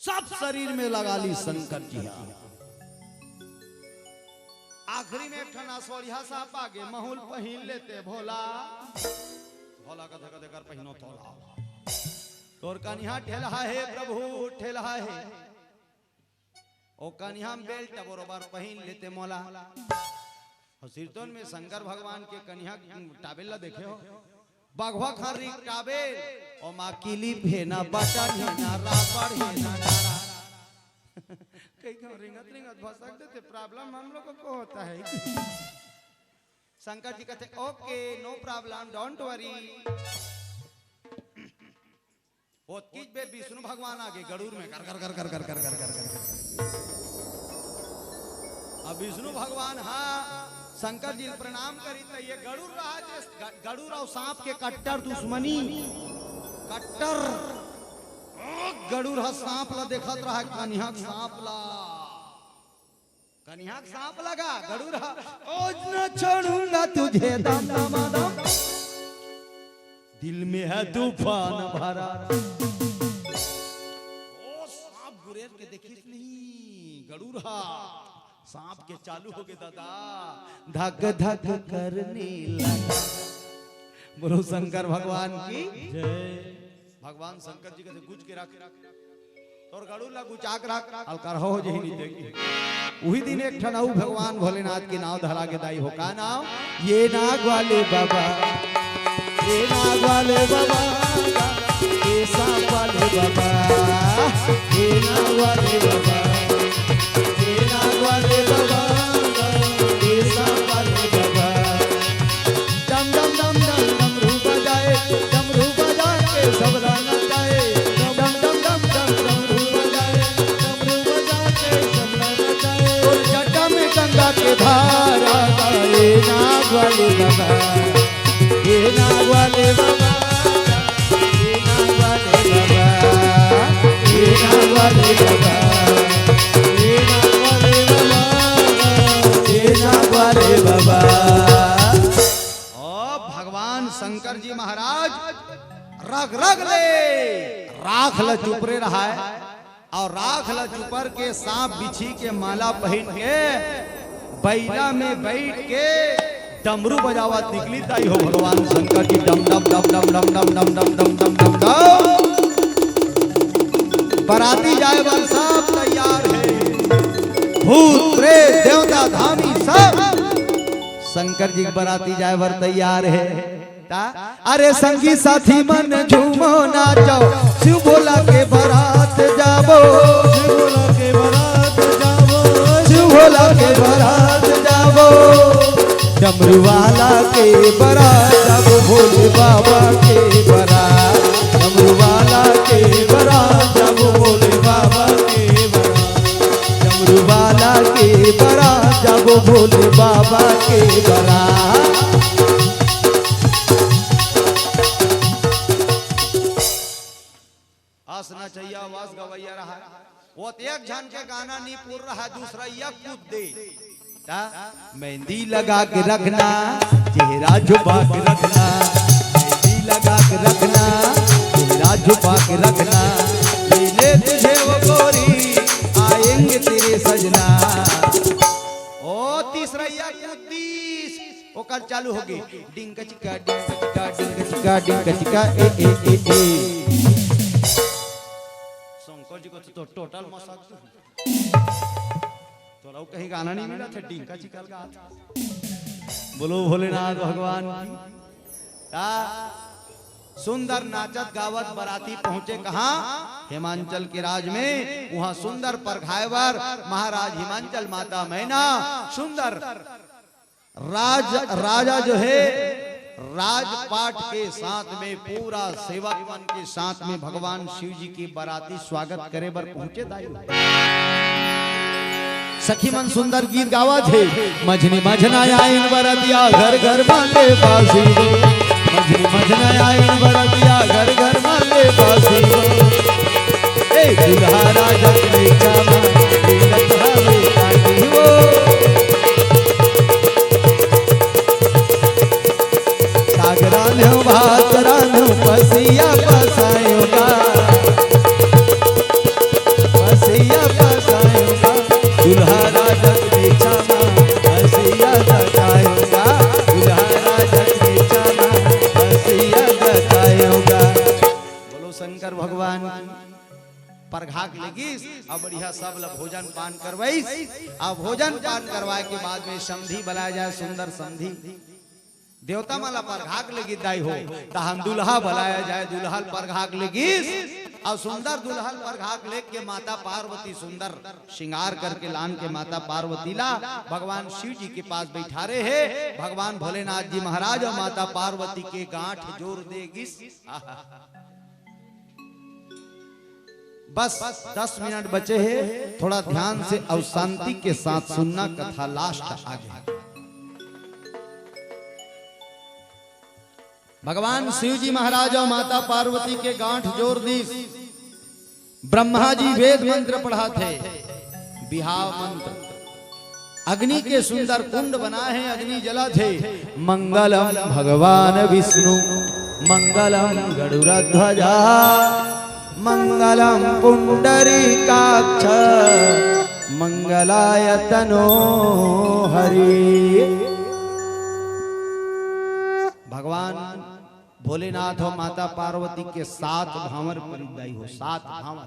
सब शरीर में लगा ली शंकर जी हा। आखिरी में एक ठन असोड़िया सांप आगे, महूं ल पहिन लेते भोला। भोला कथे, कथे कर पहिनो तोला। तोर कनिहा ठेलहा हे प्रभु, ठेलहा हे। ओ कनिहा म बेल्ट बरोबर पहिन लेते मोला। अउ सिरतोन में शंकर भगवान के कनिहा टावेल ला देखे हो? बघवा खर्री टावेल, ओमा किलिप हे ना, बटन हे ना, रापड़ हे ना, डारा। कई घांव रिंगत रिंगत भसक देते, problem हम लोगों को होता है। शंकर जी कहते, "Okay, no problem, don't worry।" ओतकीच बेर विष्णु भगवान आगे गरुड़ में कर कर कर कर कर कर कर कर कर। अब विष्णु भगवान हा शंकर जी ल प्रणाम करी त ये गरुड़ रहा जे ग-, गरुड़ अउ सांप के कट्टर दुश्मनी, कट्टर। गरुड़ ह सांप ला देखत रहा, कनिहा के सांप ला। कनिहा के सांप लगा, गरुड़ ह, "आज न छोड़ूंगा तुझे दम दम दम।" दिल में है तूफान भरा। ओ सांप गुरेर के देखिस नहीं, गरुड़ ह। सांप के चालू हो गे दादा, धक धक करने लगा। बोलो शंकर भगवान की जय। भगवान शंकर जी कथे, "गुज के रख।" तोर गरुड़ ला गुचा के रख, अलकरहा हो जही नहीं देखी। उही दिन एक ठन अउ भगवान भोलेनाथ के नाव धरा गे दाई हो, का नाव? ये नाग वाले बाबा, ये नाग वाले बाबा, ये सांप वाले बाबा, ये नाग वाले बाबा, ये नाग वाले बाबा, ये सांप वाले बाबा। डम डम डम डम डमरू बजाए, डमरू बजा के सबला नचाए। डम डम डम डम डमरू बजाए, डमरू बजा के सबला नचाए। और जटा में गंगा के धारा गाए, नाग वाले बाबा, ये नाग वाले बाबा, ये नाग वाले बाबा, ये नाग वाले बाबा, ये नाग वाले बाबा, ये नाग वाले बाबा। ओ भगवान शंकर जी महाराज रग रग ले राख ल चुपरे रहाय। अउ राख ल चुपर के, सांप बिछी के, माला पहिन के, बइला में बइठ के डमरू बजावत निकली दाई हो भगवान शंकर जी। डम डम डम डम डम डम डम डम डम डम डम डम। बराती जाए बर सब तैयार हे, भूत प्रेत देवता धामी सब शंकर जी के बराती जाए बर तैयार हे। ता? अरे संगी साथी मन झूमो नाचो, शिव भोला के बरात जाबो। शिव भोला के बरात जाबो। शिव भोला के बरात जाबो। डमरू वाला के बरात जाबो, भोले बाबा के बरात। डमरू वाला के बरात जाबो, भोले बाबा के बरात। डमरू वाला के बरात जाबो, भोले बाबा के बरात। अस नचइया, अस गवइया रहा। वो तो एक झन के गाना नी पूर रहा, दूसरा ये कूद दे। ता? मेहंदी लगा के रखना, चेहरा छुपा के रखना। मेहंदी लगा के रखना, चेहरा छुपा के रखना। मिले तुझे वो गोरी, आएंगे तेरे सजना। ओ तीसरा ये कूद दीस, ओकर चालू होगे। डिंग चिका, डिंग चिका, डिंग चिका, डिंग चिका, ए, ए, ए, ए। शंकर जी को तो टोटल मसाज। तोरा कहीं गाना नहीं मिला था, डिंका चिकल का। बोलो भोलेनाथ भगवान की। ता सुंदर नाचत गावत बराती पहुंचे कहां? हिमांचल के राज में। वहां सुंदर परघाए बर महाराज हिमांचल, माता मैना, सुंदर राज, राजा जो है, राजपाट के साथ में, पूरा सेवक मन के साथ में भगवान शिव जी के बराती स्वागत करे बर पहुंचे दाई। सखी मन सुंदर गीत गावत हे। मझनी मझना आइन बरतिया, घर घर माले बासी। मझनी मझना आइन बरतिया, घर घर माले बासी। ए दुल्हा राजा के चामा, मिलत हवे काटी हो। साग रान्हेव, भात रान्हेव, पसिया पसायो का। पसिया पसायो का। दुल्हा राजा के चामा, पसिया पसायो का। दुल्हा राजा के चामा, पसिया पसायो का। बोलो शंकर भगवान की। परघाक लेगिस, अउ बढ़िया सब ल भोजन पान करवाइस। अउ भोजन पान करवाए के बाद में समधी बलाया जाए, सुंदर समधी। देवता मन ल परघाक लेगिस दाई हो, तहन दुल्हा बलाया जाए, दुल्हा ल परघाक लेगिस। अउ सुंदर दुल्हा ल परघाक लेग के माता पार्वती सुंदर श्रृंगार करके लान के माता पार्वती ला भगवान शिव जी के पास बैठारे हे। भगवान भोलेनाथ जी महाराज अउ माता पार्वती के गांठ जोर दे गिस। बस दस मिनट बचे हे, थोड़ा ध्यान से अउ शांति के साथ सुनना, कथा लास्ट आगे। भगवान शिव जी महाराज अउ माता पार्वती के गांठ जोर दीस। ब्रह्मा जी वेद मंत्र पढ़ाथे, बिहाव मंत्र। अग्नि के सुंदर कुंड बना हे, अग्नि जलत हे। मंगलम भगवान विष्णु, मंगलम गरुड़ध्वजा, मंगलम पुंडरीकाक्ष, मंगलाय तनो हरि। भगवान भोलेनाथ अउ माता पार्वती के सात भांवर परिदाई हो, सात भांवर।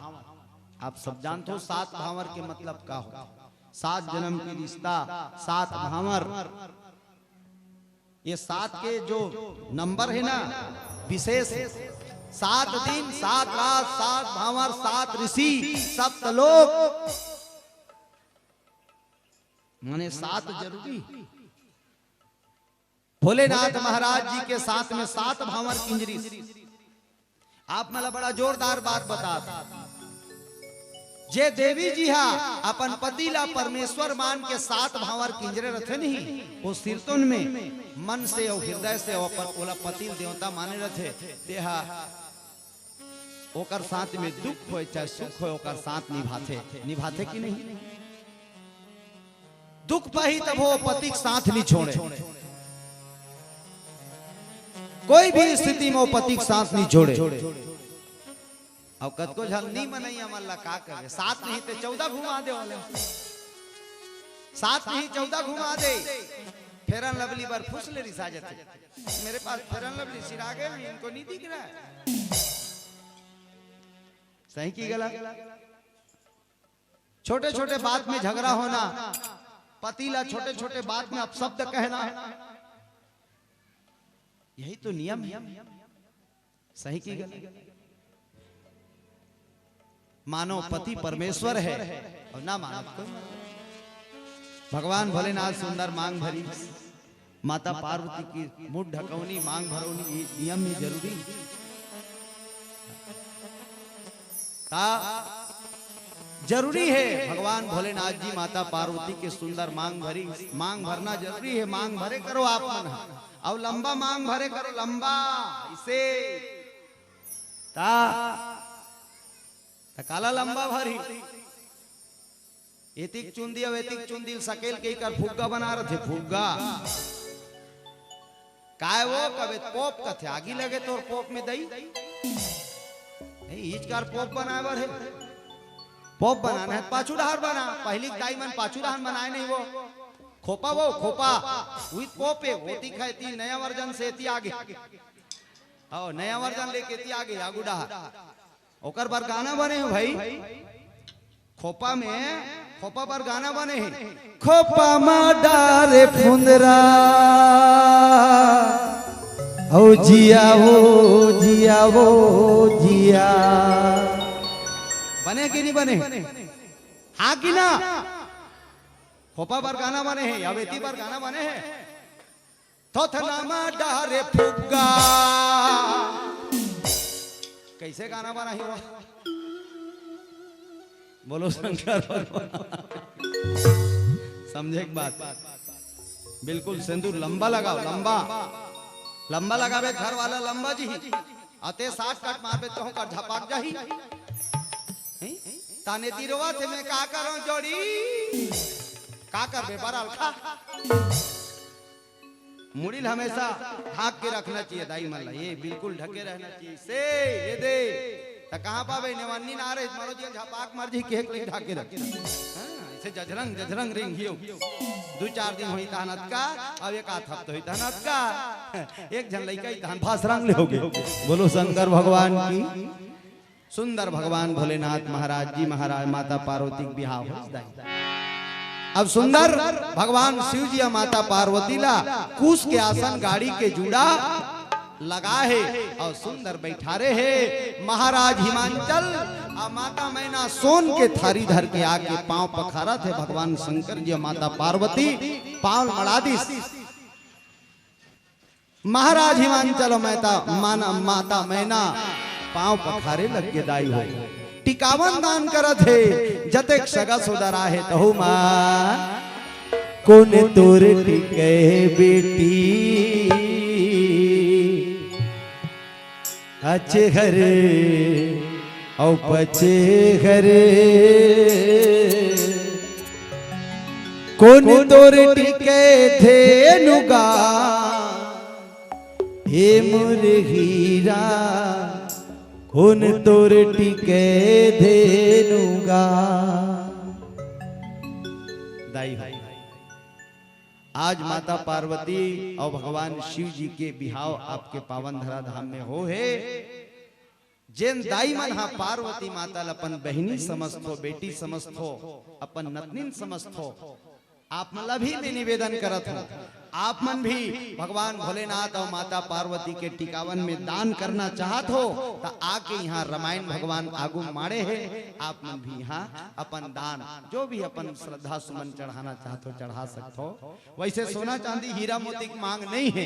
आप सब जानत हो सात भांवर के मतलब का हो? सात जन्म के रिश्ता, सात भांवर। ये सात के जो नंबर हे ना, विशेष हे। सात दिन, सात रात, सात भांवर, सात ऋषि, सप्त लोक, माने सात जरूरी। भोलेनाथ महाराज जी के साथ में सात भांवर किंजरिस। आप मन ला बड़ा जोरदार बात बतात। जे देवी जी हा अपन पति ला परमेश्वर मान के सात भांवर किंजरे रथे नहीं, वो सिरतोन में मन से अउ हृदय से अउ अपन ओला पति देवता माने रथे, तेहा ओकर साथ में दुख होय चाहे सुख होय, ओकर साथ निभाथे, निभाथे कि नहीं? दुख पाही तभो पति के साथ नहीं छोड़े, कोई भी स्थिति में वो पति के साथ नहीं छोड़े। अउ कतको झन नी मनई, हमन ला का करे, सात नहीं ते चौदह घुमा दे वाले, सात नहीं चौदह घुमा दे, फेरन लवली बर फुस ले रिसा जथे। मेरे पास फेरन लवली सिरा गए, इनको नहीं दिख रहा है। सही की गलत? छोटे छोटे बात में झगड़ा होना, पति ला छोटे छोटे बात में अपशब्द कहना, यही तो नियम है। सही की गलत? मानो पति परमेश्वर है और ना मानो कोई। भगवान भोलेनाथ सुंदर मांग भरी, माता पार्वती की मुंह ढकौनी, मांग भरौनी, ये नियम ही जरूरी है। ता जरूरी है भगवान भोलेनाथ जी माता पार्वती के सुंदर मांग भरी, मांग भरना जरूरी है। मांग भरे करो आप मन ह, अउ लंबा मांग भरे करो, लंबा इसे ता त काला लंबा भरी। एतिक चुंदी अउ एतिक चुंदी ल सकेल के एकर फुग्गा बना रथे, फुग्गा। काय वो कबे पोप कथे, आगी लगे तोर पोप में दई। नहीं, इचकार पोप बनाए बर है। पोप बनाना है, पाछू डहार बना। पहिली के दाई मन पाछू डहार बनाए नहीं वो। खोपा वो, खोपा। उही पोप है, ओती खाए ती नया वर्जन से एती आगे। आओ, नया वर्जन लेके एती आगे, आगू डहार। ओकर बर गाना बने हे भाई, खोपा में, खोपा बर गाना बने हे। खोपा मा डारे फुंदरा, हो जिया, हो जिया, हो जिया। बने कि नहीं बने? हाँ कि ना? खोपा बर गाना बने हे या बेटी बर गाना बने हे? थोथना मा डारे फुग्गा। कैसे गाना बना ही वो? बोलो शंकर भगवान। समझे एक बात, बिल्कुल सिंदूर लंबा लगाओ, लंबा, लंबा लगावे घर वाला लंबा जी। अते साठ कट मारबे तो कर झपाक जाही। हैं? ताने तिरवा थे मैं का करूं जोड़ी, का करबे बरल खा। मुड़ी ल हमेशा ढाक के रखना चाहिए दाई मन ला, ये बिल्कुल ढके रहना चाहिए। से ये दे त कहाँ पावे नेवानी ना रहे, मरो जी झपाक मर जी के एक ढाक के रख। हाँ, इसे जझरंग जझरंग रिंग हियो। दो चार दिन होई तहनत का, अब एक आध हफ्ता होई तहनत का। एक झन लइका ही तहन फास रंग ले होगे। बोलो शंकर भगवान की। सुंदर भगवान भोलेनाथ महाराज जी, महाराज माता पार्वती के बिहाव हो दाई। अब सुंदर भगवान शिव जी अउ माता पार्वती ला कुश के आसन गाड़ी के जुड़ा लगा हे अउ सुंदर बैठारे हे। महाराज हिमांचल अउ माता मैना सोन के थारी धर के आके पांव पखारत हे। भगवान शंकर जी अउ माता पार्वती पांव मड़ा दिस। महाराज हिमांचल मैता मान-, माता मैना पांव पखारे लग गे दाई हो। टिकावन दान करत हे, जतेक सगा सोदर आहे तहू मा। कोन तोर टिके बेटी, अचहर अउ पचहर। कोन तोर टिके धेनु गा, हे मोर हीरा, कोन तोर टिके धेनु गा। दाई हो, आज माता पार्वती अउ भगवान शिव जी के बिहाव आपके पावन धरा धाम में हो हे। जेन दाई मन ह पार्वती माता ल अपन बहिनी समझथो, बेटी समझथो, अपन नतनिन समझथो, आप मन ल भी मैं निवेदन करत हूँ, आप मन भी भगवान भोलेनाथ अउ माता पार्वती के टिकावन में दान करना चाहत हो, त आके यहाँ रामायण भगवान आगू माड़े हे, आप मन भी यहाँ अपन दान, जो भी अपन श्रद्धा सुमन चढ़ाना चाहत हो, चढ़ा सकत हो। वैसे सोना चांदी हीरा मोती के मांग नहीं है,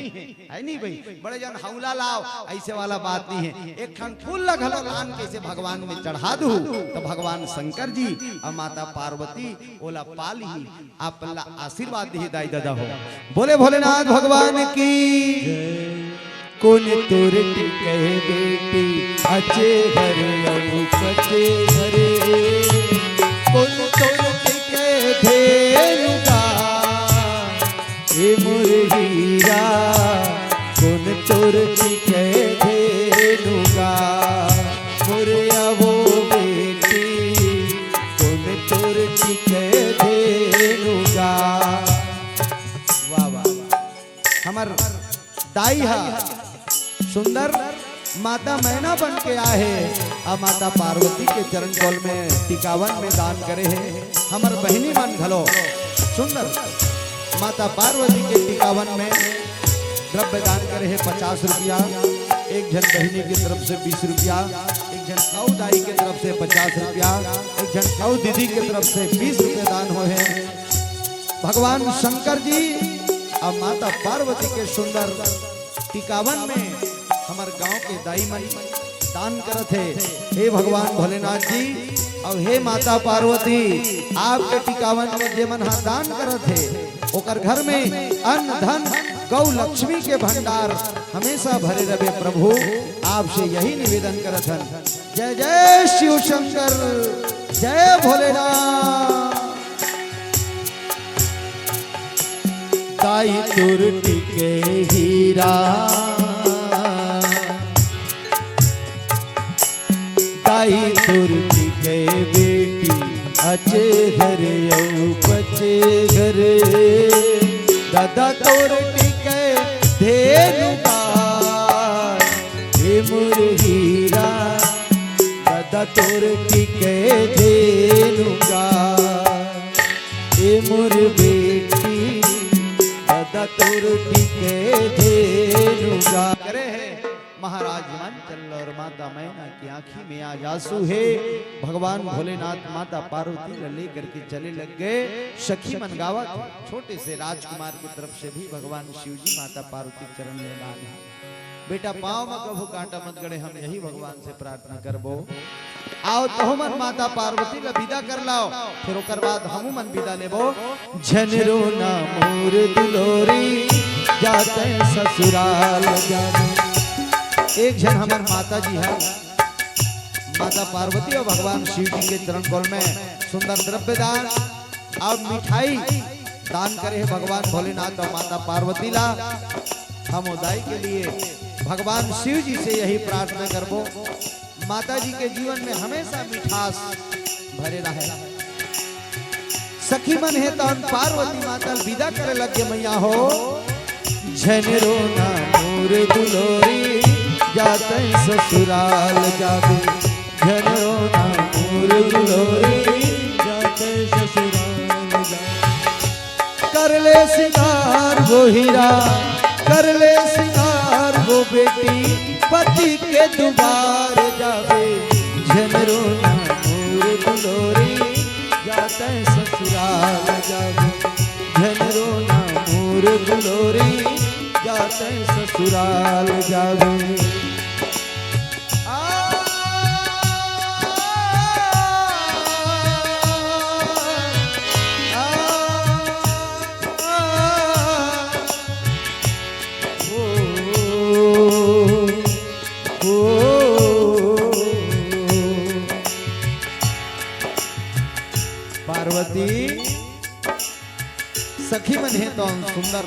है नहीं भाई? बड़े जन हौला लाओ, ऐसे वाला बात नहीं है। एक ठन फूल ला घलो लान के इसे भगवान में चढ़ा दू, तो भगवान शंकर जी अउ माता पार्वती ओला पा ली, आप ला आशीर्वाद दी दाई ददा हो। बोले भोलेनाथ भगवान की। कोन तोर टिके बेटी, अचहर अउ पचहर। कोन तोर टिके धेनु गा, हे मोर हीरा। कोन तोर टिके धेनु गा, मोर अवो हमर दाई ह सुंदर माता मैना बन के आए हे, अउ माता पार्वती के चरण कमल में टिकावन में दान करे हे। हमर बहिनी मन घलो सुंदर माता पार्वती के टिकावन में द्रव्य दान करे हे, पचास रुपया, एक झन बहिनी के तरफ से बीस रुपया, एक झन अउ दाई के तरफ से पचास रुपया, एक झन अउ दीदी के तरफ से बीस रुपया दान होए हे। भगवान शंकर जी अउ माता पार्वती के सुंदर टिकावन में हमर गांव के दाई मन दान करत हे। हे भगवान भोलेनाथ जी अउ हे माता पार्वती, आपके टिकावन में जे मन ह दान करत हे, ओकर घर में अन्न धन गौ लक्ष्मी के भंडार हमेशा भरे रहे प्रभु। आपसे यही निवेदन करत हन। जय जय शिव शंकर, जय भोलेनाथ। दाई तोर टिके हीरा, दाई तोर टिके बेटी अचे घर अउ पचे घर। दादा तोर टिके धेनु गाय, हे मोर हीरा, दादा तोर टिके धेनु गाय। ए मोर बेटी, दादा तोर टिके धेनु गाय। करे हे महाराज हिमांचल अउ माता मैना की आंखी में आज आंसू हे। भगवान भोलेनाथ माता पार्वती ला लेकर के चले लग गए। सखी मन गावत, छोटे से राजकुमार की तरफ से भी भगवान शिव जी माता पार्वती के चरण में लान हे। बेटा, पाँव म कभू कांटा मत गड़े, हम यही भगवान से प्रार्थना करबो। आओ, तहु मन माता पार्वती ला विदा कर लाओ, फिर ओकर बाद हमू मन विदा लेबो। झन रोना मोर दुलोरी, जाते ससुराल जाबे। एक झन हमर माता जी हे, माता पार्वती अउ भगवान शिव जी के चरण कमल में सुंदर द्रव्य दान अउ मिठाई दान करे हे भगवान भोलेनाथ अउ माता पार्वती ला। हम ओ दाई के लिए भगवान शिव जी से यही प्रार्थना करबो, माता जी के जीवन में हमेशा मिठास भरे रहे। सखी मन हे तहन पार्वती माता ल विदा करे लग गे, मैया हो। झन रोना मोर दुलोरी, जाते ससुराल जाबे। झन रोना मोर दुलोरी, जाते ससुराल जाबे। कर ले सिंगार वो हीरा, कर ले सिंगार वो बेटी, पति के दुआर जाबे। झन रोना मोर दुलोरी, जाते ससुराल जाबे। झन रोना मोर दुलोरी, जाते ससुराल जाबे। आ, आ, आ, ओ, ओ, पार्वती, सखी मन हे तहन सुंदर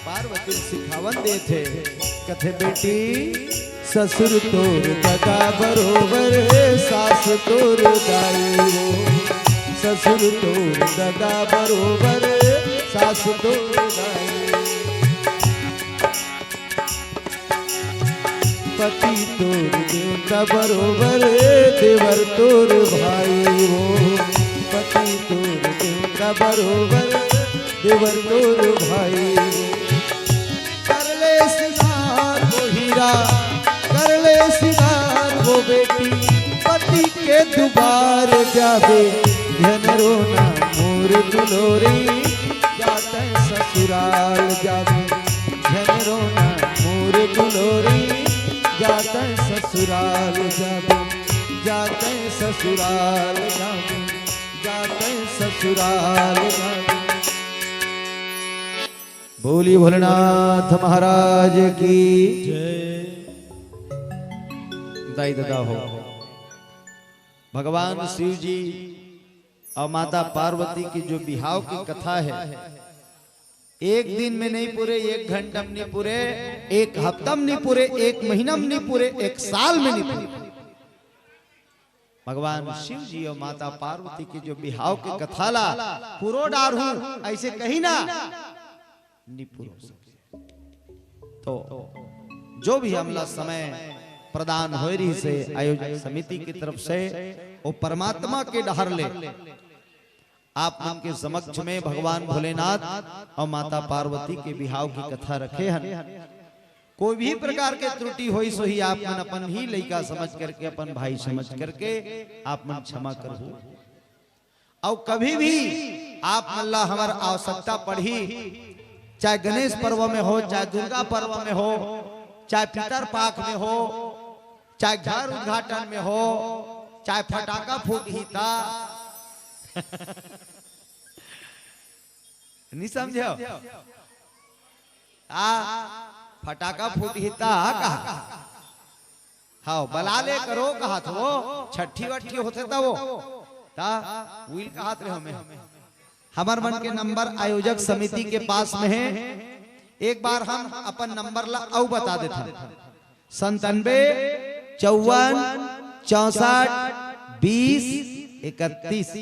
पार्वती ल सिखावन देथे, कथे, बेटी, ससुर तोर ददा बरोबर, सास तोर दाई वो। ससुर तोर ददा बरोबर, सास तोर दाई। पति तोर देवता बरोबर, देवर तोर भाई वो। पति तोर देवता बरोबर, देवर तोर भाई वो। कर ले सिंगार वो हीरा, कर ले सिंगार वो बेटी, पति के दुआर जाबे। झन रोना मोर दुलोरी, जाते ससुराल जाबे। झन रोना मोर दुलोरी, जाते ससुराल जाबे। जाते ससुराल जाबे, जाते ससुराल जाबे। बोली भोलेनाथ महाराज की जय। दाई ददा हो, भगवान शिव जी अउ माता पार्वती के जो बिहाव के कथा हे, एक दिन में नहीं पूरे, एक घंटा में नहीं पूरे, एक हफ्ता में नहीं पूरे, एक महीना में नहीं पूरे, एक साल में नहीं पूरे। भगवान शिव जी अउ माता पार्वती के जो बिहाव के कथा ला पुरो डारहूं, अइसे कही ना। निपुर हो सके। तो जो भी हमला समय प्रदान होय रहिसे आयोजक समिति की तरफ से, वो परमात्मा के डहर ले आप मन के समक्ष में भगवान भोलेनाथ और माता पार्वती के बिहाव की कथा रखे हन। कोई भी प्रकार के त्रुटि होइस होही, आप मन अपन ही लइका समझ करके, अपन भाई समझ करके आप मन क्षमा करहू। अउ कभी भी आप मन ला हमर आवश्यकता पड़ही, चाहे गणेश पर्व में हो, चाहे दुर्गा पर्व में हो, चाहे पितर पाख में हो, चाहे घर उद्घाटन में हो, चाहे फटाका फूटही ता नहीं समझे हो? आ, फटाका फूटही ता कहा, हाँ, बला ले करो कहा था वो, छठी वट्ठी होथे ता वो, ता उइल कहा थे हमें। हमर मन के नंबर आयोजक समिति के पास में है। एक बार हम अपन नंबर ला अउ बता देथन, संतानबे, चौवन, चौसठ, बीस, इकतीस।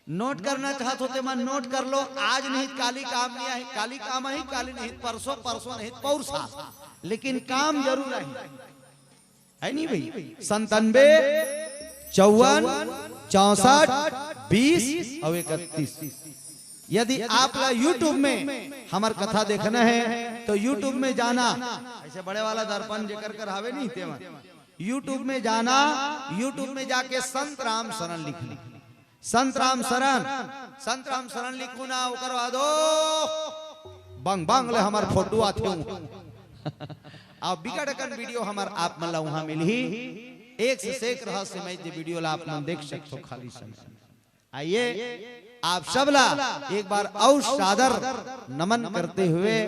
नोट करना चाहत हो ते मन नोट कर लो। आज नहीं काली काम नहीं आही, काली काम आही, काली नहीं परसों, परसों नहीं पौरसा, लेकिन काम जरूर आही, है नहीं भाई? संतानबे, चौवन, चौसठ, बीस और इकतीस। यदि आप ला YouTube में हमर कथा देखना है तो YouTube में जाना, ऐसे बड़े वाला दर्पण जेकर कर हावे नहीं तेमा, YouTube में जाना, YouTube में जाके संत राम शरण लिख ली। संत राम शरण, संत राम शरण लिखू ना, ओकर बाद ओ बंग बंग ले हमर फोटो आथे हूँ। आप बिकट अकन वीडियो हमर आप मन ला उहाँ मिलही। एक से एक रहस्यमय जे वीडियो ला आप मन देख सकथो खाली समय। आइए, आप सब ला एक बार अउ सादर नमन करते हुए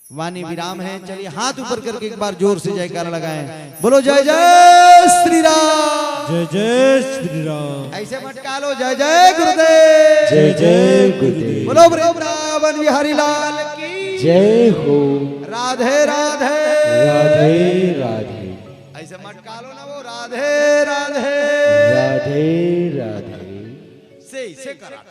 वाणी विराम है। चलिए, हाथ ऊपर करके एक बार जोर से जयकारा लगाएं। बोलो, जय जय श्री राम। जय जय श्री राम। ऐसे मटका लो, जय जय गुरुदेव। जय जय गुरुदेव। बोलो वृंदावन बिहारी लाल की जय हो। राधे राधे। राधे राधे। ऐसे मटका लो ना वो, राधे राधे। राधे राधे। से, से करा।